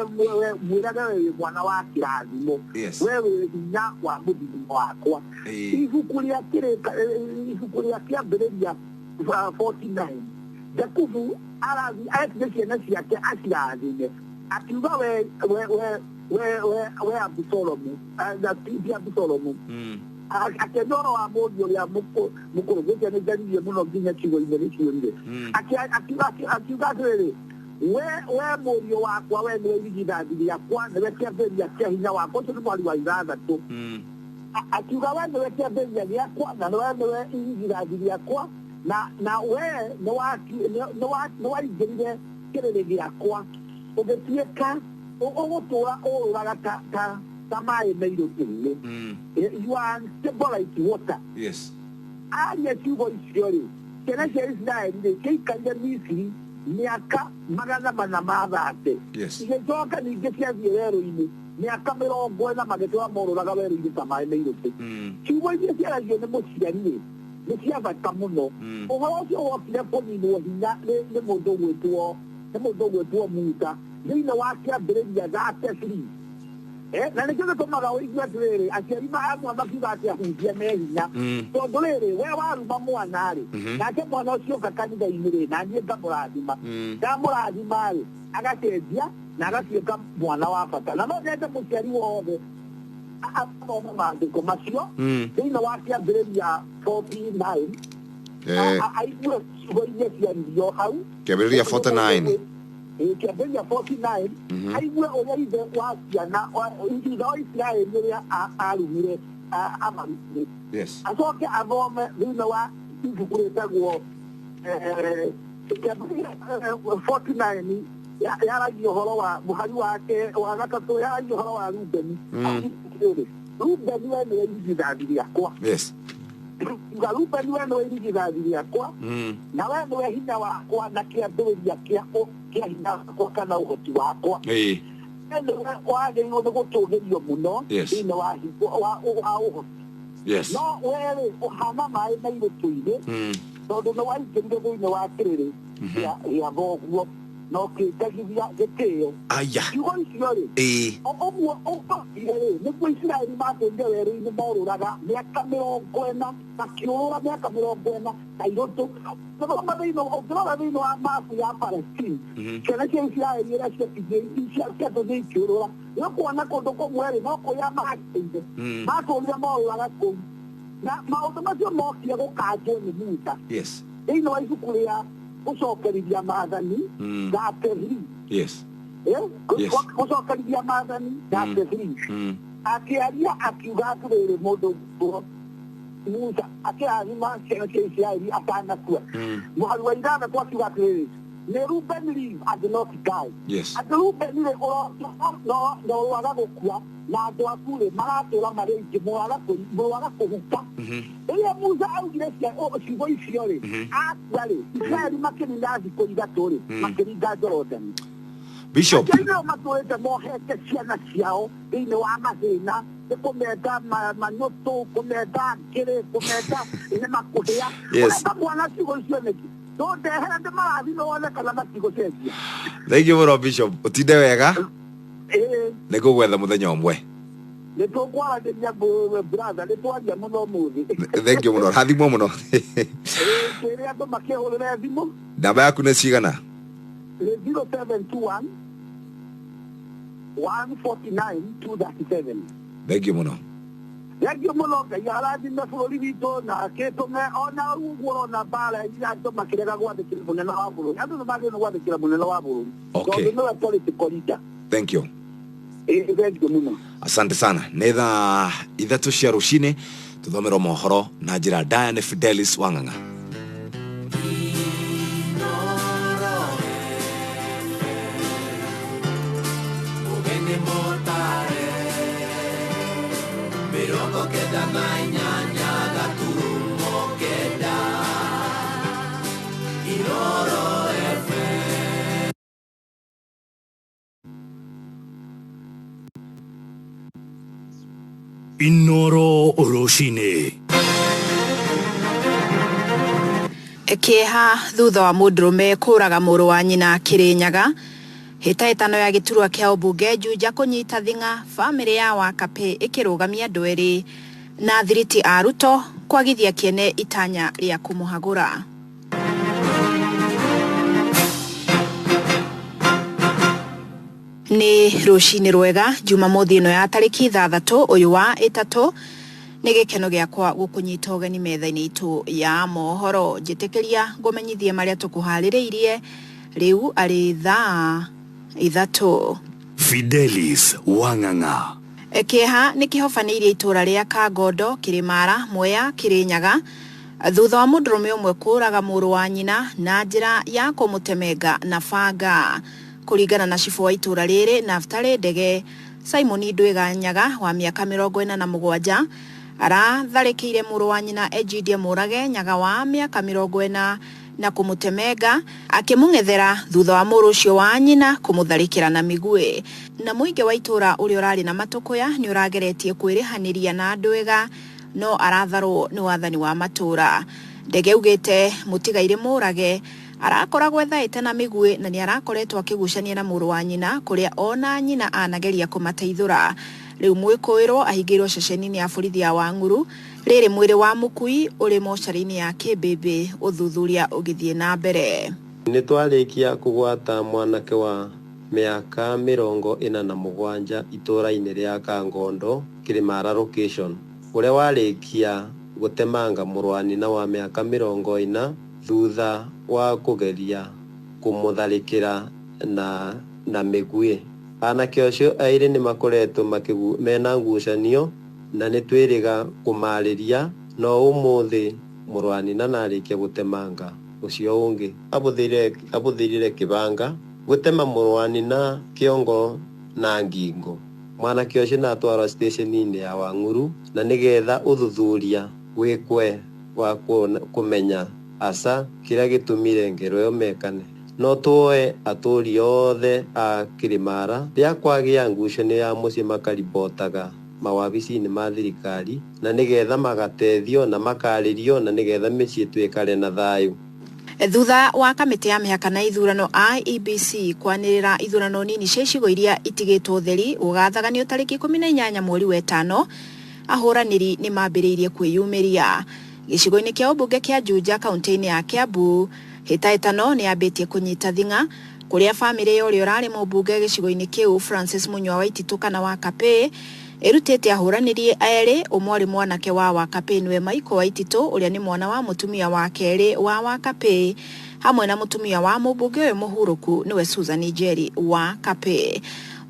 mwĩrage we wĩ mwana wa kĩrathimo, we wĩ hinya wa mũthithino wakwa. Ibuku rĩa kĩrĩka, ibuku rĩa Kĩambĩrĩria 49, Jakubu arathi etire ciana ciake acirathime, akiuga we Abusalomu, na ti Abusalomu, akĩenda ũhoro wa mũriũ ũrĩa mũkũrũ gwĩtia nĩ njaririe mũno nginya ciugo-inĩ nĩ ciũrire. Akiuga atĩrĩrĩ, we mũriũ wakwa, we nĩwe irigithathi rĩakwa, nĩwe kĩambĩrĩria kĩa hinya wakwa. Ũcio nĩ mwari wa 6. Akiuga we nĩwe kĩambĩrĩria gĩakwa na we nĩwe irigithathi rĩakwa, na we nĩ waingĩrire kĩrĩrĩ gĩakwa, ũgĩtuĩka ũgũtũra ũrũraga ta maĩ meirũ-inĩ. You are unstable like water. Aria ciugo icio rĩ, ciana cia Isiraeli rĩ, ciaikarire Misiri mĩaka 430, igĩcoka ningĩ ciathiĩ werũ-inĩ mĩaka 40, magĩtũra morũraga werũ-inĩ ta maĩ meirũtĩ. Ciugo iria ciaragio nĩ mũciari rĩ, nĩ cia bata mũno. Ũhoro ũcio wokire kũninwo hinya nĩ mũndũ ũgwĩtwo Musa thĩinĩ wa Kĩambĩrĩria 33. Na nĩkĩo gĩtũmaga ũigue atĩrĩrĩ, aciari amwe makiuga atĩ ahunjia me hinya, tondũ rĩrĩ, we waruma mwana rĩ, nake mwana ũcio oka kanitha-inĩ rĩ, na niĩ ngamũrathima, ndamũrathima rĩ, agacenjia na agatuĩka mwana wa bata. Na no nyende mũciari wothe athome maandĩko macio thĩinĩ wa Kĩambĩrĩria 49, aigue ciugo iria ciaririo hau. Kĩambĩrĩria 49. Kĩambĩrĩria 49, aigue ũrĩa ithe wa ciana, ithe wa Isiraeli, ũrĩa arumire amarutire. Acoke athome thĩinĩ wa ibuku rĩtagwo Kĩambĩrĩria 49 yaragia ũhoro wa mũhari wake wa gatatũ, yaragia ũhoro wa Rubeni. Atĩrĩrĩ, Rubeni, we nĩwe irigithathi rĩakwa. Uga, Rubeni, we nĩwe irigithathi rĩakwa, na we nĩwe hinya wakwa na kĩambĩrĩria kĩa hinya wakwa kana ũhoti wakwa. We nĩwe wagĩrĩirwo nĩ gũtũgĩrio mũno thĩinĩ wa ũhoti. No werĩ ũhana maĩ mairĩtũ-inĩ, tondũ nĩ waingĩrire thĩinĩ wa kĩrĩrĩ gĩa thoguo na ũkĩnjagithia gĩtĩo. Aya. Ciugo icio rĩ, ũguo ũkokire rĩ, nĩguo Isiraeli matũrire werũ-inĩ, morũraga mĩaka 40, makĩũrũra mĩaka 40 na irũtũ. Ũngĩthoma thĩinĩ, ũngĩrora thĩinĩ wa mabu ya Palestine, ciana cia Isiraeli iria ciatũthie ikĩũrũra, nĩ ũkuona kũndũ kũmwe rĩ, no kũrĩa matũire, matũrire morũraga kũu. Na maũndũ macio mokire gũkanjwo nĩ Musa thĩinĩ wa ibuku rĩa gũcokerithia maathani 33. Gũcokerithia maathani 33, akĩaria akiuga atĩrĩrĩ, mũndũ ũguo Musa akĩrathima ciana cia Isiraeli atanakua, mũhari wa 6 akiuga atĩrĩrĩ, nĩ Ruben live and not die. Atĩ Ruben rĩ, ũrotũra no ũraga gũkua, na andũ aku rĩ, maratũra marĩ aingĩ, mũroaga kũhuka. Rĩrĩa Musa augire ciugo icio rĩ, akua rĩ, Isiraeli makĩnina thikũ 3 rĩ, makĩringa Jorodani. Bishop. Aciari nĩo matũrĩte mohete ciana ciao thĩinĩ wa mathĩna, nĩ kũmenda manyũtũ, kũmenda ngĩrĩ, kũmenda nĩ makũhĩa. Ũrenda mwana ciugo icio nĩkĩ? Ndũndehere ndĩmarathime wone kana matigũcenjia. Thank you mũno, Bishop, ũtinde wega. Nĩ ngũgwetha mũthenya ũmwe. Nĩ tũkwaranĩria, brother, nĩ twaria mũno ũmũthĩ. Thank you mũno, rathimwo mũno. Twĩre andũ makĩhũrĩre thimũ. Namba yaku nĩ cigana? Nĩ 0721 149 237. Thank you mũno. Thengiũ mũno. Ngai arathime bũrũri witũ na akĩtũme ona ũguo ũrona mbara iria andũ makĩrega gwathĩkĩra mũnene wa bũrũri. Andũ nĩ magĩrĩirwo gwathĩkĩra mũnene wa bũrũri, tondũ nĩwe political leader. Thank you. Ĩĩ, thengiũ mũno. Asante sana. Nĩ thaa 3 cia rũcinĩ, tũthomerwo mohoro na njĩra ndaya nĩ Fidelis Wang'ang'a. Ũgeni mũtare 98.9 Inoro FM. Inoro rũcinĩ. Kĩeha thutha wa mũndũrũme kũraga mũrũ wa nyina Kĩrĩnyaga. Hĩtahĩtano ya gĩturwa kĩa ũmbunge Juja kũnyita thing'a, bamĩrĩ ya Wakapĩ ĩkĩrũgamia andũ erĩ, na thiriti a Ruto kwagithia kĩene itanya rĩa kũmũhagũra. Nĩ rũcinĩ rwega Jumamothi ĩno ya tarĩki 6 ũyũ wa 3. Nĩ gĩkeno gĩakwa gũkũnyita ũgeni metha-inĩ itũ ya mohoro. Njĩtĩkĩria ngũmenyithie marĩa tũkũharĩrĩirie rĩu arĩ thaa 3. Fidelis Wang'ang'a. Kĩeha nĩ kĩhobanĩirie itũũra rĩa Kangondo, Kĩrĩmara, Mwea, Kĩrĩnyaga, thutha wa mũndũrũme ũmwe kũraga mũrũ wa nyina na njĩra ya kũmũtemenga na banga. Kũringana na cibũ wa itũũra rĩrĩ, Naftali Ndege, Simon Ndwiga Nyaga wa mĩaka 47 aratharĩkĩire mũrũ wa nyina Egidia Mũrage Nyaga wa mĩaka 40 na kũmũtemenga akĩmũng'ethera thutha wa mũrũ ũcio wa nyina kũmũtharĩkĩra na mĩguĩ. Na mũingĩ wa itũũra ũrĩa ũrarĩ na matũkũya nĩ ũrageretie kwĩrĩhanĩria na Ndwiga, no aratharwo nĩ wathani wa matũũra. Ndege augĩte mũtigairĩ Mũrage arakoragwo ethaĩte na mĩguĩ na nĩ arakoretwo akĩgucania na mũrũ wa nyina, kũrĩa ona nyina anageria kũmateithũra. Rĩu mwĩkũĩrwo ahingĩirwo ceceni-inĩ ya borithi ya Wang'uru. Rĩrĩ mwĩrĩ wa mũkui ũrĩ mocarĩ-inĩ ya Kĩmbĩmbĩ, ũthuthuria ũgĩthiĩ na mbere. Nĩ twarĩkia kũgwata mwanake wa mĩaka 47 itũũra-inĩ rĩa Kangondo, Kĩrĩmara location, ũrĩa warĩkia gũtemanga mũrũ wa nyina wa mĩaka 40 thutha wa kũgeria kũmũtharĩkĩra na mĩguĩ. Anake acio erĩ nĩ makoretwo mena ngucanio na nĩ twĩrĩga kũmarĩria, no ũmũthĩ mũrũ wa nyina narĩkia gũtemanga. Ũcio ũngĩ abũthĩrire kĩbanga gũtema mũrũ wa nyina kĩongo na ngingo. Mwanake ũcio nĩatwarwo stesheni-inĩ ya Wang'uru na nĩgetha ũthuthuria wĩkwe wa kũmenya hasa kĩrĩa gĩtũmire ngero ĩyo mekane. No tuoe atũũri othe a Kĩrĩmara rĩa kwagĩa ngucanio ya mũciĩ makaribotaga mawabici-inĩ ma thirikari na nĩgetha magatethio na makarĩrio na nĩgetha mĩciĩ twĩkare na thayũ. Thutha wa kamĩtĩ ya mĩhaka na ithurano IEBC kwanĩrĩra ithurano nini cia icigo iria itigĩtwo theri gũgathaganio tarĩki 18 mweri wa ĩtano, ahũranĩri nĩ mambĩrĩirie kwĩyumĩria gĩcigo-inĩ kĩa ũmbunge kĩa Juja kaunti-inĩ ya Kiambu. Hĩtahĩtano nĩ yambĩtie kũnyita thing'a kũrĩa bamĩrĩ ya ũrĩa ũrarĩ mũmbunge gĩcigo-inĩ kĩu Francis Munyua wa Ititũ kana wa Kapĩ ĩrutĩte ahũranĩri erĩ, ũmwe arĩ mwanake wa Wakapĩ nĩwe Michael wa Ititũ ũrĩa nĩ mwana wa mũtumia wa kerĩ wa Wakapĩ hamwe na mũtumia wa mũmbunge ũyũ mũhurũku nĩwe Susan Njeri wa Kapĩ.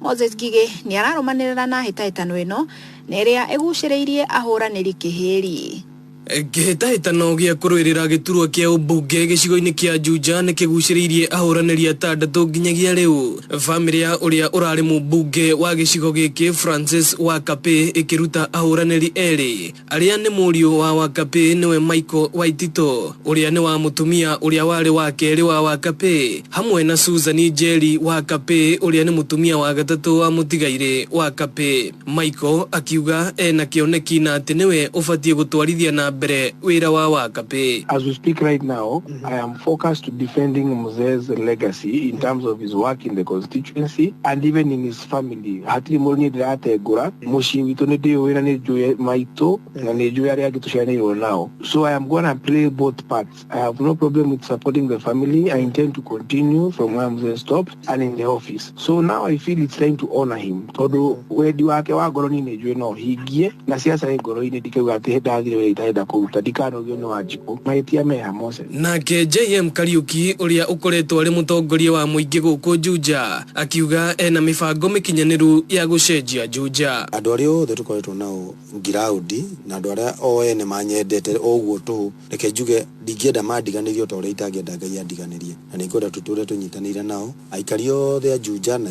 Moses Ngigĩ nĩ ararũmanĩrĩra na hĩtahĩtano ĩno na ĩrĩa ĩgucĩrĩirie ahũranĩri kĩhĩri. Kĩhĩtahĩtano gĩa kũrũĩrĩra gĩturwa kĩa ũmbunge gĩcigo-inĩ kĩa Juja nĩ kĩgucĩrĩirie ahũranĩri atandatũ nginyagia rĩu. Bamĩrĩ ya ũrĩa ũrarĩ mũmbunge wa gĩcigo gĩkĩ Francis Wakapĩ ĩkĩruta ahũranĩri erĩ arĩa nĩ mũriũ wa Wakapĩ nĩwe Michael Waitito ũrĩa nĩ wa mũtumia ũrĩa warĩ wa kerĩ wa Wakapĩ hamwe na Susan Njeri Wakapĩ ũrĩa nĩ mũtumia wa gatatũ wa mũtigairĩ Wakapĩ. Michael akiuga ena kĩoneki na atĩ nĩwe ũbatiĩ gũtwarithia na mbere wĩra wa Wakapĩ. As we speak right now, I am focused to defending Mzee's legacy in terms of his work in the constituency and even in his family. Hatirĩ mũndũ niĩ ndĩratengũra mũciĩ witũ, nĩ ndĩũĩ na nĩ njũĩ maitũ na nĩ njũĩ arĩa angĩ tũciaranĩirwo nao. So I am gonna play both parts. I have no problem with supporting the family. I intend to continue from where Mzee stopped and in the office. So now I feel it's time to honor him. Tondũ wendi wake wa ngoro niĩ nĩ njũĩ no hingie na siasa ĩ ngoro-inĩ, ndikauga atĩ ndathire wĩra itarenda kũruta, ndikanogio nĩ Wanjikũ. Mahĩtia meha Moses. Nake JM Kariuki ũrĩa ũkoretwo arĩ mũtongoria wa mũingĩ gũkũ Juja akiuga ena mĩbango mĩkinyanĩru ya gũcenjia Juja. Andũ arĩa othe tũkoretwo nao ngiraundi na andũ arĩa o ene manyendete o ũguo tũhũ, reke njuge ndingĩenda mandiganĩrie ta ũrĩa itangĩenda Ngai andiganĩrie, na nĩngwenda tũtũre tũnyitanĩire nao aikari othe a Juja na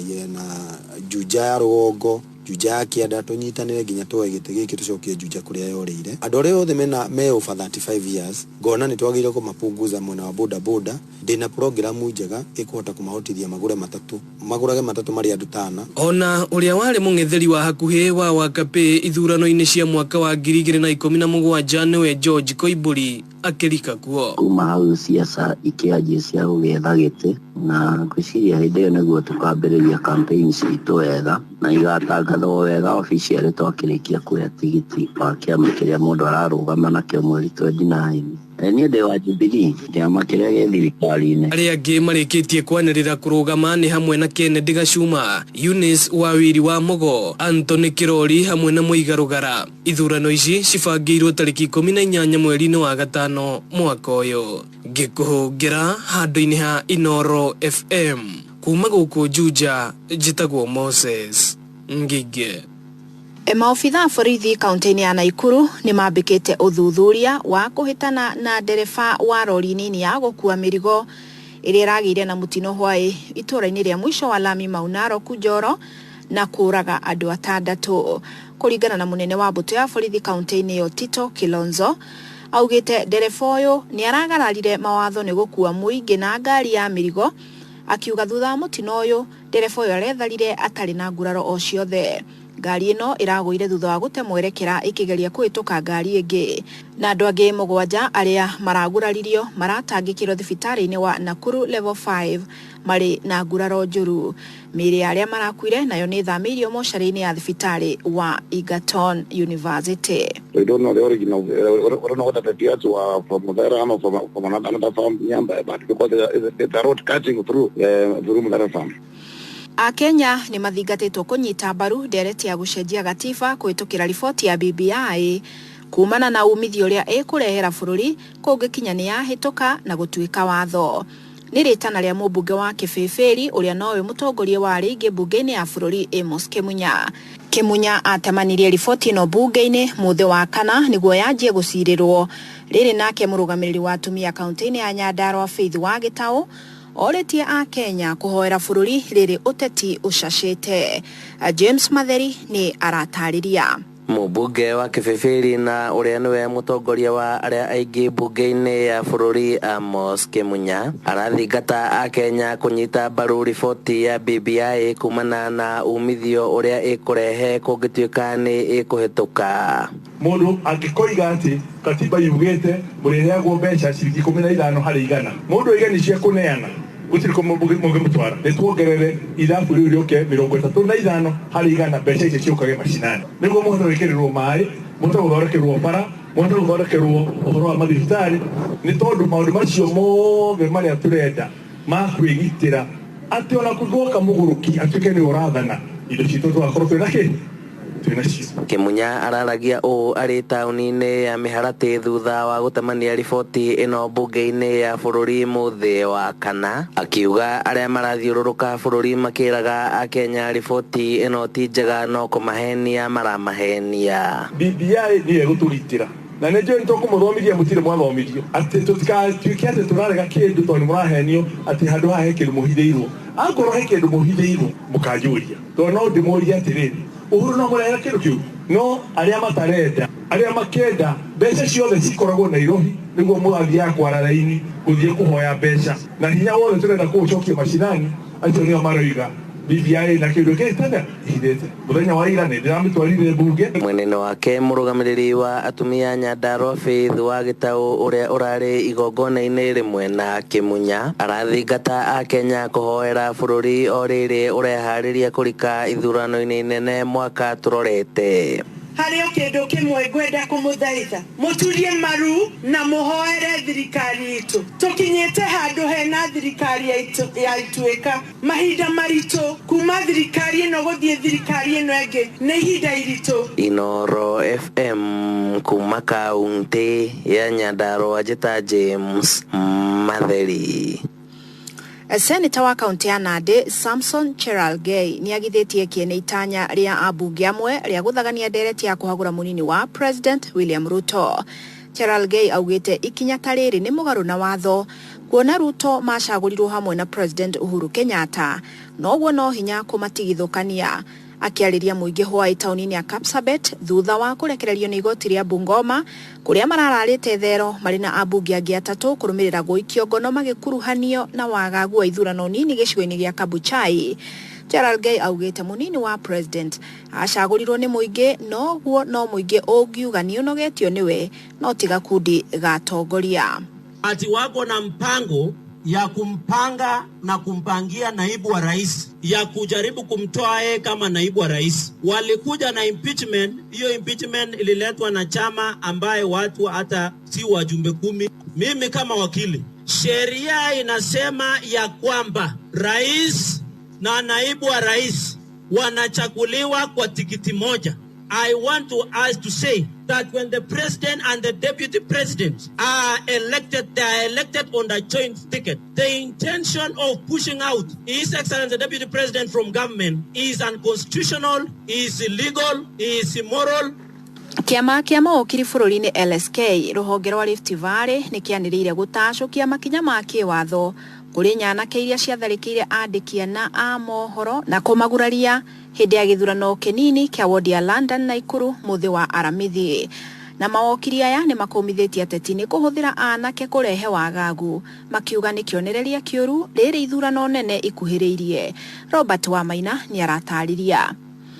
Juja ya rũgongo, Juja ya kĩanda, tũnyitanĩre nginya tuoe gĩtĩ gĩkĩ tũcokie Juja kũrĩa yorĩire. Andũ arĩa othe mena me over 35 years ngona nĩ twagĩrĩire kũmapunguza mwena wa boda boda. Ndĩna programu njega ĩkũhota kũmahotithia magũre matatũ, magũrage matatũ marĩ andũ tana. Ona ũrĩa warĩ mũng'etheri wa hakuhĩ wa Wakapĩ ithurano-inĩ cia mwaka wa 2017 nĩwe George Koimbũri akĩrika kuo. Kuma hau siasa ikĩanjia cia gũgĩetha gĩtĩ, na ngwĩciria hĩndĩ ĩyo nĩguo tũkambĩrĩria campaign citũ wega na igatangathwo wega officially twakĩrĩkia kuoya tigiti wa kĩama kĩrĩa mũndũ ararũgama nakĩo mweri 29. Niĩ ndĩ wa Jubilee, kĩama kĩrĩa gĩ thirikari-inĩ. Arĩa angĩ marĩkĩtie kwanĩrĩra kũrũgama nĩ hamwe na Kennedy Gachuma, Eunice Wawiri wa Mugo, Anthony Kirori hamwe na Muiga Rugara. Ithurano ici cibangĩirwo tarĩki 18 mweri-inĩ wa gatano mwaka ũyũ. Ngĩkũhũngĩra handũ-inĩ ha Inoro FM kuma gũkũ Juja, njĩtagwo Moses Ngige. Maobitha a borithi kaunti-inĩ ya Naikuru nĩ mambĩkĩte ũthuthuria wa kũhĩtana na ndereba wa rori nini ya gũkua mĩrigo ĩrĩa ĩragĩire na mũtino hwaĩ itũũra-inĩ rĩa mũico wa lami Mau Narok Njoro na kũraga andũ atandatũ. Kũringana na mũnene wa mbũtũ ya borithi kaunti-inĩ ĩyo Tito Kilonzo, augĩte ndereba ũyũ nĩ aragararire mawatho nĩ gũkua mũingĩ na ngari ya mĩrigo, akiuga thutha wa mũtino ũyũ ndereba ũyũ aretharire atarĩ na nguraro o ciothe. Ngari ĩno ĩragũire thutha wa gũte mwerekera ĩkĩgeria kũhĩtũka ngari ĩngĩ, na andũ angĩ 7 arĩa maraguraririo maratangĩkĩrwo thibitarĩ-inĩ wa Nakuru level 5 marĩ na nguraro njũru. Mĩĩrĩ ya arĩa marakuire nayo nĩ ĩthamĩirio mocarĩ-inĩ ya thibitarĩ wa Egerton University. We don't know the origin of, we don't know whether the tears were from Muthera or from another farm nearby, but because it's a road cutting through Muthera farm. Akenya nĩ mathingatĩtwo kũnyita mbaru ndereti ya gũcenjia gatiba kũhĩtũkĩra riboti ya BBI kumana na umithio ũrĩa ĩkũrehera bũrũri kũngĩkinya nĩ yahĩtũka na gũtuĩka watho. Nĩ rĩtana rĩa mũmbunge wa Kĩbĩbĩri ũrĩa nowe mũtongoria wa arĩa aingĩ mbunge-inĩ ya bũrũri Amos Kĩmunya. Kĩmunya atemanirie riboti ĩno mbunge-inĩ mũthĩ wa kana nĩguo yanjie gũcirĩrwo Rĩrĩ nake mũrũgamĩrĩri wa atumia kaunti-inĩ ya Nyandarua Faith wa Gĩtaũ orĩtie a Kenya kũhoera bũrũri rĩrĩ ũteti ũcacĩte. James Matheri nĩ aratarĩria. Mũmbunge wa Kĩbĩbĩri na ũrĩa nĩwe mũtongoria wa arĩa aingĩ mbunge-inĩ ya bũrũri Amos Kĩmunya arathingata akenya kũnyita mbaru riboti ya BBI kumana na umithio ũrĩa ĩkũrehe kũngĩtuĩka nĩ ĩkũhĩtũka. Mũndũ angĩkoiga atĩ katiba yugĩte mũrĩheagwo mbeca ciringi 15 harĩ igana, mũndũ oige nĩ cia kũneana, gũtirĩ kũ mũngĩmũtwara. Nĩ tuongerere ithabu rĩu rĩũke 35 harĩ igana, mbeca icio ciũkage macinani nĩguo mũhote gwĩkĩrĩrwo maĩ, mũhote gũthondekerwo bara, mũhote gũthondekerwo ũhoro wa mathibitarĩ, nĩ tondũ maũndũ macio mothe marĩa tũrenda ma kwĩgitĩra atĩ ona kũgwoka mũgũrũki atuĩke nĩ ũrathana, indo citũ tũgakorwo twĩna kĩ twĩnacio. Kĩmunya araragia ũũ arĩ taũni-inĩ ya Mĩharatĩ thutha wa gũtemania riboti ĩno mbunge-inĩ ya bũrũri mũthĩ wa kana, akiuga arĩa marathiũrũrũka bũrũri makĩraga akenya riboti ĩno ti njega no kũmahenia maramahenia. BBI nĩyo ĩgũtũgitĩra na nĩ njũĩ nĩ tũkũmũthomithia mũtirĩ mwathomithio atĩ tũtigatuĩke atĩ tũrarega kĩndũ tondũ nĩ mũrahenio atĩ handũ haha he kĩndũ mũhithĩirwo. Akorwo he kĩndũ mũhithĩirwo mũkanjũria, tondũ no ndĩmũrie atĩrĩrĩ, Uhuru no mũrehere kĩndũ kĩu? No arĩa matarenda, arĩa makenda mbeca ciothe cikoragwo Nairobi nĩguo mũrathiaga kwara raini gũthiĩ kũhoya mbeca na hinya wothe tũrenda kũũcokia macinani, acio nĩo maroiga BBI na kĩndũ kĩtete ihithĩte. Mũthenya wa ira nĩ ndĩramĩtwarire mbunge. Mwena-inĩ wake mũrũgamĩrĩri wa atumia Nyandarua Faith wa Gĩtaũ ũrĩa ũrarĩ igongona-inĩ rĩmwe na Kĩmunya arathingata akenya kũhoera bũrũri o rĩrĩ ũreharĩria kũrika ithurano-inĩ nene mwaka tũrorete. Harĩ o kĩndũ kĩmwe ngwenda kũmũthaitha, mũturie maru na mũhoere thirikari itũ. Tũkinyĩte handũ hena thirikari ya Ituĩka, mahinda maritũ kuma thirikari ĩno gũthiĩ thirikari ĩno ĩngĩ nĩ ihinda iritũ. Inoro FM kuma kaunti ya Nyandarua, njĩta James Matheri. Seneta wa kaunti ya Nandi Samson Cherargei nĩ agithĩtie kĩene itanya rĩa ambunge amwe rĩa gũthagania ndereti ya kũhagũra mũnini wa President William Ruto. Cherargei augĩte ikinya ta rĩrĩ nĩ mũgarũ na watho kuona Ruto macagũrirwo hamwe na President Uhuru Kenyatta, noguo no hinya kũmatigithũkania. Akĩarĩria mũingĩ hwaĩ taũni-inĩ ya Kapsabet thutha wa kũrekererio nĩ igoti rĩa Bungoma kũrĩa marararĩte thero marĩ na ambunge angĩ atatũ kũrũmĩrĩra gũikio ngono magĩkuruhanio na wagagu wa ithurano nini gĩcigo-inĩ gĩa Kabuchai. Cherargei augĩte mũnini wa president acagũrirwo nĩ mũingĩ, noguo no mũingĩ ũngiuga nĩ ũnogetio nĩwe no ti gakundi gatongoria. Ati wako na mpango ya kumpanga na kumpangia naibu wa rais, ya kujaribu kumtoa yeye kama naibu wa rais. Walikuja na impeachment. Hiyo impeachment ililetwa na chama ambaye watu hata si wajumbe 10. Mimi kama wakili, sheria inasema ya kwamba rais na naibu wa rais wanachaguliwa kwa tikiti moja. I want to ask to say that when the president and the deputy president are elected, they are elected on the joint ticket. The intention of pushing out His Excellency the Deputy President from government is unconstitutional, is illegal, is immoral. Kĩama kĩa mawokiri bũrũri-inĩ LSK rũhonge rwa Rift Valley nĩ kĩanĩrĩire gũtacũkia makinya ma kĩwatho kũrĩ nyanake iria ciatharĩkĩire andĩki ana a mohoro na kũmaguraria hĩndĩ ya gĩthurano kĩnini kĩa wodi ya London Naikuru mũthĩ wa Aramithi. Na mawokiri aya nĩ makũmithĩtie ateti nĩ kũhũthĩra anake kũrehe wagagu, makiuga nĩ kĩonereria kĩũru rĩrĩ ithurano nene ikuhĩrĩirie. Robert Wamaina nĩ aratarĩria.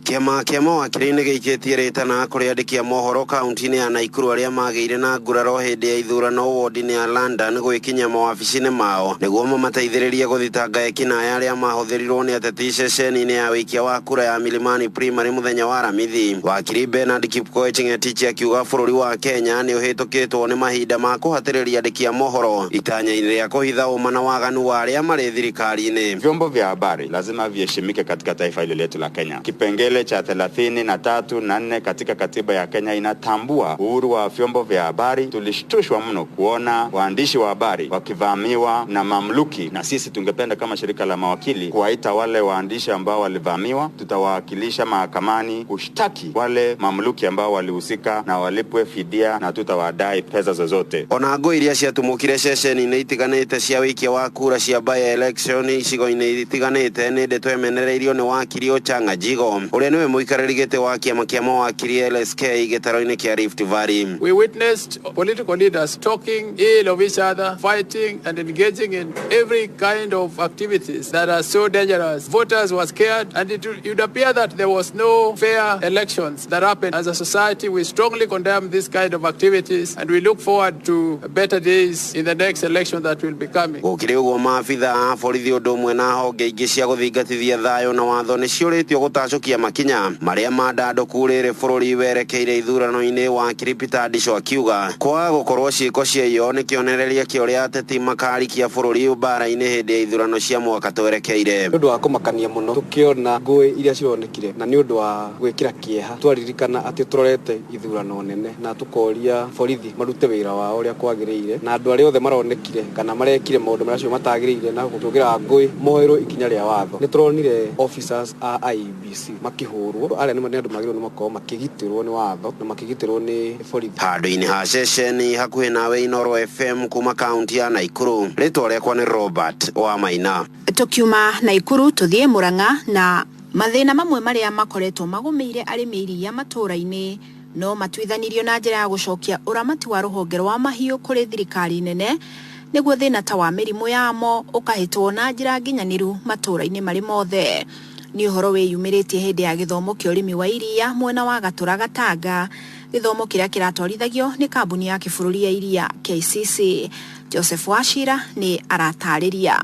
Kĩama kĩa mawakiri nĩ gĩikĩtie rĩtana kũrĩ andĩki a mohoro kaunti-inĩ ya Naikuru arĩa magĩire na nguraro hĩndĩ ya ithurano wodi-inĩ ya London gwĩkinyia mawabici-inĩ mao nĩguo mamateithĩrĩrie gũthitanga ekinaĩ arĩa mahũthĩrirwo nĩ ateti ceceni-inĩ ya wĩikia wa kura ya Milimani Primary mũthenya wa Aramithi. Wakiri Bernard Kipkoech Ng'etich akiuga bũrũri wa Kenya nĩ ũhĩtũkĩtwo nĩ mahinda ma kũhatĩrĩria andĩki a mohoro itanya-inĩ rĩa kũhitha ũma na waganu wa arĩa marĩ thirikari-inĩ. Vyombo vya habari lazima viheshimike katika taifa hili letu la Kenya. Kipengele Kipengele cha 33 na 4 katika katiba ya Kenya inatambua uhuru wa vyombo vya habari. Tulishtushwa mno kuona waandishi wa habari wakivamiwa na mamluki, na sisi tungependa kama shirika la mawakili kuwaita wale waandishi ambao walivamiwa, tutawawakilisha mahakamani kushtaki wale mamluki ambao walihusika na walipwe fidia na tutawadai pesa zozote. Ona ngũ iria ciatumũkire ceceni-inĩ itiganĩte cia wĩikia wa kura cia by election icigo-inĩ itiganĩte nĩ ndeto ĩmenereirio nĩ wakiri Ochang'a Jigo ũrĩa nĩwe mũikarĩri gĩtĩ wa kĩama kĩa mawakiri LSK gĩtaro-inĩ kĩa Rift Valley. We witnessed political leaders talking ill of each other, fighting and engaging in every kind of activities that are so dangerous. Voters were scared, and it would appear that there was no fair elections that happened. As a society, we strongly condemn this kind of activities, and we look forward to better days in the next election that will be coming. Gũkĩrĩ ũguo, maabitha a borithi ũndũ ũmwe na honge ingĩ cia gũthingatithia thayũ na watho nĩ ciũrĩtio gũtacũkia makinya marĩa mandandũku rĩrĩ bũrũri werekeire ithurano-inĩ. Wakiri Peter Ndisho akiuga kwaga gũkorwo ciĩko cia iyo nĩ kĩonereria kĩa ũrĩa ateti makarikia bũrũri mbara-inĩ hĩndĩ ya ithurano cia mwaka twerekeire. Nĩ ũndũ wa kũmakania mũno tũkĩona ngũĩ iria cironekire, na nĩ ũndũ wa gwĩkĩra kĩeha twaririkana atĩ tũrorete ithurano nene, na tũkoria borithi marute wĩra wao ũrĩa kwagĩrĩire, na andũ arĩa othe maronekire kana marekire maũndũ macio matagĩrĩire na gũtũgĩra ngũĩ moerwo ikinya rĩa watho. Nĩ tũronire officers a IEBC makĩhũrwo, arĩa nĩ andũ magĩrĩirwo nĩ makorwo makĩgitĩrwo nĩ watho na makĩgitĩrwo nĩ borithi. Handũ-inĩ ha ceceni hakuhĩ nawe Inooro FM kuma kaunti ya Naikuru, rĩtwa rĩakwa nĩ Robert wa Maina. Tukiuma Naikuru tuthie Murang'a, na mathĩna mamwe marĩa makoretwo magũmĩire arĩmi iria matũũra-inĩ no matuithanirio na njĩra ya gũcokia ũramati wa rũhonge rwa mahiũ kũrĩ thirikari nene, nĩguo thĩna ta wa mĩrimũ yamo ũkahĩtwo na njĩra nginyanĩru matũũra-inĩ marĩ mothe. Nĩ ũhoro wĩyumĩrĩtie hĩndĩ ya gĩthomo kĩa ũrĩmi wa iria mwena wa Gatũra Gatanga, gĩthomo kĩrĩa kĩratwarithagio nĩ kambuni ya kĩbũrũri ya iria KCC. Joseph Wachira nĩ aratarĩria.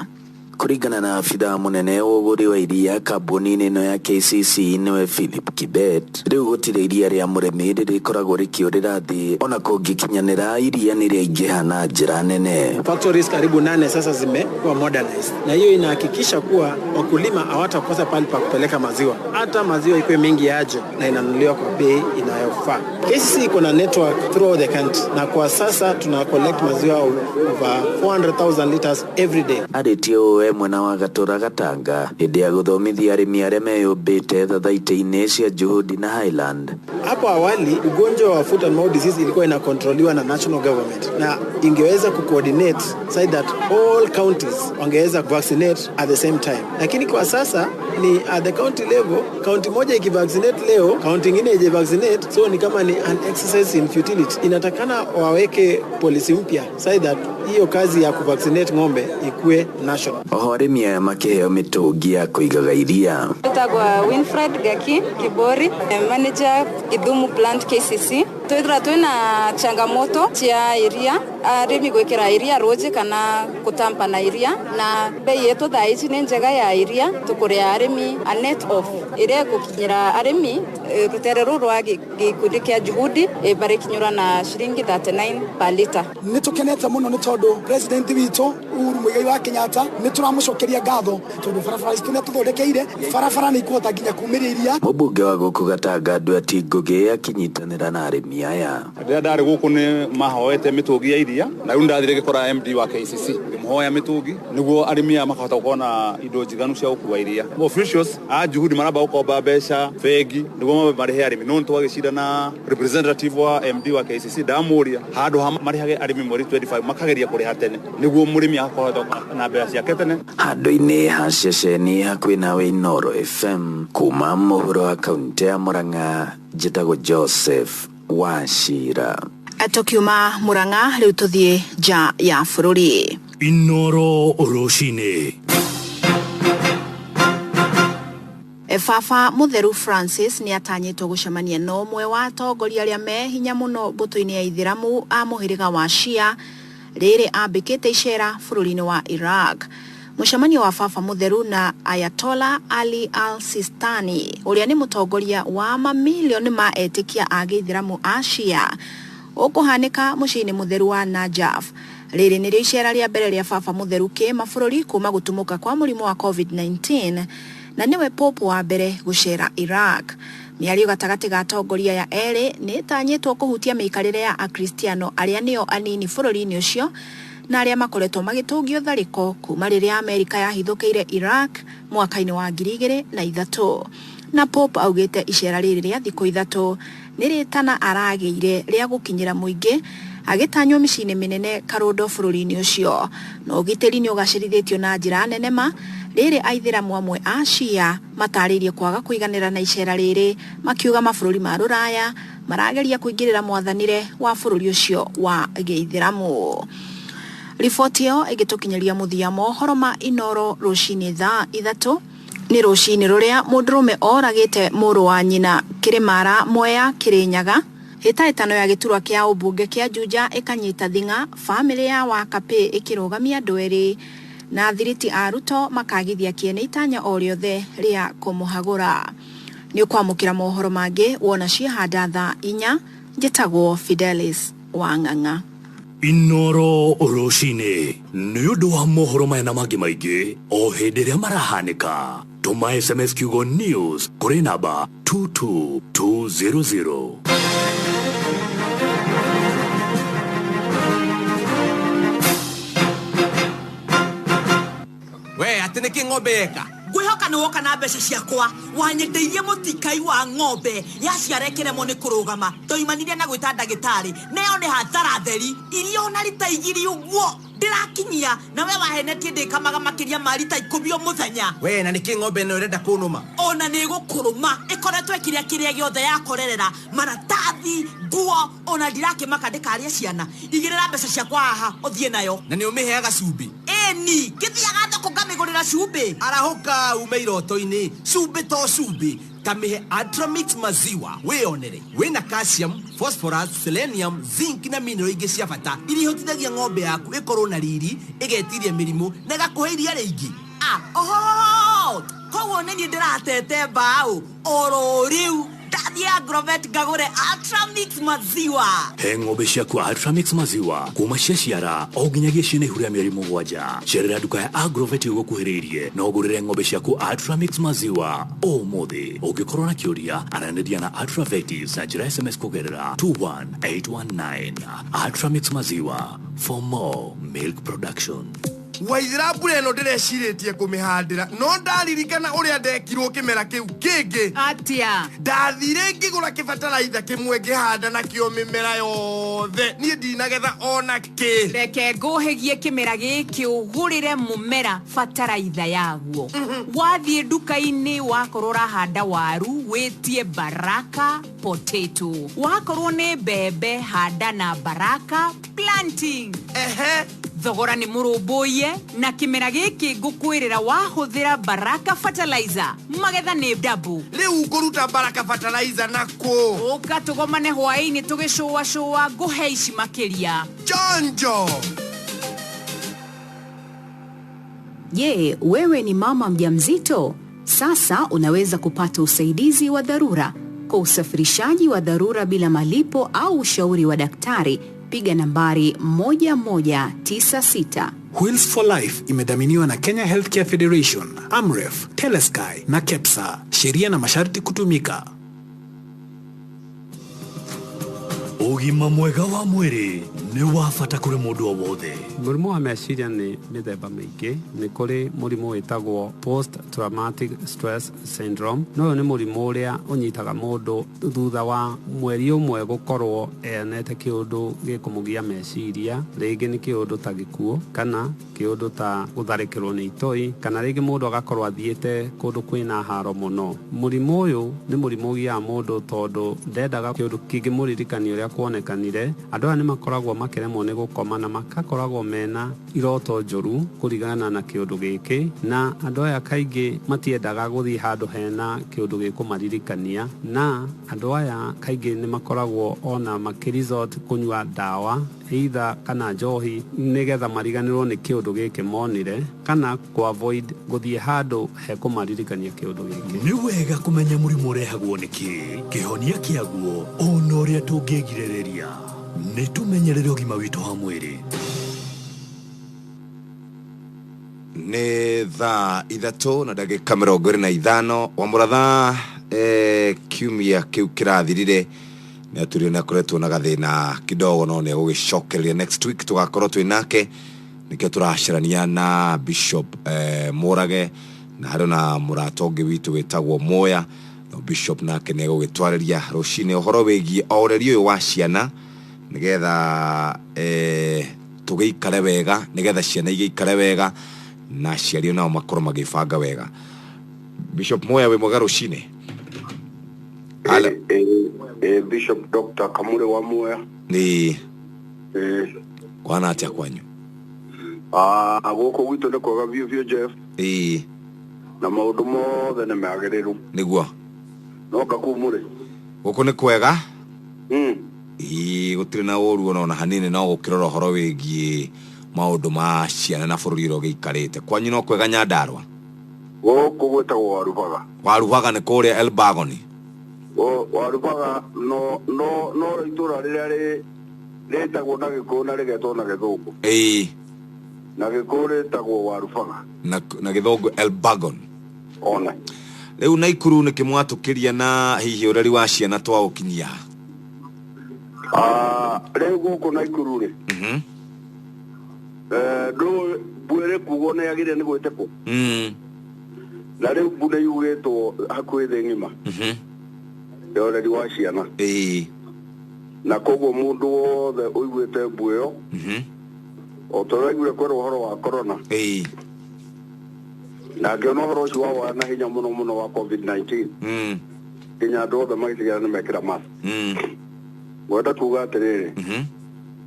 Kũringana na abithaa mũnene wa ũgũri wa iria kambuni-inĩ ĩno ya KCC nĩwe Philip Kibet, rĩu gũtirĩ iria rĩa mũrĩmi rĩrĩkoragwo rĩkĩũrĩra thĩ, ona kũngĩkinyanĩra iria nĩ rĩaingĩha na njĩra nene. Factories karibu 8 sasa zimekuwa modernized, na hiyo inahakikisha kuwa wakulima hawatakosa pahali pa kupeleka maziwa, hata maziwa ikuwe mingi aje, na inanunuliwa kwa bei inayofaa. KCC iko na network throughout the country, na kwa sasa tuna collect maziwa over 400,000 liters every day. Arĩtie ũũ mwena wa Gatũra Gatanga hĩndĩ ya gũthomithia arĩmi arĩa meyũmbĩte thathaitĩ-inĩ cia Juhudi na Highland. Hapo awali ugonjwa wa foot and mouth disease ilikuwa inakontroliwa na national government, na ingeweza kucoordinate so that all counties wangeweza vaccinate at the same time, lakini kwa sasa ni at the county level. County moja ikivaccinate leo, county ingine ije vaccinate, so ni kama ni an exercise in futility. Inatakana waweke policy mpya so that hiyo kazi ya kuvaccinate ng'ombe ikue national. Oho arĩmi aya makĩheo mĩtũngi ya kũigaga iria. Tagwa Winfred Gaki Kibori, manager Githumu plant KCC. Twithira twina changamoto cia iria, arĩmi gwĩkĩra iria rũji kana gũtampa na iria, na bei yetu thaa ici nĩ njega ya iria, tũkũrĩa arĩmi a net off ĩrĩa ĩgũkinyĩra arĩmi rũtere rũrũ rwa gĩkundi kĩa Juhudi barĩkinyũra na ciringi 39 per liter. Nĩ tũkenete mũno nĩ tondũ president witũ Uhuru Muigai wa Kenyatta nĩ tũramũcokeria ngatho tondũ barabara citũ nĩ atũthondekeire, barabara nĩ ikũhota nginya kumĩria iria. Mũmbunge wa gũkũ Gatanga Nduati Ngũgĩ akĩnyitanĩra na arĩmi aya. Rĩrĩa ndarĩ gũkũ nĩ mahoete mĩtũngi ya iria, na rĩu ndathire ngĩkora MD wa KCC ngĩmũhoya mĩtũngi nĩguo arĩmi aya makahota gũkorwo na indo njiganu cia gũkua iria. Officials a Juhudi maramba gũkomba mbeca bengi nĩguo mambe marĩhe arĩmi, no nĩtwagĩcira na representative wa MD wa KCC ndamũria handũ ha marĩhage arĩmi mweri 25 makageria kũrĩha tene nĩguo mũrĩmi agakorwo na mbeca ciake tene. Handũ-inĩ ha ceceni hakuhĩ nawe Inooro FM kuma mũhuro wa kaunti ya Murang'a, njĩtagwo Joseph Wachira. Tukiuma Murang'a rĩu tũthiĩ nja ya bũrũri. Inooro rũcinĩ. Baba Mũtheru Francis nĩ atanyĩtwo gũcemania na ũmwe wa atongoria arĩa me hinya mũno mbũtũ-inĩ ya Ithĩramu a mũhĩrĩga wa Shia rĩrĩ ambĩkĩte icera bũrũri-inĩ wa Iraq. Mũcemanio wa Baba Mũtheru na Ayatollah Ali al-Sistani ũrĩa nĩ mũtongoria wa mamilioni ma etĩkia a gĩithĩramu a Shia ũkũhanĩka mũciĩ-inĩ mũtheru wa Najaf. Rĩrĩ nĩrĩo icera rĩa mbere rĩa Baba Mũtheru kĩmabũrũri kuma gũtumũka kwa mũrimũ wa COVID-19 Na nĩwe Pope wa mbere gũcera Iraq. Mĩario gatagatĩ ga atongoria aya erĩ nĩ ĩtanyĩtwo kũhutia mĩikarĩre ya Akristiano arĩa nĩo anini bũrũri-inĩ ũcio na arĩa makoretwo magĩtũngio tharĩko kuma rĩrĩa Amerika yahithũkĩire Iraq mwaka-inĩ wa 2003. Na Pope augĩte icera rĩrĩ rĩa thikũ 3 nĩ rĩtana aragĩire rĩa gũkinyĩra mũingĩ agĩtanywo mĩciĩ-inĩ mĩnene karũndo bũrũri-inĩ ũcio. Na ũgitĩri nĩ ũgacĩrithĩtio na njĩra nene ma rĩrĩ aithĩramu amwe a Shia matarĩirie kwaga kũiganĩra na icera rĩrĩ, makiuga mabũrũri ma rũraya marageria kũingĩrĩra mwathanĩre wa bũrũri ũcio wa gĩithĩramu. Riboti ĩyo ĩgĩtũkinyĩria mũthia mohoro ma Inoro rũcinĩ thaa 3 nĩ rũcinĩ rũrĩa mũndũrũme oragĩte mũrũ wa nyina Kĩrĩmara Mwea Kĩrĩnyaga. Hĩtahĩtano ya gĩturwa kĩa ũmbunge kĩa Juja ĩkanyita thing'a, bamĩrĩ ya Wakapĩ ĩkĩrũgamia andũ erĩ, na thiriti a Ruto makagithia kĩene itanya o rĩothe rĩa kũmũhagũra. Nĩ ũkwamũkĩra mohoro mangĩ wona ciehanda thaa 4. Njĩtagwo Fidelis Wang'ang'a. Inoro rũcinĩ nĩ ũndũ wa mohoro maya na mangĩ maingĩ o hĩndĩ ĩrĩa marahanĩka. Tũma SMS kiugo news kũrĩ namba 22200. We atĩ nĩkĩ ng'ombe yeka? Ngwĩhoka nĩ woka na mbeca ciakwa. Wanyendeirie mũtikai wa ng'ombe yaciara ĩkĩremwo nĩ kũrũgama. Ndoimanire na gwĩta ndagĩtarĩ, nayo nĩ hathara theri. Iria ona rita 2 ũguo ndĩrakinyia, na we wahenetie ndĩkamaga makĩria ma rita 10 o mũthenya. We na nĩkĩ ng'ombe ĩno ĩrenda kũnũma? Ona nĩ ĩgũkũrũma, ĩkoretwo ĩkĩrĩa kĩrĩa gĩothe yakorerera, maratathi, nguo, ona ndirakĩmaka ndĩkarĩe ciana. Igĩrĩra mbeca ciakwa haha ũthiĩ nayo. Na nĩ ũmĩheaga cumbĩ? Ĩni, ngĩthiaga thoko ngamĩgũrĩra cumbĩ. Arahũka ume iroto-inĩ, cumbĩ to cumbĩ. Kamĩhe Ultramix maziwa wĩyonere. Wĩna calcium, phosphorus, selenium, zinc na mineral ingĩ cia bata iria ihotithagia ng'ombe yaku ĩkorwo na riri, ĩgetiria mĩrimũ na ĩgakũhe iria rĩingĩ. Oho, koguo nĩ niĩ ndĩratete mbaũ oro rĩu ndathiĩ Agrovet ngagũre Ultramix maziwa. He ng'ombe ciaku Ultramix maziwa kuma ciaciara o nginyagia ciĩna ihu rĩa mĩeri 7. Cerera nduka ya Agrovet ĩgũkuhĩrĩirie na ũgũrĩre ng'ombe ciaku Ultramix maziwa ũmũthĩ. Ũngĩkorwo na kĩũria, aranĩria na Ultravet na njĩra SMS kũgerera 21819. Ultramix maziwa for more milk production. Waithira mbura ĩno ndĩrecirĩtie kũmĩhandĩra, no ndaririkana ũrĩa ndekirwo kĩmera kĩu kĩngĩ. Atia? Ndathire ngĩgũra kĩbataraitha kĩmwe ngĩhanda nakĩo mĩmera yothe, niĩ ndinagetha ona kĩ. Reke ngũhĩgie kĩmera gĩkĩ ũgũrĩre mũmera bataraitha yaguo. Wathiĩ nduka-inĩ wakorwo ũrahanda waru wĩtie Baraka potato, wakorwo nĩ mbembe handa na Baraka planting. Thogora nĩ mũrũmbũiye, na kĩmera gĩkĩ ngũkwĩrĩra wahũthĩra Baraka fertilizer magetha nĩ double. Rĩu ngũruta Baraka fertilizer nakũ? Ũka tũgomane hwaĩ-inĩ tũgĩcũacũa ngũhe ici makĩria. Chonjo. Je, wewe ni mama mjamzito? Sasa unaweza kupata usaidizi wa dharura kwa usafirishaji wa dharura bila malipo au ushauri wa daktari. Piga nambari 1196. Wheels for Life imedhaminiwa na Kenya Healthcare Federation, Amref, Telesky na KEPSA. Sheria na masharti kutumika. Ũgima mwega wa mwĩrĩ nĩ wa bata kũrĩ mũndũ o wothe. Mũrimũ wa meciria nĩ mĩthemba mĩingĩ. Nĩ kũrĩ mũrimũ wĩtagwo post traumatic stress syndrome. Na ũyũ nĩ mũrimũ ũrĩa ũnyitaga mũndũ thutha wa mweri ũmwe gũkorwo eonete kĩũndũ gĩkũmũgia meciria, rĩngĩ nĩ kĩũndũ ta gĩkuũ kana kĩũndũ ta gũtharĩkĩrwo nĩ itoi, kana rĩngĩ mũndũ agakorwo athiĩte kũndũ kwĩna haro mũno. Mũrimũ ũyũ nĩ mũrimũ ũgiaga mũndũ tondũ ndendaga kĩũndũ kĩngĩmũririkania ũrĩa kuonekanire. Andũ aya nĩ makoragwo makĩremwo nĩ gũkoma na makakoragwo mena iroto njũru kũringana na kĩũndũ gĩkĩ, na andũ aya kaingĩ matiendaga gũthiĩ handũ hena kĩũndũ gĩkũmaririkania, na andũ aya kaingĩ nĩ makoragwo ona makĩresort kũnyua ndawa either kana njohi nĩgetha mariganĩrwo nĩ kĩũndũ gĩkĩ monire, kana kũ avoid gũthiĩ handũ hekũmaririkania kĩũndũ gĩkĩ. Nĩ wega kũmenya mũrimũ ũrehagwo nĩkĩ, kĩhonia kĩaguo, ona ũrĩa tũngĩgirĩrĩria. Nĩ tũmenyerere ũgima witũ wa mwĩrĩ. Nĩ thaa 3 na ndagĩka 25. Wa mũratha, kiumia kĩu kĩrathirire nĩ atwĩrire nĩ akoretwo na gathĩna kidogo, no nĩ egũgĩcokereria next week tũgakorwo twĩ nake. Nĩkĩo tũracerania na Bishop Mũrage, na harĩ na mũrata ũngĩ witũ wĩtagwo Moya. No Bishop nake nĩ egũgĩtwarĩria rũcinĩ ũhoro wĩgiĩ o ũreri ũyũ wa ciana, nĩgetha tũgĩikare wega, nĩgetha ciana igĩikare wega na aciari nao makorwo magĩbanga wega. Bishop Moya, wĩ mwega rũcinĩ? Bishop Dr. Kamure wa Moya. Nĩ kwana atĩa kwanyu? Gũkũ gwitũ nĩ kwega biũ biũ, Jeff. Na maũndũ mothe nĩ magĩrĩru. Nĩguo. No ngakuu mũrĩ? Gũkũ nĩ kwega. Ĩĩ, gũtirĩ na ũru ona hanini, no gũkĩrora ũhoro wĩgiĩ maũndũ ma ciana na bũrũri ũrĩa ũgĩikarĩte. Kwanyu no kwega Nyandarua? Gũkũ gwĩtagwo Warubaga. Warubaga nĩ kũrĩa Elbagoni? Warubaga no no no itũra rĩrĩa rĩtagwo na Gĩkũyũ na rĩgetwo na Gĩthũngũ. Na Gĩkũyũ rĩtagwo Warubaga. Na Gĩthũngũ Elbagon. Ona. Rĩu Naikuru nĩkĩ mwatũkĩria na hihi ũreri wa ciana twaũkinyia? Rĩu gũkũ Naikuru rĩ, ndũĩ mbu ĩrĩ kugwo nĩ yagĩrĩire nĩ gwĩtĩkwo. Na rĩu mbu nĩ yugĩtwo hakuhĩ thĩ ng'ima ya ũreri wa ciana. Na koguo mũndũ wothe ũiguĩte mbu ĩyo, o ta ũrĩa aiguire kwerwo ũhoro wa corona, na ngĩona ũhoro ũcio wa na hinya mũno mũno wa COVID-19, nginya andũ othe magĩtigĩra nĩ mekĩra mask. Ngwenda kuga atĩrĩrĩ,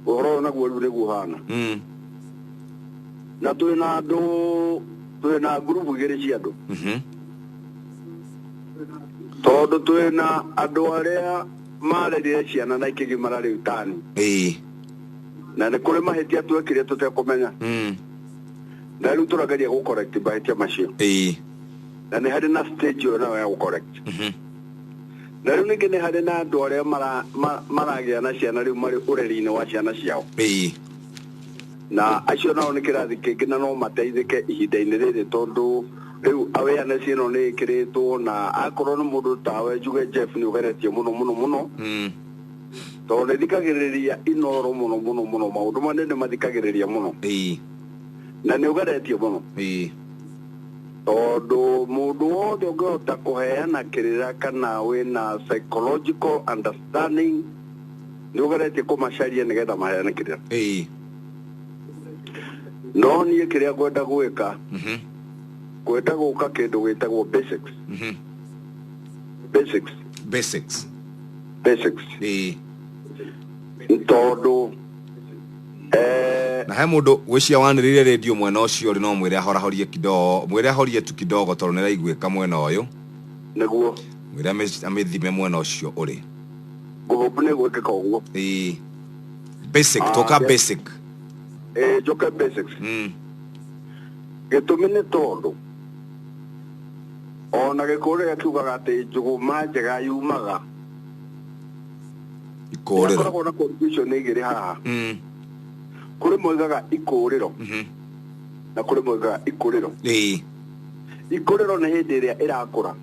ũhoro ũyũ naguo rĩu nĩguo ũhana. Na twĩna andũ, twĩna ngurubu igĩrĩ cia andũ, tondũ twĩna andũ arĩa marerire ciana na ikĩgimara rĩu tani. Na nĩ kũrĩ mahĩtia twekire tũtekũmenya. Na rĩu tũrageria gũ correct mahĩtia macio. Na nĩ harĩ na stage ĩyo nayo ya gũ correct. Na rĩu ningĩ nĩ harĩ na andũ arĩa maragĩa na ciana rĩu marĩ ũreri-inĩ wa ciana ciao. Na acio nao nĩ kĩrathi kĩngĩ, na no mateithĩke ihinda-inĩ rĩrĩ, tondũ rĩu awareness ĩno nĩ ĩkĩrĩtwo, na akorwo nĩ mũndũ tawe njuge Jeff nĩ ũgeretie mũno mũno mũno, tondũ nĩ thikagĩrĩria Inoro mũno mũno mũno, maũndũ manene mathikagĩrĩria mũno. Na nĩ ũgeretie mũno, tondũ mũndũ wothe ũngĩhota kũheana kĩrĩra kana wĩna psychological understanding nĩ ũgeretie kũmacaria nĩgetha maheane kĩrĩra. No niĩ kĩrĩa ngwenda gwĩka, ngwenda gũka kĩndũ gĩtagwo basics. Basics. Basics. Basics. Tondũ Na he mũndũ gwĩcia wanĩrĩire rĩndio mwena ũcio ũrĩ, no mwĩre ahorahorie kidogo, mwĩre ahorie tu kidogo, tondũ nĩraiguĩka mwena ũyũ. Nĩguo. Mwĩre amĩthime mwena ũcio ũrĩ. Ngũhope nĩ gwĩkĩka ũguo. Basic, toka basic. Njoke basics. Gĩtũmi nĩ tondũ ona Gĩkũyũ rĩrĩa kiugaga atĩ njũgũma njega yumaga ikũrĩro. Nĩhakoragwo na confusion igĩrĩ haha. Kũrĩ moigaga ikũrĩro na kũrĩ moigaga ikũrĩro. Ikũrĩro nĩ hĩndĩ ĩrĩa ĩrakũra.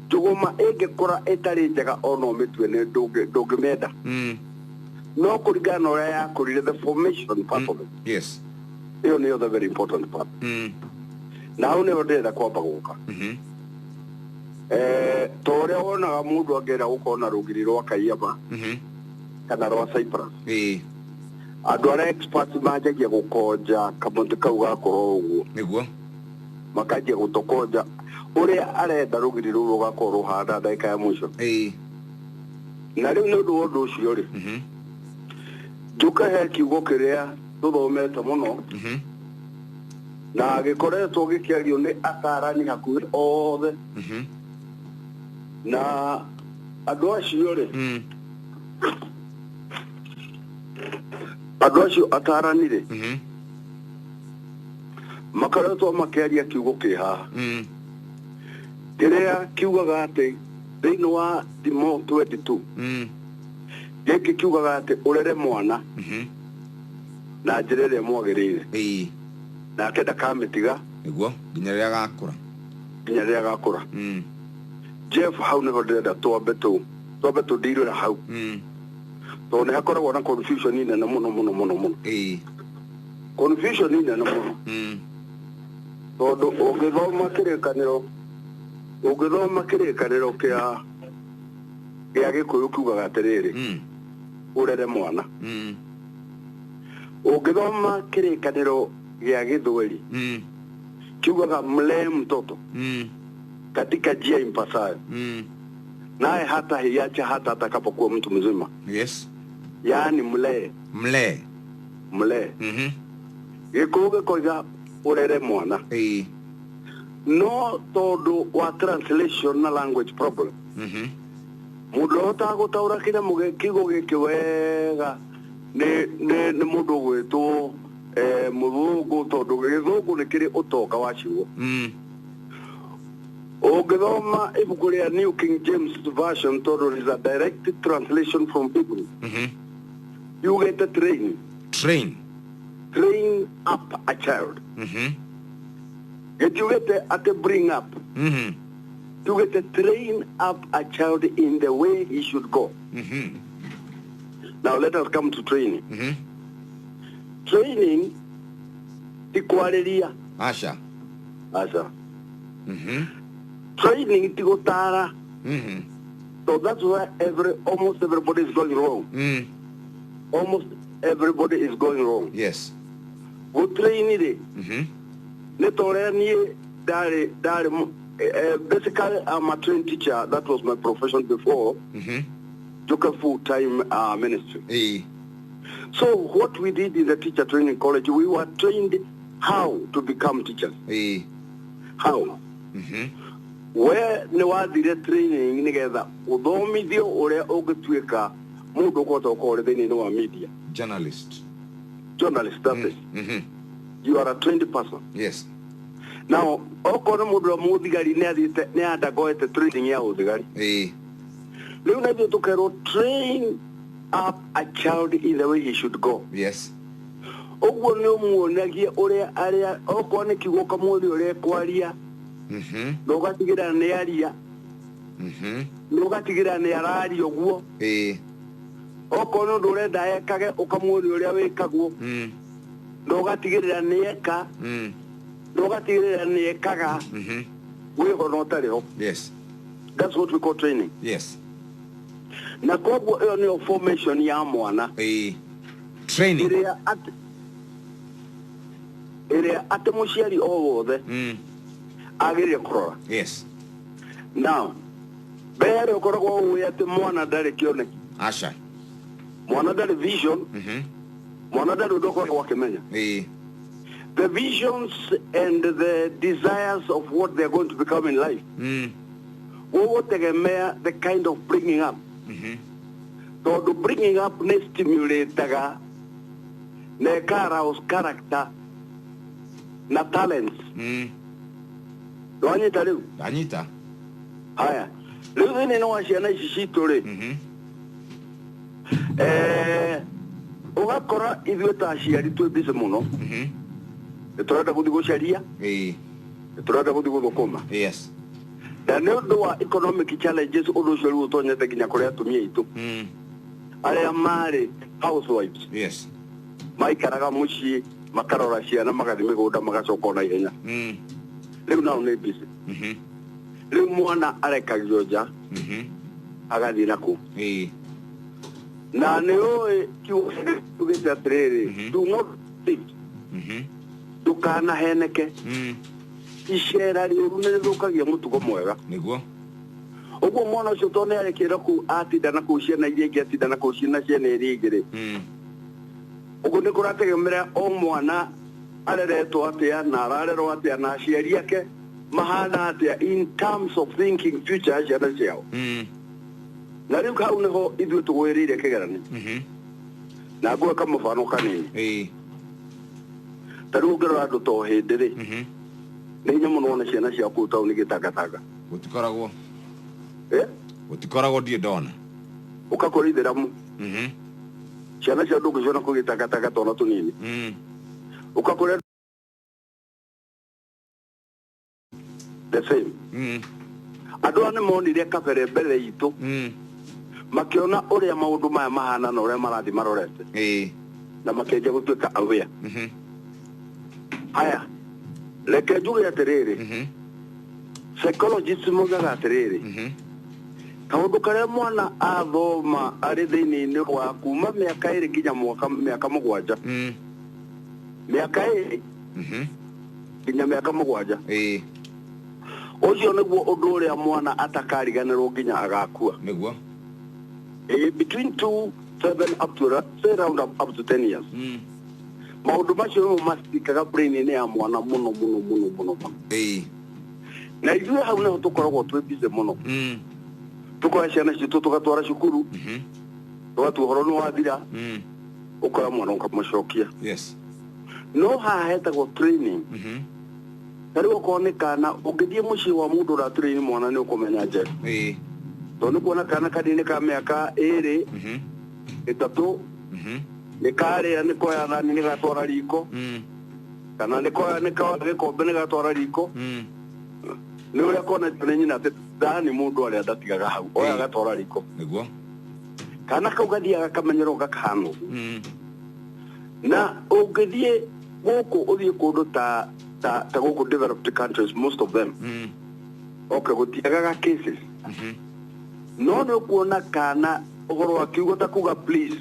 Njũgũma ĩngĩkũra ĩtarĩ njega ona ũmĩtue nĩ ndũngĩmĩenda. No kũringana na ũrĩa yakũrire, the formation part of it. Ĩyo nĩyo the very important part. Na hau nĩho ndĩrenda kwamba gũka. Ta ũrĩa wonaga mũndũ angĩenda gũkorwo na rũgiri rwa Kaiyaba kana rwa Cyprus. Andũ arĩa experts manjagia gũkonja kamũtĩ kau gakorwo ũguo. Nĩguo. Makanjia gũtokonja ũrĩa arenda rũgiri rũu rũgakorwo rũhana ndagĩka ya mũico. Na rĩu nĩ ũndũ wa ũndũ ũcio rĩ, njũke he kiugo kĩrĩa tũthomete mũno na gĩkoretwo gĩkĩario nĩ atarani hakuhĩ othe, na andũ acio rĩ, andũ acio atarani rĩ, makoretwo makĩaria kiugo kĩ haha kĩrĩa kiugaga atĩ thĩinĩ wa Thimo 22, gĩkĩ kiugaga atĩ ũrere mwana na njĩra ĩrĩa mwagĩrĩire. Nake ndakamĩtiga. Nĩguo nginya rĩrĩa agakũra. Nginya rĩrĩa agakũra. Jeff, hau nĩho ndĩrenda twambe tũndirĩra hau. Tondũ nĩ hakoragwo na confusion nene mũno mũno mũno mũno. Confusion nene mũno. Tondũ ũngĩthoma kĩrĩkanĩro kĩa Gĩkũyũ kiugaga atĩrĩrĩ, ũrere mwana. Ũngĩthoma kĩrĩkanĩro gĩa Gĩthweri kiugaga mlee mtoto katika njia impasayo, naye hata hiacha hata atakapokuwa mtu mzima. Yes. Yaani mlee. Mlee. Mlee. Gĩkũyũ gĩkoiga ũrere mwana. No tondũ wa translation na language problem, mũndũ ahotaga gũtaũra kĩnyamũ kiugo gĩkĩ wega nĩ mũndũ ũgwĩtwo mũthũngũ, tondũ gĩthũngũ nĩ kĩrĩ ũtonga wa ciugo. Ũngĩthoma ibuku rĩa New King James Version, tondũ is a direct translation from Hebrew, yugĩte train. Train. Train up a child. Gĩtiugĩte atĩ bring up. Kiugĩte train up a child in the way he should go. Now let us come to training. Training ti kwarĩria. Aca. Aca. Training ti gũtara. So that's where almost everybody is going wrong. Almost everybody is going wrong. Yes. Gũtrain rĩ, nĩ ta ũrĩa niĩ ndarĩ basically I'm a trained teacher. That was my profession before. Took a full-time ministry. So what we did in the teacher training college, we were trained how to become teachers. How? We nĩ wathire training nĩgetha ũthomithio ũrĩa ũngĩtuĩka mũndũ ũkũhota gũkorwo ũrĩ thĩinĩ wa media. Journalist. Journalist, that is. You are a trained person. Yes. Now, okorwo nĩ mũndũ wa mũthigari nĩ athiĩte nĩ undergoete training ya ũthigari. Rĩu na ithuĩ tũkerwo train up a child in the way he should go. Yes. Ũguo nĩ ũmuonagie ũrĩa arĩa okorwo nĩ kiugo ũkamuonia ũrĩa ekwaria, na ũgatigĩrĩra nĩ aria, na ũgatigĩrĩra nĩ araria ũguo. Okorwo nĩ ũndũ ũrenda ekage ũkamuonia ũrĩa wĩkagwo, na ũgatigĩrĩra nĩ eka, na ũgatigĩrĩra nĩ ekaga, wĩho na ũtarĩ ho. Yes. That's what we call training. Yes. Na koguo ĩyo nĩyo formation ya mwana. Training. Ĩrĩa atĩ mũciari o wothe agĩrĩire kũrora. Yes. Now, mbere ũkoragwo ũĩ atĩ mwana ndarĩ kĩoneki. Aca. Mwana ndarĩ vision. Mwana ndarĩ ũndũ ũkoragwo akĩmenya. The visions and the desires of what they are going to become in life gũgũtegemea the kind of bringing up. Tondũ bringing up nĩ stimulataga na ĩka-arouse character na talents. Wanyita rĩu? Ndanyita. Haya. Rĩu thĩinĩ wa ciana ici citũ rĩ, ũgakora ithuĩ ta aciari twĩ busy mũno. Nĩ tũrenda gũthiĩ gũcaria, nĩ tũrenda gũthiĩ gũthũkũma. Yes. Na nĩ ũndũ wa economic challenges ũndũ ũcio rĩu ũtonyete nginya kũrĩ atumia aitũ arĩa marĩ housewives. Yes. Maikaraga mũciĩ makarora ciana magathiĩ mĩgũnda magacoka o na ihenya. Rĩu nao nĩ busy. Rĩu mwana arekagio nja agathiĩ na kũu. Na nĩ ũĩ kiugo kiugĩte atĩrĩrĩ, do not think, ndũkanaheneke. Icera rĩũru nĩ rĩthũkagia mũtugo mwega. Nĩguo. Ũguo mwana ũcio tondũ nĩ arĩkĩra kũu atinda na kũu ciana iria ingĩ atinda na kũu ciana iria ingĩ rĩ, ũguo nĩ kũrategemera o mwana areretwo atĩa na ararerwo atĩa na aciari ake mahana atĩa in terms of thinking future ya ciana ciao. Na rĩu hau nĩho ithuĩ tũgwĩrĩire kĩgeranio. Na ngwĩka mũbano kanini. Ta rĩu ũngĩrora andũ to hĩndĩ rĩ, nĩ hinya mũno wone ciana cia kũu taũni gĩtangatanga. Gũtikoragwo. Gũtikoragwo ndirĩ ndona. Ũgakora ithĩramu. Ciana cia ndũngĩciona kũu gĩtangatanga twana tũnini. Ũgakora The same. Andũ aya nĩ monire kabere mbere itũ, makĩona ũrĩa maũndũ maya mahana na ũrĩa marathiĩ marorete, na makĩanjia gũtuĩka aware. Haya, reke njuge atĩrĩrĩ, psychologists moigaga atĩrĩrĩ, kaũndũ karĩa mwana athoma arĩ thĩinĩ-inĩ wa kuma mĩaka 2 nginya mwaka mĩaka 7, mĩaka 2 nginya mĩaka 7, ũcio nĩguo ũndũ ũrĩa mwana atakariganĩrwo nginya agakua. Nĩguo. Between 2, 7 up to, say, round up to 10 years. Maũndũ macio nĩmo macikaga brain-inĩ ya mwana mũno mũno mũno mũno mũno. Na ithuĩ hau nĩho tũkoragwo twĩ busy mũno. Tukoya ciana citũ tũgatwara cukuru, tũgatua ũhoro nĩ wathira, ũkoya mwana ũkamũcokia. Yes. No haha hetagwo training. Ta rĩu okorwo nĩ kana, ũngĩthiĩ mũciĩ wa mũndũ ũratrain mwana nĩ ũkũmenya njera. Tondũ nĩ kuona kana kanini ka mĩaka 2, 3, nĩ karĩa, nĩ koya thani nĩ gatwara riko, kana nĩ koya nĩ koya gĩkombe nĩ gatwara riko. Nĩ ũrĩa konetio nĩ nyina atĩ thani mũndũ arĩa ndatigaga hau, oya gatwara riko. Nĩguo. Kana kau gathiaga kamenyerwo gakahana ũguo. Na ũngĩthiĩ gũkũ, ũthiĩ kũndũ ta gũkũ developed countries, most of them, okay, gũtiagaga cases, no nĩ ũkuona kana ũhoro wa kiugo ta kuga "please",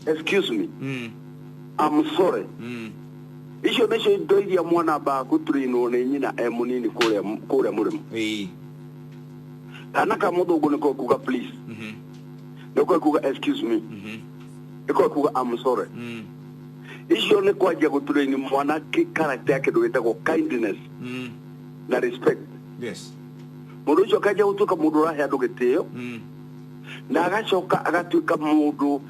"excuse me", "I'm sorry", icio nĩcio indo iria mwana ambaga gũtrainwo nĩ nyina e mũnini kũrĩa mũrĩmo. Kana ka mũthũngũ nĩko kuga "please", nĩko kuga "excuse me", nĩko kuga "I'm sorry". Icio nĩ kwanjia gũtrain mwana character ya kĩndũ gĩtagwo kindness na respect. Mũndũ ũcio akanjia gũtuĩka mũndũ ũrahe andũ gĩtĩo, na agacoka agatuĩka mũndũ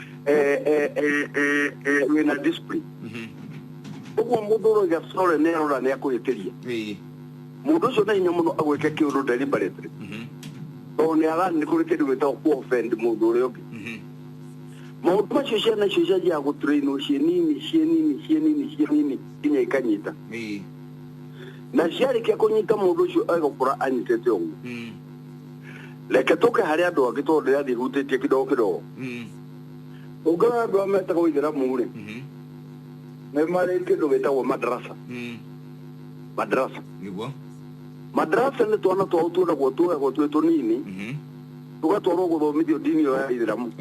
wĩna discipline. Ũguo mũndũ ũroiga sorry nĩ arora nĩ akũhĩtĩria. Mũndũ ũcio nĩ hinya mũno agwĩke kĩũndũ deliberately, tondũ nĩ ara nĩ kũrĩ kĩndũ gĩtagwo ku-offend mũndũ ũrĩa ũngĩ. Maũndũ macio ciana icio cianjiaga gũtrainwo ciĩ nini, ciĩ nini, ciĩ nini, ciĩ nini, nginya ikanyita. Na ciarĩkia kũnyita, mũndũ ũcio egũkũra anyitĩte ũguo. Reke tũke harĩ andũ angĩ, tondũ ndĩrathiĩ hutĩtie kidogo kidogo. Ũngĩrora andũ aya metagwo ithĩramu rĩ, nĩ marĩ kĩndũ gĩtagwo madrasa. Madrasa. Nĩguo. Madrasa nĩ twana twao tuonagwo tuoyagwo twĩ tũnini, tũgatwarwo gũthomithio ndini ĩyo ya ithĩramu.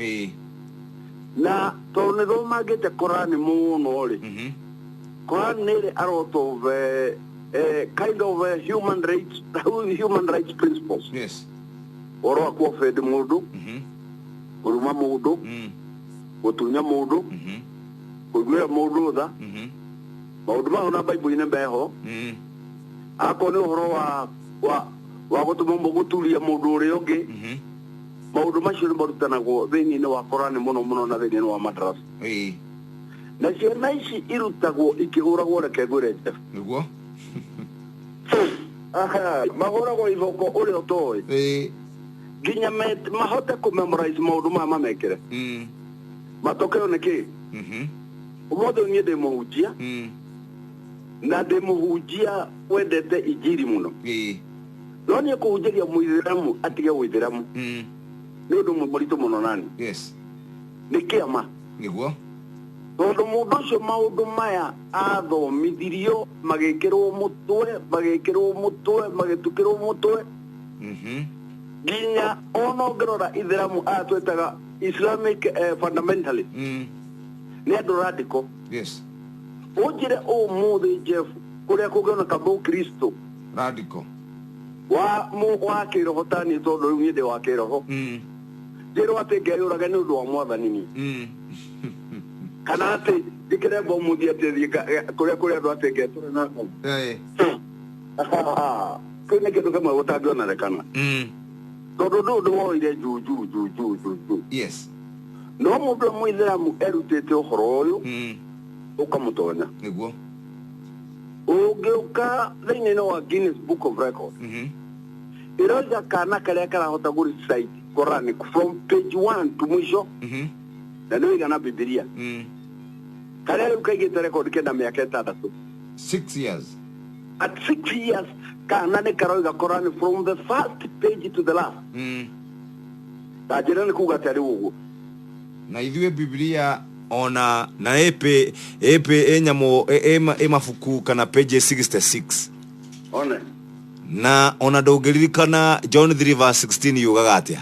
Na tondũ nĩ thomangĩte Korani mũno rĩ, Koran nĩ ĩrĩ a lot of kind of human rights principles. Ũhoro wa kuoffend mũndũ, kũruma mũndũ, gũtunya mũndũ, kũiguĩra mũndũ tha, maũndũ macio na Bible-inĩ meho. Akorwo nĩ ũhoro wa gũtũma gũturia mũndũ ũrĩa ũngĩ, maũndũ macio nĩ marutanagwo thĩinĩ wa Korani mũno mũno na thĩinĩ wa madrasa. Na ciana ici irutagwo ikĩhũragwo. Reke ngwĩre, Jeff. Nĩguo. Aha, mahũragwo iboko ũrĩa ũtoĩ nginya mahote kũ memorize maũndũ maya mamekĩre. Matokeo nĩ kĩ? Ũmũthĩ niĩ ndĩ mũhunjia, na ndĩ mũhunjia wendete injiri mũno, no niĩ kũhunjĩria mũithĩramu atige ũithĩramu nĩ ũndũ mũritũ mũno nani. Nĩ kĩama. Nĩguo. Tondũ mũndũ ũcio maũndũ maya athomithirio, magĩkĩrwo mũtwe, magĩkĩrwo mũtwe, magĩtukĩrwo mũtwe, nginya ona ũngĩrora ithĩramu aya twĩtaga Islamic fundamentalist, nĩ andũ radical. Ũnjĩre ũmũthĩ, Jeff, kũrĩa kũngĩoneka mũkristo radical wa kĩroho ta niĩ, tondũ rĩu niĩ ndĩ wa kĩroho, njĩrwo atĩ ngeyũrage nĩ ũndũ wa mwathani niĩ, kana atĩ njĩkĩre bomu thiĩ atĩ thiĩ kũrĩa andũ atĩ ngetũre na bomu, kĩu nĩ kĩndũ kĩmwe gũtangĩonerekana, tondũ ndũ ũndũ woire juu juu juu juu juu juu. No mũndũ ũrĩa mũithĩramu erutĩte ũhoro ũyũ ũkamũtonya. Nĩguo. Ũngĩũka thĩinĩ wa Guinness Book of Record, ĩroiga kana karĩa karahota gũ recite Quran from page 1 to mũico, na nĩ ũigana Bibilia, karĩa rĩu kaigĩte record kena mĩaka 6. 6 years. At 6 years kana nĩ karoiga Koran from the first page to the last. Ta njĩra nĩ kuga atĩ arĩ ũguo. Na ithuĩ Biblia ona na ĩpĩ ĩpĩ ĩ nyamũ ĩ mabuku kana page 66. One. Na ona ndũngĩririkana John 3 verse 16 yugaga atĩa.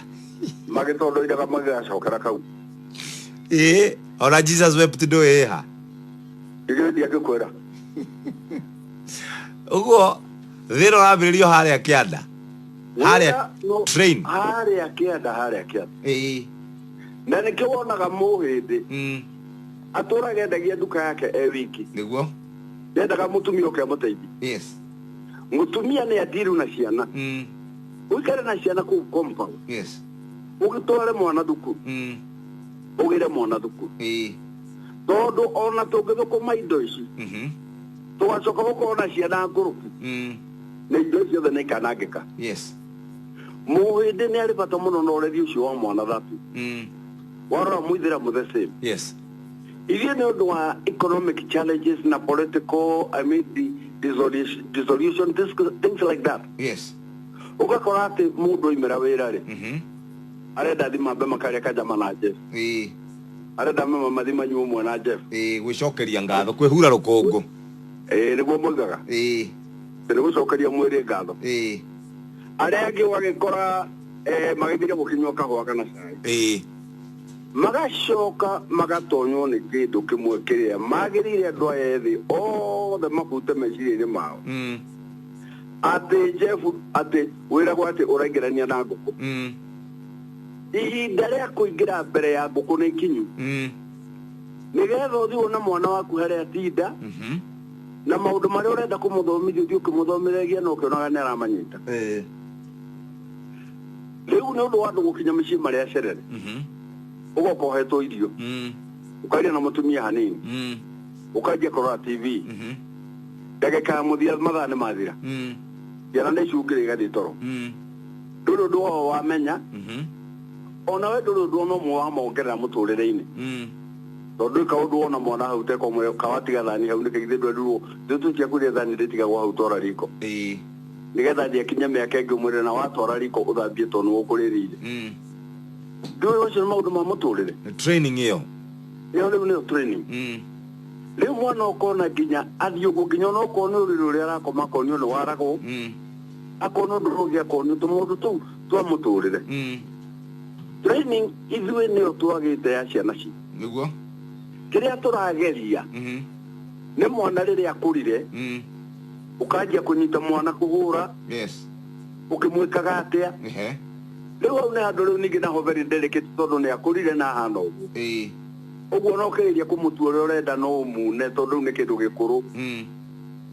Magĩtondoiraga magĩgacokera kau. Ĩ ona Jesus wept ndũĩ ĩha. Ithuĩ ndiangĩkwĩra. Ũguo thĩna ũrambĩrĩrio harĩa kĩanda, harĩa Wĩra train. Harĩa kĩanda, harĩa kĩanda. Na nĩkĩo wonaga mũhĩndĩ atũraga endagia nduka yake e wiki. Ndendaga mũtumia ũke amũteithie. Mũtumia nĩ adiru na ciana, ũikare na ciana kũu compound, ũgĩtware mwana thukuru, ũgĩre mwana thukuru, tondũ ona tũngĩthũkũma indo ici, tũgacoka gũkorwo na ciana ngũrũki, na indo ici ciothe nĩ ikanangĩka. Mũhĩndĩ nĩ arĩ bata mũno na ũreri ũcio wa mwana thatu. Warora mũithĩramu the same. Ithuĩ nĩ ũndũ wa economic challenges na political, I mean, the dissolution, things like that, ũgakora atĩ mũndũ oimĩra wĩra rĩ, arenda thiĩ mambe makarĩa kajama na Jeff, arenda mama mathi manyue ũmwe na Jeff. Ĩĩ, gwĩcokeria ngatho, kwĩhura rũkũngũ. Ĩĩ, nĩguo moigaga. Nĩ gũcokeria mwĩrĩ ngatho. Arĩa angĩ ũgagĩkora magĩthire gũkĩnyua kahũa kana cai, magacoka magatonywo nĩ kĩndũ kĩmwe kĩrĩa magĩrĩire andũ aya ethĩ othe mabute meciria-inĩ mao, atĩ Jeff, atĩ wĩragwo atĩ ũraingĩrania na ngũkũ. Ihinda rĩa kũingĩra mbere ya ngũkũ nĩ ikinyu, nĩgetha ũthiĩ wone mwana waku harĩa atinda na maũndũ marĩa ũrenda kũmũthomithia, ũthiĩ ũkĩmũthomithagia na ũkĩonaga nĩ aramanyita. Rĩu nĩ ũndũ wa andũ gũkinya mĩciĩ marĩa acerere, ũgoka ũhetwo irio, ũkaria na mũtumia hanini, ũkanjia kũrora TV, ndagĩka ya mũthia mathaa nĩ mathira, ciana nĩ icungĩrĩ igathiĩ toro. Ndũrĩ ũndũ wao wamenya, ona we ndũrĩ ũndũ ona ũmwe wamongerera mũtũrĩre-inĩ, tondũ ndũĩ kaũndũ wona mwana hau tekomwe kawatiga thani hau nĩkĩ, githĩ ndwerirwo ithuĩ tũtiakuire thani ndĩtigagwo hau, twara riko, nĩgetha ndiakinya mĩaka ĩngĩ ũmwĩre na watwara riko ũthambie tondũ nĩwe ũkũrĩrĩire. Ndũĩ ũcio nĩ maũndũ ma mũtũrĩre. Training ĩyo. Ĩyo rĩu nĩyo training. Rĩu mwana ũkona nginya athiĩ ũguo, nginya ona okorwo nĩ ũrĩrĩ ũrĩa arakoma akonio nĩ waragwo, akona ũndũ ũngĩ, akonio tũmaũndũ tũu twa mũtũrĩre. Training ithuĩ nĩyo twagĩte ya ciana citũ. Kĩrĩa tũrageria nĩ mwana rĩrĩa akũrire, ũkanjia kũnyita mwana kũhũra, ũkĩmwĩkaga atĩa. Rĩu hau nĩ handũ rĩu ningĩ naho very delicate, tondũ nĩ akũrire na ahana ũguo ũguo, no ũkĩgeria kũmũtua ũrĩa ũrenda no ũmune, tondũ rĩu nĩ kĩndũ gĩkũrũ.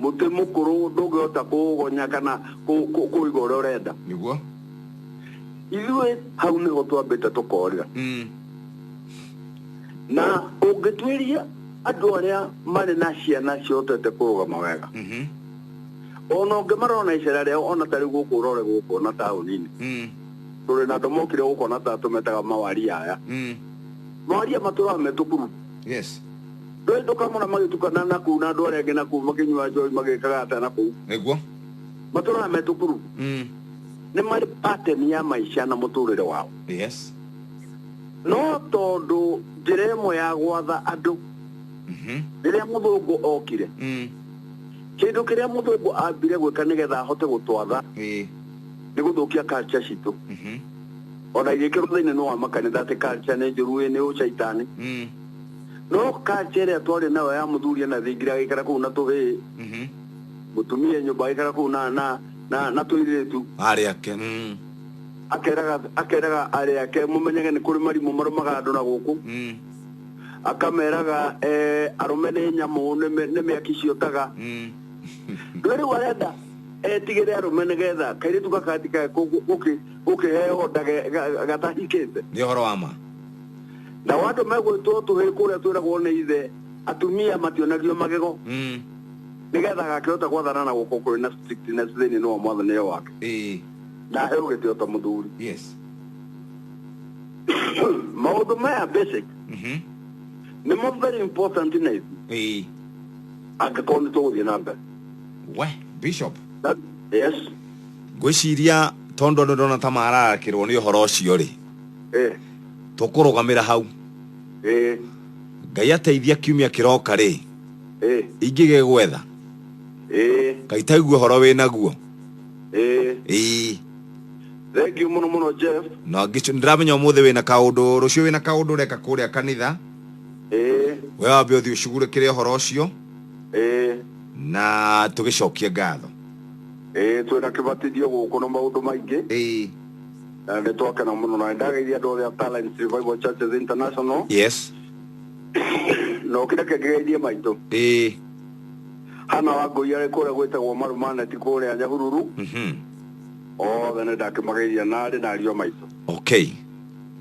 Mũtĩ mũkũrũ ndũngĩhota kũũgonya kana kũiga ũrĩa ũrenda. Ithuĩ hau nĩho twambĩte tũkorĩra. Na ũngĩtuĩria andũ arĩa marĩ na ciana cihotete kũrũgama wega, ona ũngĩmarora na icera rĩao, ona ta rĩu gũkũ ũrore gũkũ na taũni-inĩ, tũrĩ na andũ mokire gũkũ na ta tũmetaga mawaria aya. Mawaria matũraga me tũkuru. Ndũĩ ndũkamona magĩtukana na kũu na andũ arĩa angĩ na kũu, makĩnyua njohi, magĩkaga atĩa na kũu. Matũraga me tũkuru. Nĩ marĩ pattern ya maica na mũtũrĩre wao. No tondũ njĩra ĩmwe ya gwatha andũ, rĩrĩa mũthũngũ okire, kĩndũ kĩrĩa mũthũngũ ambire gwĩka nĩgetha ahote gũtwatha nĩ gũthũkia culture citũ. Ona igĩkĩrwo thĩinĩ nĩ wa makanitha atĩ culture nĩ njũru, ĩ nĩ ũcaitani. No culture ĩrĩa twarĩ nayo ya mũthuri na thingira agĩikara kũu na tũhĩĩ, mũtumia nyũmba agĩikara kũu na tũirĩtu, Arĩ ake. Akeraga arĩ ake mũmenyage nĩ kũrĩ marimũ marũmaga andũ na gũkũ, akameraga arũme nĩ nyamũ, nĩ mĩaki ciotaga. Ndũĩ rĩu arenda etigĩre arũme nĩgetha kairĩtu gaka gatikae gũkĩheo nda gatahikĩte. Nĩ ũhoro wa ma. Nao andũ megwĩtwo tũhĩĩ kũrĩa twĩragwo nĩ ithe atumia mationagio magego, nĩgetha agakĩhota gwathana na gũkũ kũrĩ na strictness thĩinĩ wa mwathanĩre wake na aheo gĩtĩo ta mũthuri. Maũndũ maya basic nĩmo very important na ithuĩ angĩkorwo nĩ tũgũthiĩ na mbere. We bishop. Yes. Ngwĩciria tondũ andũ ndona ta mararakĩrwo nĩ ũhoro ũcio rĩ, tũkũrũgamĩra hau. Ngai ateithia kiumia kĩroka rĩ, ingĩgĩgwetha kaitaigua ũhoro wĩ naguo. Ĩĩ. Thank you mũno mũno, Jeff. Na ndĩramenya ũmũthĩ wĩna kaũndũ, rũciũ wĩna kaũndũ ũreka kũrĩa kanitha. We wambe ũthiĩ ũcugurĩkĩre ũhoro ũcio na tũgĩcokie ngatho. Ĩĩ, twĩna kĩbatithio gũkũ na maũndũ maingĩ. Na nĩ twakena mũno na nĩndageithia andũ othe a Talents Revival Churches International. Na ũkĩreke ngĩgeithie maitũ. Hana wa Ngũi arĩ kũrĩa gwĩtagwo Marumaneti kũrĩa Nyahururu. Othe nĩ ndakĩmageithia na arĩ na ariũ a maitũ.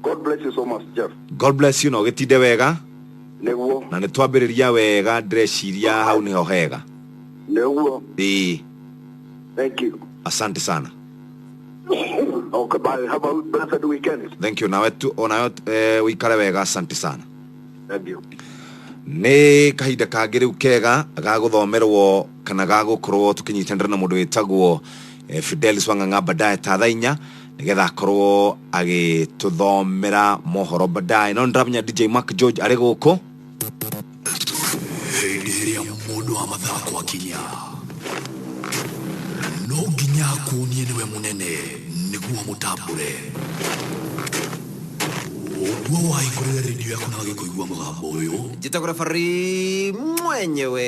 God bless you so much, Jeff. God bless you na ũgĩtinde wega. Nĩguo. Na nĩ twambĩrĩria wega, ndĩreciria hau nĩho hega. Nĩguo. Ĩĩ. Thank you. Asante sana. Okay, bye. Have a blessed weekend. Thank you. Nawe tu onawe ũikare wega, asante sana. Thank you. Nĩ kahinda kangĩ rĩu kega ga gũthomerwo kana ga gũkorwo tũkĩnyitanĩra na mũndũ wĩtagwo Fidelis Wang'ang'a baadaye ta thaa 4 nĩgetha akorwo agĩtũthomera mohoro baadaye, no nĩndĩramenya DJ Mark George arĩ gũkũ. Hĩndĩ ĩrĩa mũndũ wa mathako akinya no nginya akuonie nĩwe mũnene nĩguo mũtambũre. Ũguo wahingũrĩra redio yaku na wagĩkũigua mũgambo ũyũ. Njĩtagwo referee mwenyewe.